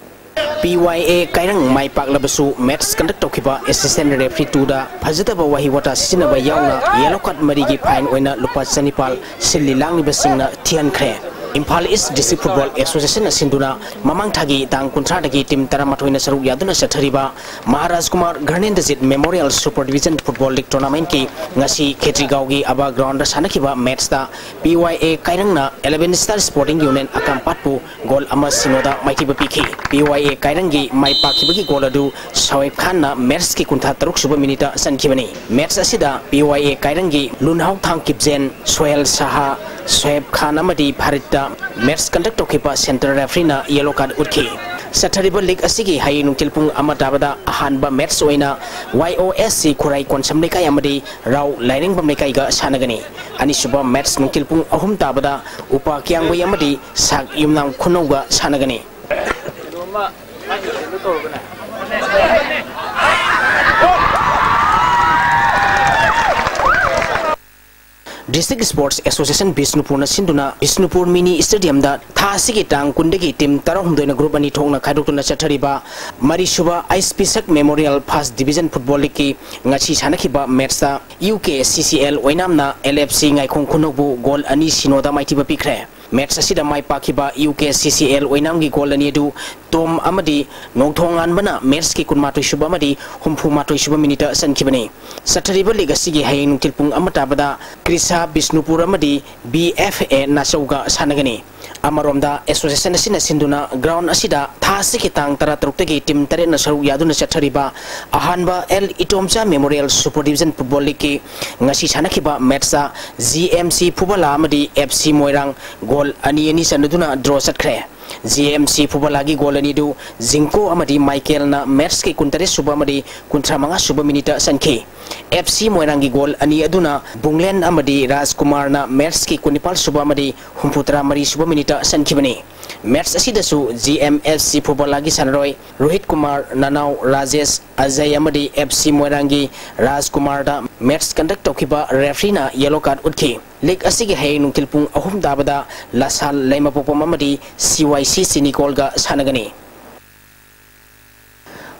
ꯄꯤ ꯋꯥꯏ ꯑꯦ ꯀꯥꯏꯔꯪ ꯃꯥꯏ ꯄꯥꯛꯂꯕꯁꯨ match conduct ꯇꯧꯈꯤꯕ assistant referee ꯇꯨꯗ ꯐꯖꯗꯕ ꯋꯥꯍꯩ ꯋꯥꯇꯥ ꯁꯤꯖꯤꯟꯅꯕ ꯌꯥꯎꯅ yellow card ꯃꯔꯤꯒꯤ fine ꯑꯣꯏꯅ ꯂꯨꯄꯥ ꯆꯅꯤꯄꯥꯜ ꯁꯤꯜꯂꯤ ꯂꯥꯡꯂꯤꯕꯁꯤꯡꯅ ꯊꯤꯍꯟꯈ꯭ꯔꯦ꯫ Imphal East District Football Association ꯅ ꯁꯤꯟꯗꯨꯅ ꯃꯃꯥꯡ ꯊꯥꯒꯤ ꯇꯥꯡ ꯀꯨꯟꯊ꯭ꯔꯥꯗꯒꯤ team ꯇꯔꯥꯃꯥꯊꯣꯏꯅ ꯁꯔꯨꯛ ꯌꯥꯗꯨꯅ ꯆꯠꯊꯔꯤꯕ Maharaj Kumar ꯘꯔꯅꯦꯟꯗꯖꯤꯠ Memorial Super Division Football League Tournament ꯀꯤ ꯉꯁꯤ ꯈꯦꯇ꯭ꯔꯤꯒꯥꯎꯒꯤ ꯑꯕꯥ ground ꯗ ꯁꯥꯟꯅꯈꯤꯕ match ꯇ ꯄꯤ ꯋꯥꯏ ꯑꯦ ꯀꯥꯏꯔꯪꯅ Eleven Star Sporting Union ꯑꯀꯥꯝꯄꯥꯠꯄꯨ goal ꯑꯃ ꯁꯤꯅꯣꯗ ꯃꯥꯏꯊꯤꯕ ꯄꯤꯈꯤ꯫ ꯄꯤ ꯋꯥꯏ ꯑꯦ ꯀꯥꯏꯔꯪꯒꯤ ꯃꯥꯏ ꯄꯥꯛꯈꯤꯕꯒꯤ goal ꯑꯗꯨ ꯁꯣꯍꯦꯕ ꯈꯥꯟꯅ match ꯀꯤ ꯀꯨꯟꯊ꯭ꯔꯥ ꯇꯔꯨꯛ ꯁꯨꯕ minute ꯇ ꯆꯟꯈꯤꯕꯅꯤ꯫ Match ꯑꯁꯤꯗ ꯄꯤ ꯋꯥꯏ ꯑꯦ ꯀꯥꯏꯔꯪꯒꯤ ꯂꯨꯟꯍꯥꯎꯊꯥꯡ ꯀꯤꯞꯖꯦꯟ, ꯁꯣꯍꯦꯜ ꯁꯍꯥ, ꯁꯣꯍꯦꯕ ꯈꯥꯟ ꯑꯃꯗꯤ ꯐꯥꯔꯤꯠꯇ match conduct ꯇꯧꯈꯤꯕ central referee ꯅ yellow card ꯎꯠꯈꯤ꯫ ꯆꯠꯊꯔꯤꯕ league ꯑꯁꯤꯒꯤ ꯍꯌꯦꯡ ꯅꯨꯡꯊꯤꯜ ꯄꯨꯡ ꯑꯃ ꯇꯥꯕꯗ ꯑꯍꯥꯟꯕ match ꯑꯣꯏꯅ ꯋꯥꯏ ꯑꯣ ꯑꯦꯁ ꯁꯤ ꯈꯨꯔꯥꯏ ꯀꯣꯟꯁꯝ ꯂꯩꯀꯥꯏ ꯑꯃꯗꯤ ꯔꯥꯎ ꯂꯥꯏꯔꯦꯡꯕꯝ ꯂꯩꯀꯥꯏꯒ ꯁꯥꯟꯅꯒꯅꯤ꯫ ꯑꯅꯤꯁꯨꯕ match ꯅꯨꯡꯊꯤꯜ ꯄꯨꯡ ꯑꯍꯨꯝ ꯇꯥꯕꯗ ꯎꯄꯥ ꯀꯤꯌꯥꯡꯕꯩ ꯑꯃꯗꯤ ꯁꯥꯛ ꯌꯨꯝꯅꯥꯝ ꯈꯨꯅꯧꯒ ꯁꯥꯟꯅꯒꯅꯤ꯫ District Sports Association ꯕꯤꯁꯅꯨꯄꯨꯔꯅ ꯁꯤꯟꯗꯨꯅ ꯕꯤꯁꯅꯨꯄꯨꯔ ꯃꯤꯅꯤ ꯁ꯭ꯇꯦꯗꯤꯌꯝꯗ ꯊꯥ ꯑꯁꯤꯒꯤ ꯇꯥꯡ ꯀꯨꯟꯗꯒꯤ ꯇꯤꯝ ꯇꯔꯥꯍꯨꯝꯗꯣꯏꯅ ꯒ꯭ꯔꯨꯞ ꯑꯅꯤ ꯊꯣꯛꯅ ꯈꯥꯏꯗꯣꯛꯇꯨꯅ ꯆꯠꯊꯔꯤꯕ ꯃꯔꯤꯁꯨꯕ ꯑꯩꯆ ꯄꯤ ꯁꯛ ꯃꯦꯃꯣꯔꯤꯌꯦꯜ ꯐꯥꯔꯁ ꯗꯤꯕꯤꯖꯟ ꯐꯨꯠꯕꯣꯜ ꯂꯤꯒꯀꯤ ꯉꯁꯤ ꯁꯥꯟꯅꯈꯤꯕ ꯃꯦꯠꯁꯇ U K C C L ꯑꯣꯏꯅꯥꯝꯅ L F C ꯉꯥꯏꯈꯣꯡ ꯈꯨꯅꯧꯕꯨ goal ꯑꯅꯤ ꯁꯤꯅꯣꯗ ꯃꯥꯏꯊꯤꯕ ꯄꯤꯈ꯭ꯔꯦ꯫ ꯃꯦꯠꯁ ꯑꯁꯤꯗ ꯃꯥꯏ ꯄꯥꯛꯈꯤꯕ U K C C L ꯑꯣꯏꯅꯥꯝꯒꯤ goal ꯑꯅꯤ ꯑꯗꯨ ꯇꯣꯝ ꯑꯃꯗꯤ ꯅꯣꯡꯊꯣꯡꯉꯥꯟꯕꯅ ꯃꯦꯠꯁꯀꯤ ꯀꯨꯟꯃꯥꯊꯣꯏ ꯁꯨꯕ ꯑꯃꯗꯤ ꯍꯨꯝꯐꯨ ꯃꯥꯊꯣꯏ ꯁꯨꯕ ꯃꯤꯅꯤꯠꯇ ꯆꯟꯈꯤꯕꯅꯤ꯫ ꯆꯠꯊꯔꯤꯕ ꯂꯤꯒ ꯑꯁꯤꯒꯤ ꯍꯌꯦꯡ ꯅꯨꯡꯊꯤꯜ ꯄꯨꯡ ꯑꯃ ꯇꯥꯕꯗ ꯀ꯭ꯔꯤꯁꯥ ꯕꯤꯁꯅꯨꯄꯨꯔ ꯑꯃꯗꯤ ꯕꯤ ꯑꯦꯐ ꯑꯦ ꯅꯥꯆꯧꯒ ꯁꯥꯟꯅꯒꯅꯤ꯫ ꯑꯃꯔꯣꯝꯗ, ꯑꯦꯁꯣꯁꯤꯌꯦꯁꯟ ꯑꯁꯤꯅ ꯁꯤꯟꯗꯨꯅ ꯒ꯭ꯔꯥꯎꯟ ꯑꯁꯤꯗ ꯊꯥ ꯑꯁꯤꯒꯤ ꯇꯥꯡ ꯇꯔꯥꯇꯔꯨꯛꯇꯒꯤ ꯇꯤꯝ ꯇꯔꯦꯠꯅ ꯁꯔꯨꯛ ꯌꯥꯗꯨꯅ ꯆꯠꯊꯔꯤꯕ ꯑꯍꯥꯟꯕ L Itomcha memorial super division football ꯂꯤꯒꯀꯤ ꯉꯁꯤ ꯁꯥꯟꯅꯈꯤꯕ ꯃꯦꯠꯁꯇ ꯖꯤ ꯑꯦꯝ ꯁꯤ ꯐꯨꯕꯂꯥ ꯑꯃꯗꯤ ꯑꯦꯐ ꯁꯤ ꯃꯣꯏꯔꯥꯡ ꯒꯣꯜ ꯑꯅꯤ ꯑꯅꯤ ꯆꯟꯅꯗꯨꯅ ꯗ꯭ꯔꯣ ꯆꯠꯈ꯭ꯔꯦ꯫ ꯖꯤ ꯑꯦꯝ ꯁꯤ ꯐꯨꯕꯂꯥꯒꯤ ꯒꯣꯜ ꯑꯅꯤꯗꯨ ꯖꯤꯡꯀꯣ ꯑꯃꯗꯤ ꯃꯥꯏꯀꯦꯜꯅ ꯃꯦꯠꯁꯀꯤ ꯀꯨꯟꯇꯔꯦꯠ ꯁꯨꯕ ꯑꯃꯗꯤ ꯀꯨꯟꯊ꯭ꯔꯥ ꯃꯉꯥ ꯁꯨꯕ ꯃꯤꯅꯤꯠꯇ ꯆꯟꯈꯤ꯫ ꯑꯦꯐ ꯁꯤ ꯃꯣꯏꯔꯥꯡꯒꯤ ꯒꯣꯜ ꯑꯅꯤ ꯑꯗꯨꯅ ꯕꯨꯡꯂꯦꯟ ꯑꯃꯗꯤ ꯔꯥꯖꯀꯨꯃꯥꯔꯅ ꯃꯦꯠꯁꯀꯤ ꯀꯨꯟꯅꯤꯄꯥꯜ ꯁꯨꯕ ꯑꯃꯗꯤ ꯍꯨꯝꯐꯨꯇꯔꯥ ꯃꯔꯤ ꯁꯨꯕ ꯃꯤꯅꯤꯠꯇ ꯆꯟꯈꯤꯕꯅꯤ꯫ ꯃꯦꯠꯁ ꯑꯁꯤꯗꯁꯨ ꯖꯤ ꯑꯦꯝ ꯑꯦꯐ ꯁꯤ ꯐꯨꯕꯂꯥꯒꯤ ꯁꯥꯟꯅꯔꯣꯏ ꯔꯣꯍꯤꯠ ꯀꯨꯃꯥꯔ, ꯅꯅꯥꯎ ꯔꯥꯖꯦꯁ, ꯑꯖꯌ ꯑꯃꯗꯤ ꯑꯦꯐ ꯁꯤ ꯃꯣꯏꯔꯥꯡꯒꯤ ꯔꯥꯖꯀꯨꯃꯥꯔꯗ ꯃꯦꯠꯁ ꯀꯟꯗꯛ ꯇꯧꯈꯤꯕ ꯔꯦꯐ꯭ꯔꯤꯅ ꯌꯦꯂꯣ ꯀꯥꯔꯗ ꯎꯠꯈꯤ꯫ ꯂꯤꯒ ꯑꯁꯤꯒꯤ ꯍꯌꯦꯡ ꯅꯨꯡꯊꯤꯜ ꯄꯨꯡ ꯑꯍꯨꯝ ꯇꯥꯕꯗ ꯂꯁꯥꯜ ꯂꯩꯃꯄꯣꯛꯄꯝ ꯑꯃꯗꯤ ꯁꯤ ꯋꯥꯏ ꯁꯤ ꯆꯤꯅꯤꯀꯣꯜꯒ ꯁꯥꯟꯅꯒꯅꯤ꯫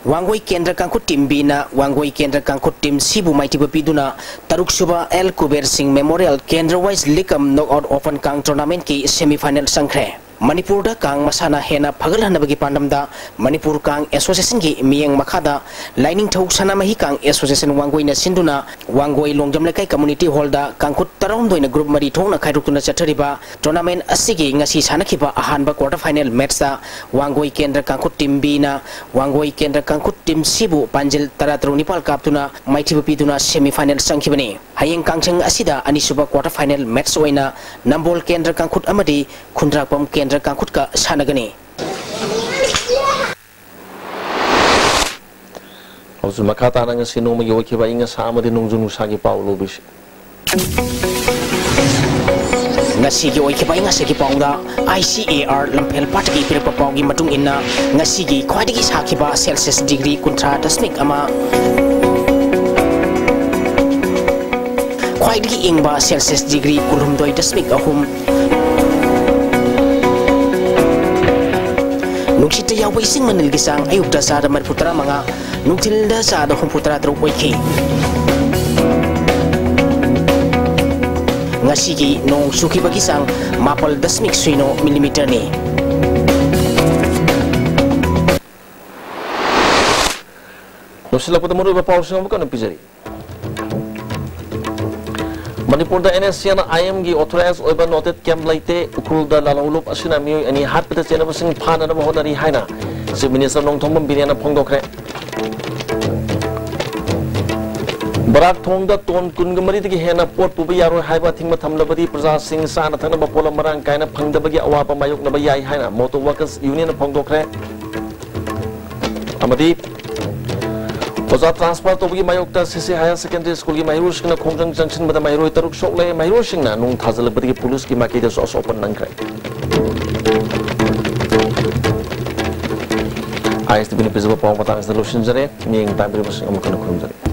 ꯋꯥꯡꯒꯣꯏ ꯀꯦꯟꯗ꯭ꯔ ꯀꯥꯡꯈꯨꯠ ꯇꯤꯝ ꯕꯤꯅ ꯋꯥꯡꯒꯣꯏ ꯀꯦꯟꯗ꯭ꯔ ꯀꯥꯡꯈꯨꯠ ꯇꯤꯝ ꯁꯤꯕꯨ ꯃꯥꯏꯊꯤꯕ ꯄꯤꯗꯨꯅ ꯇꯔꯨꯛ ꯁꯨꯕ ꯑꯦꯜ ꯀꯨꯕꯦꯔ ꯁꯤꯡ ꯃꯦꯃꯣꯔꯤꯌꯦꯜ ꯀꯦꯟꯗ꯭ꯔ ꯋꯥꯏꯁ ꯂꯤꯒ ꯀꯝ ꯅꯣꯛ ꯑꯥꯎꯠ ꯑꯣꯄꯟ ꯀꯥꯡ ꯇꯣꯔꯅꯥꯃꯦꯟꯠꯀꯤ ꯁꯦꯃꯤ ꯐꯥꯏꯅꯦꯜ ꯆꯪꯈ꯭ꯔꯦ꯫ ꯃꯅꯤꯄꯨꯔꯗ ꯀꯥꯡ ꯃꯁꯥꯟꯅ ꯍꯦꯟꯅ ꯐꯒꯠꯍꯟꯅꯕꯒꯤ ꯄꯥꯟꯗꯝꯗ ꯃꯅꯤꯄꯨꯔ ꯀꯥꯡ ꯑꯦꯁꯣꯁꯤꯌꯦꯁꯟꯒꯤ ꯃꯤꯠꯌꯦꯡ ꯃꯈꯥꯗ ꯂꯥꯏꯅꯤꯡꯊꯧ ꯁꯅꯥꯃꯍꯤ ꯀꯥꯡ ꯑꯦꯁꯣꯁꯤꯌꯦꯁꯟ ꯋꯥꯡꯒꯣꯏꯅ ꯁꯤꯟꯗꯨꯅ ꯋꯥꯡꯒꯣꯏ ꯂꯣꯡꯖꯝ ꯂꯩꯀꯥꯏ ꯀꯝꯃꯨꯅꯤꯇꯤ ꯍꯣꯜꯗ ꯀꯥꯡꯈꯨꯠ ꯇꯔꯥꯍꯨꯝꯗꯣꯏꯅ ꯒ꯭ꯔꯨꯞ ꯃꯔꯤ ꯊꯣꯛꯅ ꯈꯥꯏꯗꯣꯛꯇꯨꯅ ꯆꯠꯊꯔꯤꯕ ꯇꯣꯔꯅꯥꯃꯦꯟꯠ ꯑꯁꯤꯒꯤ ꯉꯁꯤ ꯁꯥꯟꯅꯈꯤꯕ ꯑꯍꯥꯟꯕ ꯀ꯭ꯋꯥꯔꯇꯔ ꯐꯥꯏꯅꯦꯜ ꯃꯦꯠꯆꯇ ꯋꯥꯡꯒꯣꯏ ꯀꯦꯟꯗ꯭ꯔ ꯀꯥꯡꯈꯨꯠ ꯇꯤꯝ ꯕꯤꯅ ꯋꯥꯡꯒꯣꯏ ꯀꯦꯟꯗ꯭ꯔ ꯀꯥꯡꯈꯨꯠ ꯇꯤꯝ ꯁꯤꯕꯨ ꯄꯥꯟꯖꯤꯜ ꯇꯔꯥ ꯇꯔꯨꯛ ꯅꯤꯄꯥꯜ ꯀꯥꯞꯇꯨꯅ ꯃꯥꯏꯊꯤꯕ ꯄꯤꯗꯨꯅ ꯁꯦꯃꯤ ꯐꯥꯏꯅꯦꯜ ꯆꯪꯈꯤꯕꯅꯤ꯫ ꯍꯌꯦꯡ ꯀꯥꯡꯖꯪ ꯑꯁꯤꯗ ꯑꯅꯤꯁꯨꯕ ꯀ꯭ꯋꯥꯔꯇꯔ ꯐꯥꯏꯅꯦꯜ ꯃꯦꯠꯆ ꯑꯣꯏꯅ ꯅꯝꯕꯣꯜ ꯀꯦꯟꯗ꯭ꯔ ꯀꯥꯡꯈꯨꯠ ꯑꯃꯗꯤ ꯈꯨꯟꯗ꯭ꯔꯥꯛꯄꯝ ꯀꯦꯟꯗ꯭ꯔ ꯀꯥꯡꯈꯨꯠꯀ ꯁꯥꯟꯅꯒꯅꯤ꯫ ꯍꯧꯖꯤꯛ ꯃꯈꯥ ꯇꯥꯅ ꯉꯁꯤ ꯅꯣꯡꯃꯒꯤ ꯑꯣꯏꯈꯤꯕ ꯑꯏꯪ ꯑꯁꯥ ꯑꯃꯗꯤ ꯅꯣꯡꯖꯨ ꯅꯨꯡꯁꯥꯒꯤ ꯄꯥꯎ ꯂꯧꯕꯤꯁꯤ꯫ ꯉꯁꯤꯒꯤ ꯑꯣꯏꯈꯤꯕ ꯑꯏꯪ ꯑꯁꯥꯒꯤ ꯄꯥꯎꯗ, I C A R ꯂꯝꯐꯦꯜ ꯄꯥꯠꯇꯒꯤ ꯄꯤꯔꯛꯄ ꯄꯥꯎꯒꯤ ꯃꯇꯨꯡ ꯏꯟꯅ, ꯉꯁꯤꯒꯤ ꯈ꯭ꯋꯥꯏꯗꯒꯤ ꯁꯥꯈꯤꯕ Celsius degree ꯀꯨꯟꯊ꯭ꯔꯥ ꯗꯁꯃꯤꯛ ꯑꯃ, ꯈ꯭ꯋꯥꯏꯗꯒꯤ ꯏꯪꯕ Celsius degree ꯀꯨꯟꯍꯨꯝꯗꯣꯏ ꯗꯁꯃꯤꯛ ꯑꯍꯨꯝ, ꯅꯨꯡꯁꯤꯠꯇ ꯌꯥꯎꯕ ꯏꯁꯤꯡ ꯃꯅꯤꯜꯒꯤ ꯆꯥꯡ ꯑꯌꯨꯛꯇ ꯆꯥꯗ ꯃꯔꯤꯐꯨ ꯇꯔꯥꯃꯉꯥ, ꯅꯨꯡꯊꯤꯜꯗ ꯆꯥꯗ ꯍꯨꯝꯐꯨ ꯇꯔꯥ ꯇꯔꯨꯛ ꯑꯣꯏꯈꯤ꯫ ꯉꯁꯤꯒꯤ ꯅꯣꯡ ꯆꯨꯈꯤꯕꯒꯤ ꯆꯥꯡ ꯃꯥꯄꯜ ꯗꯁꯃꯤꯛ ꯁꯤꯅꯣ ꯃꯤꯂꯤꯃꯤꯇꯔꯅꯤ꯫ ꯂꯣꯏꯁꯤꯜꯂꯛꯄꯗ ꯃꯔꯨꯑꯣꯏꯕ ꯄꯥꯎꯁꯤꯡ ꯑꯃꯨꯛ ꯍꯟꯅ ꯄꯤꯖꯔꯤ꯫ ꯃꯅꯤꯄꯨꯔꯗ N S C N I M ꯒꯤ authorized ꯑꯣꯏꯕ noted camp ꯂꯩꯇꯦ꯫ ꯎꯈ꯭ꯔꯨꯜꯗ ꯂꯥꯜꯍꯧꯂꯨꯞ ꯑꯁꯤꯅ ꯃꯤꯑꯣꯏ ꯑꯅꯤ ꯍꯥꯠꯄꯗ ꯆꯦꯟꯅꯕꯁꯤꯡ ꯐꯥꯅꯅꯕ ꯍꯣꯠꯅꯔꯤ ꯍꯥꯏꯅ Chief Minister ꯅꯣꯡꯊꯣꯝꯕꯝ ꯕꯤꯔꯦꯟꯅ ꯐꯣꯡꯗꯣꯛꯈ꯭ꯔꯦ꯫ ꯕꯔꯥꯛ ꯊꯣꯡꯗ ꯇꯣꯟ ꯀꯨꯟꯒ ꯃꯔꯤꯗꯒꯤ ꯍꯦꯟꯅ ꯄꯣꯠ ꯄꯨꯕ ꯌꯥꯔꯣꯏ ꯍꯥꯏꯕ ꯑꯊꯤꯡꯕ ꯊꯝꯂꯕꯗꯤ ꯄ꯭ꯔꯖꯥꯁꯤꯡ ꯆꯥꯅ ꯊꯛꯅꯕ ꯄꯣꯠꯂꯝ ꯃꯔꯥꯡ ꯀꯥꯏꯅ ꯐꯪꯗꯕꯒꯤ ꯑꯋꯥꯕ ꯃꯥꯌꯣꯛꯅꯕ ꯌꯥꯏ ꯍꯥꯏꯅ Motor Workers Union ꯐꯣꯡꯗꯣꯛꯈ꯭ꯔꯦ꯫ ꯑꯃꯗꯤ ꯑꯣꯖꯥ transfer ꯇꯧꯕꯒꯤ ꯃꯥꯌꯣꯛꯇ C C Higher Secondary School ꯒꯤ ꯃꯍꯩꯔꯣꯏꯁꯤꯡꯅ ꯈꯣꯡꯖꯪ ꯆꯪꯁꯤꯟꯕꯗ ꯃꯍꯩꯔꯣꯏ ꯇꯔꯨꯛ ꯁꯣꯛꯂꯦ꯫ ꯃꯍꯩꯔꯣꯏꯁꯤꯡꯅ ꯅꯨꯡ ꯊꯥꯖꯤꯜꯂꯛꯄꯗꯒꯤ ꯄꯨꯂꯤꯁꯀꯤ ꯃꯥꯏꯀꯩꯗꯁꯨ ꯑꯁꯣꯛꯄ ꯅꯪꯈ꯭ꯔꯦ꯫ I S T V ꯅ ꯄꯤꯖꯕ ꯄꯥꯎ ꯃꯇꯥꯡ ꯑꯁꯤꯗ ꯂꯣꯏꯁꯤꯟꯖꯔꯦ꯫ ꯃꯤꯠꯌꯦꯡ ꯇꯥꯕꯤꯔꯤꯕꯁꯤꯡ ꯑꯃꯨꯛ ꯍꯟꯅ ꯈꯨꯔꯨꯝꯖꯔꯤ꯫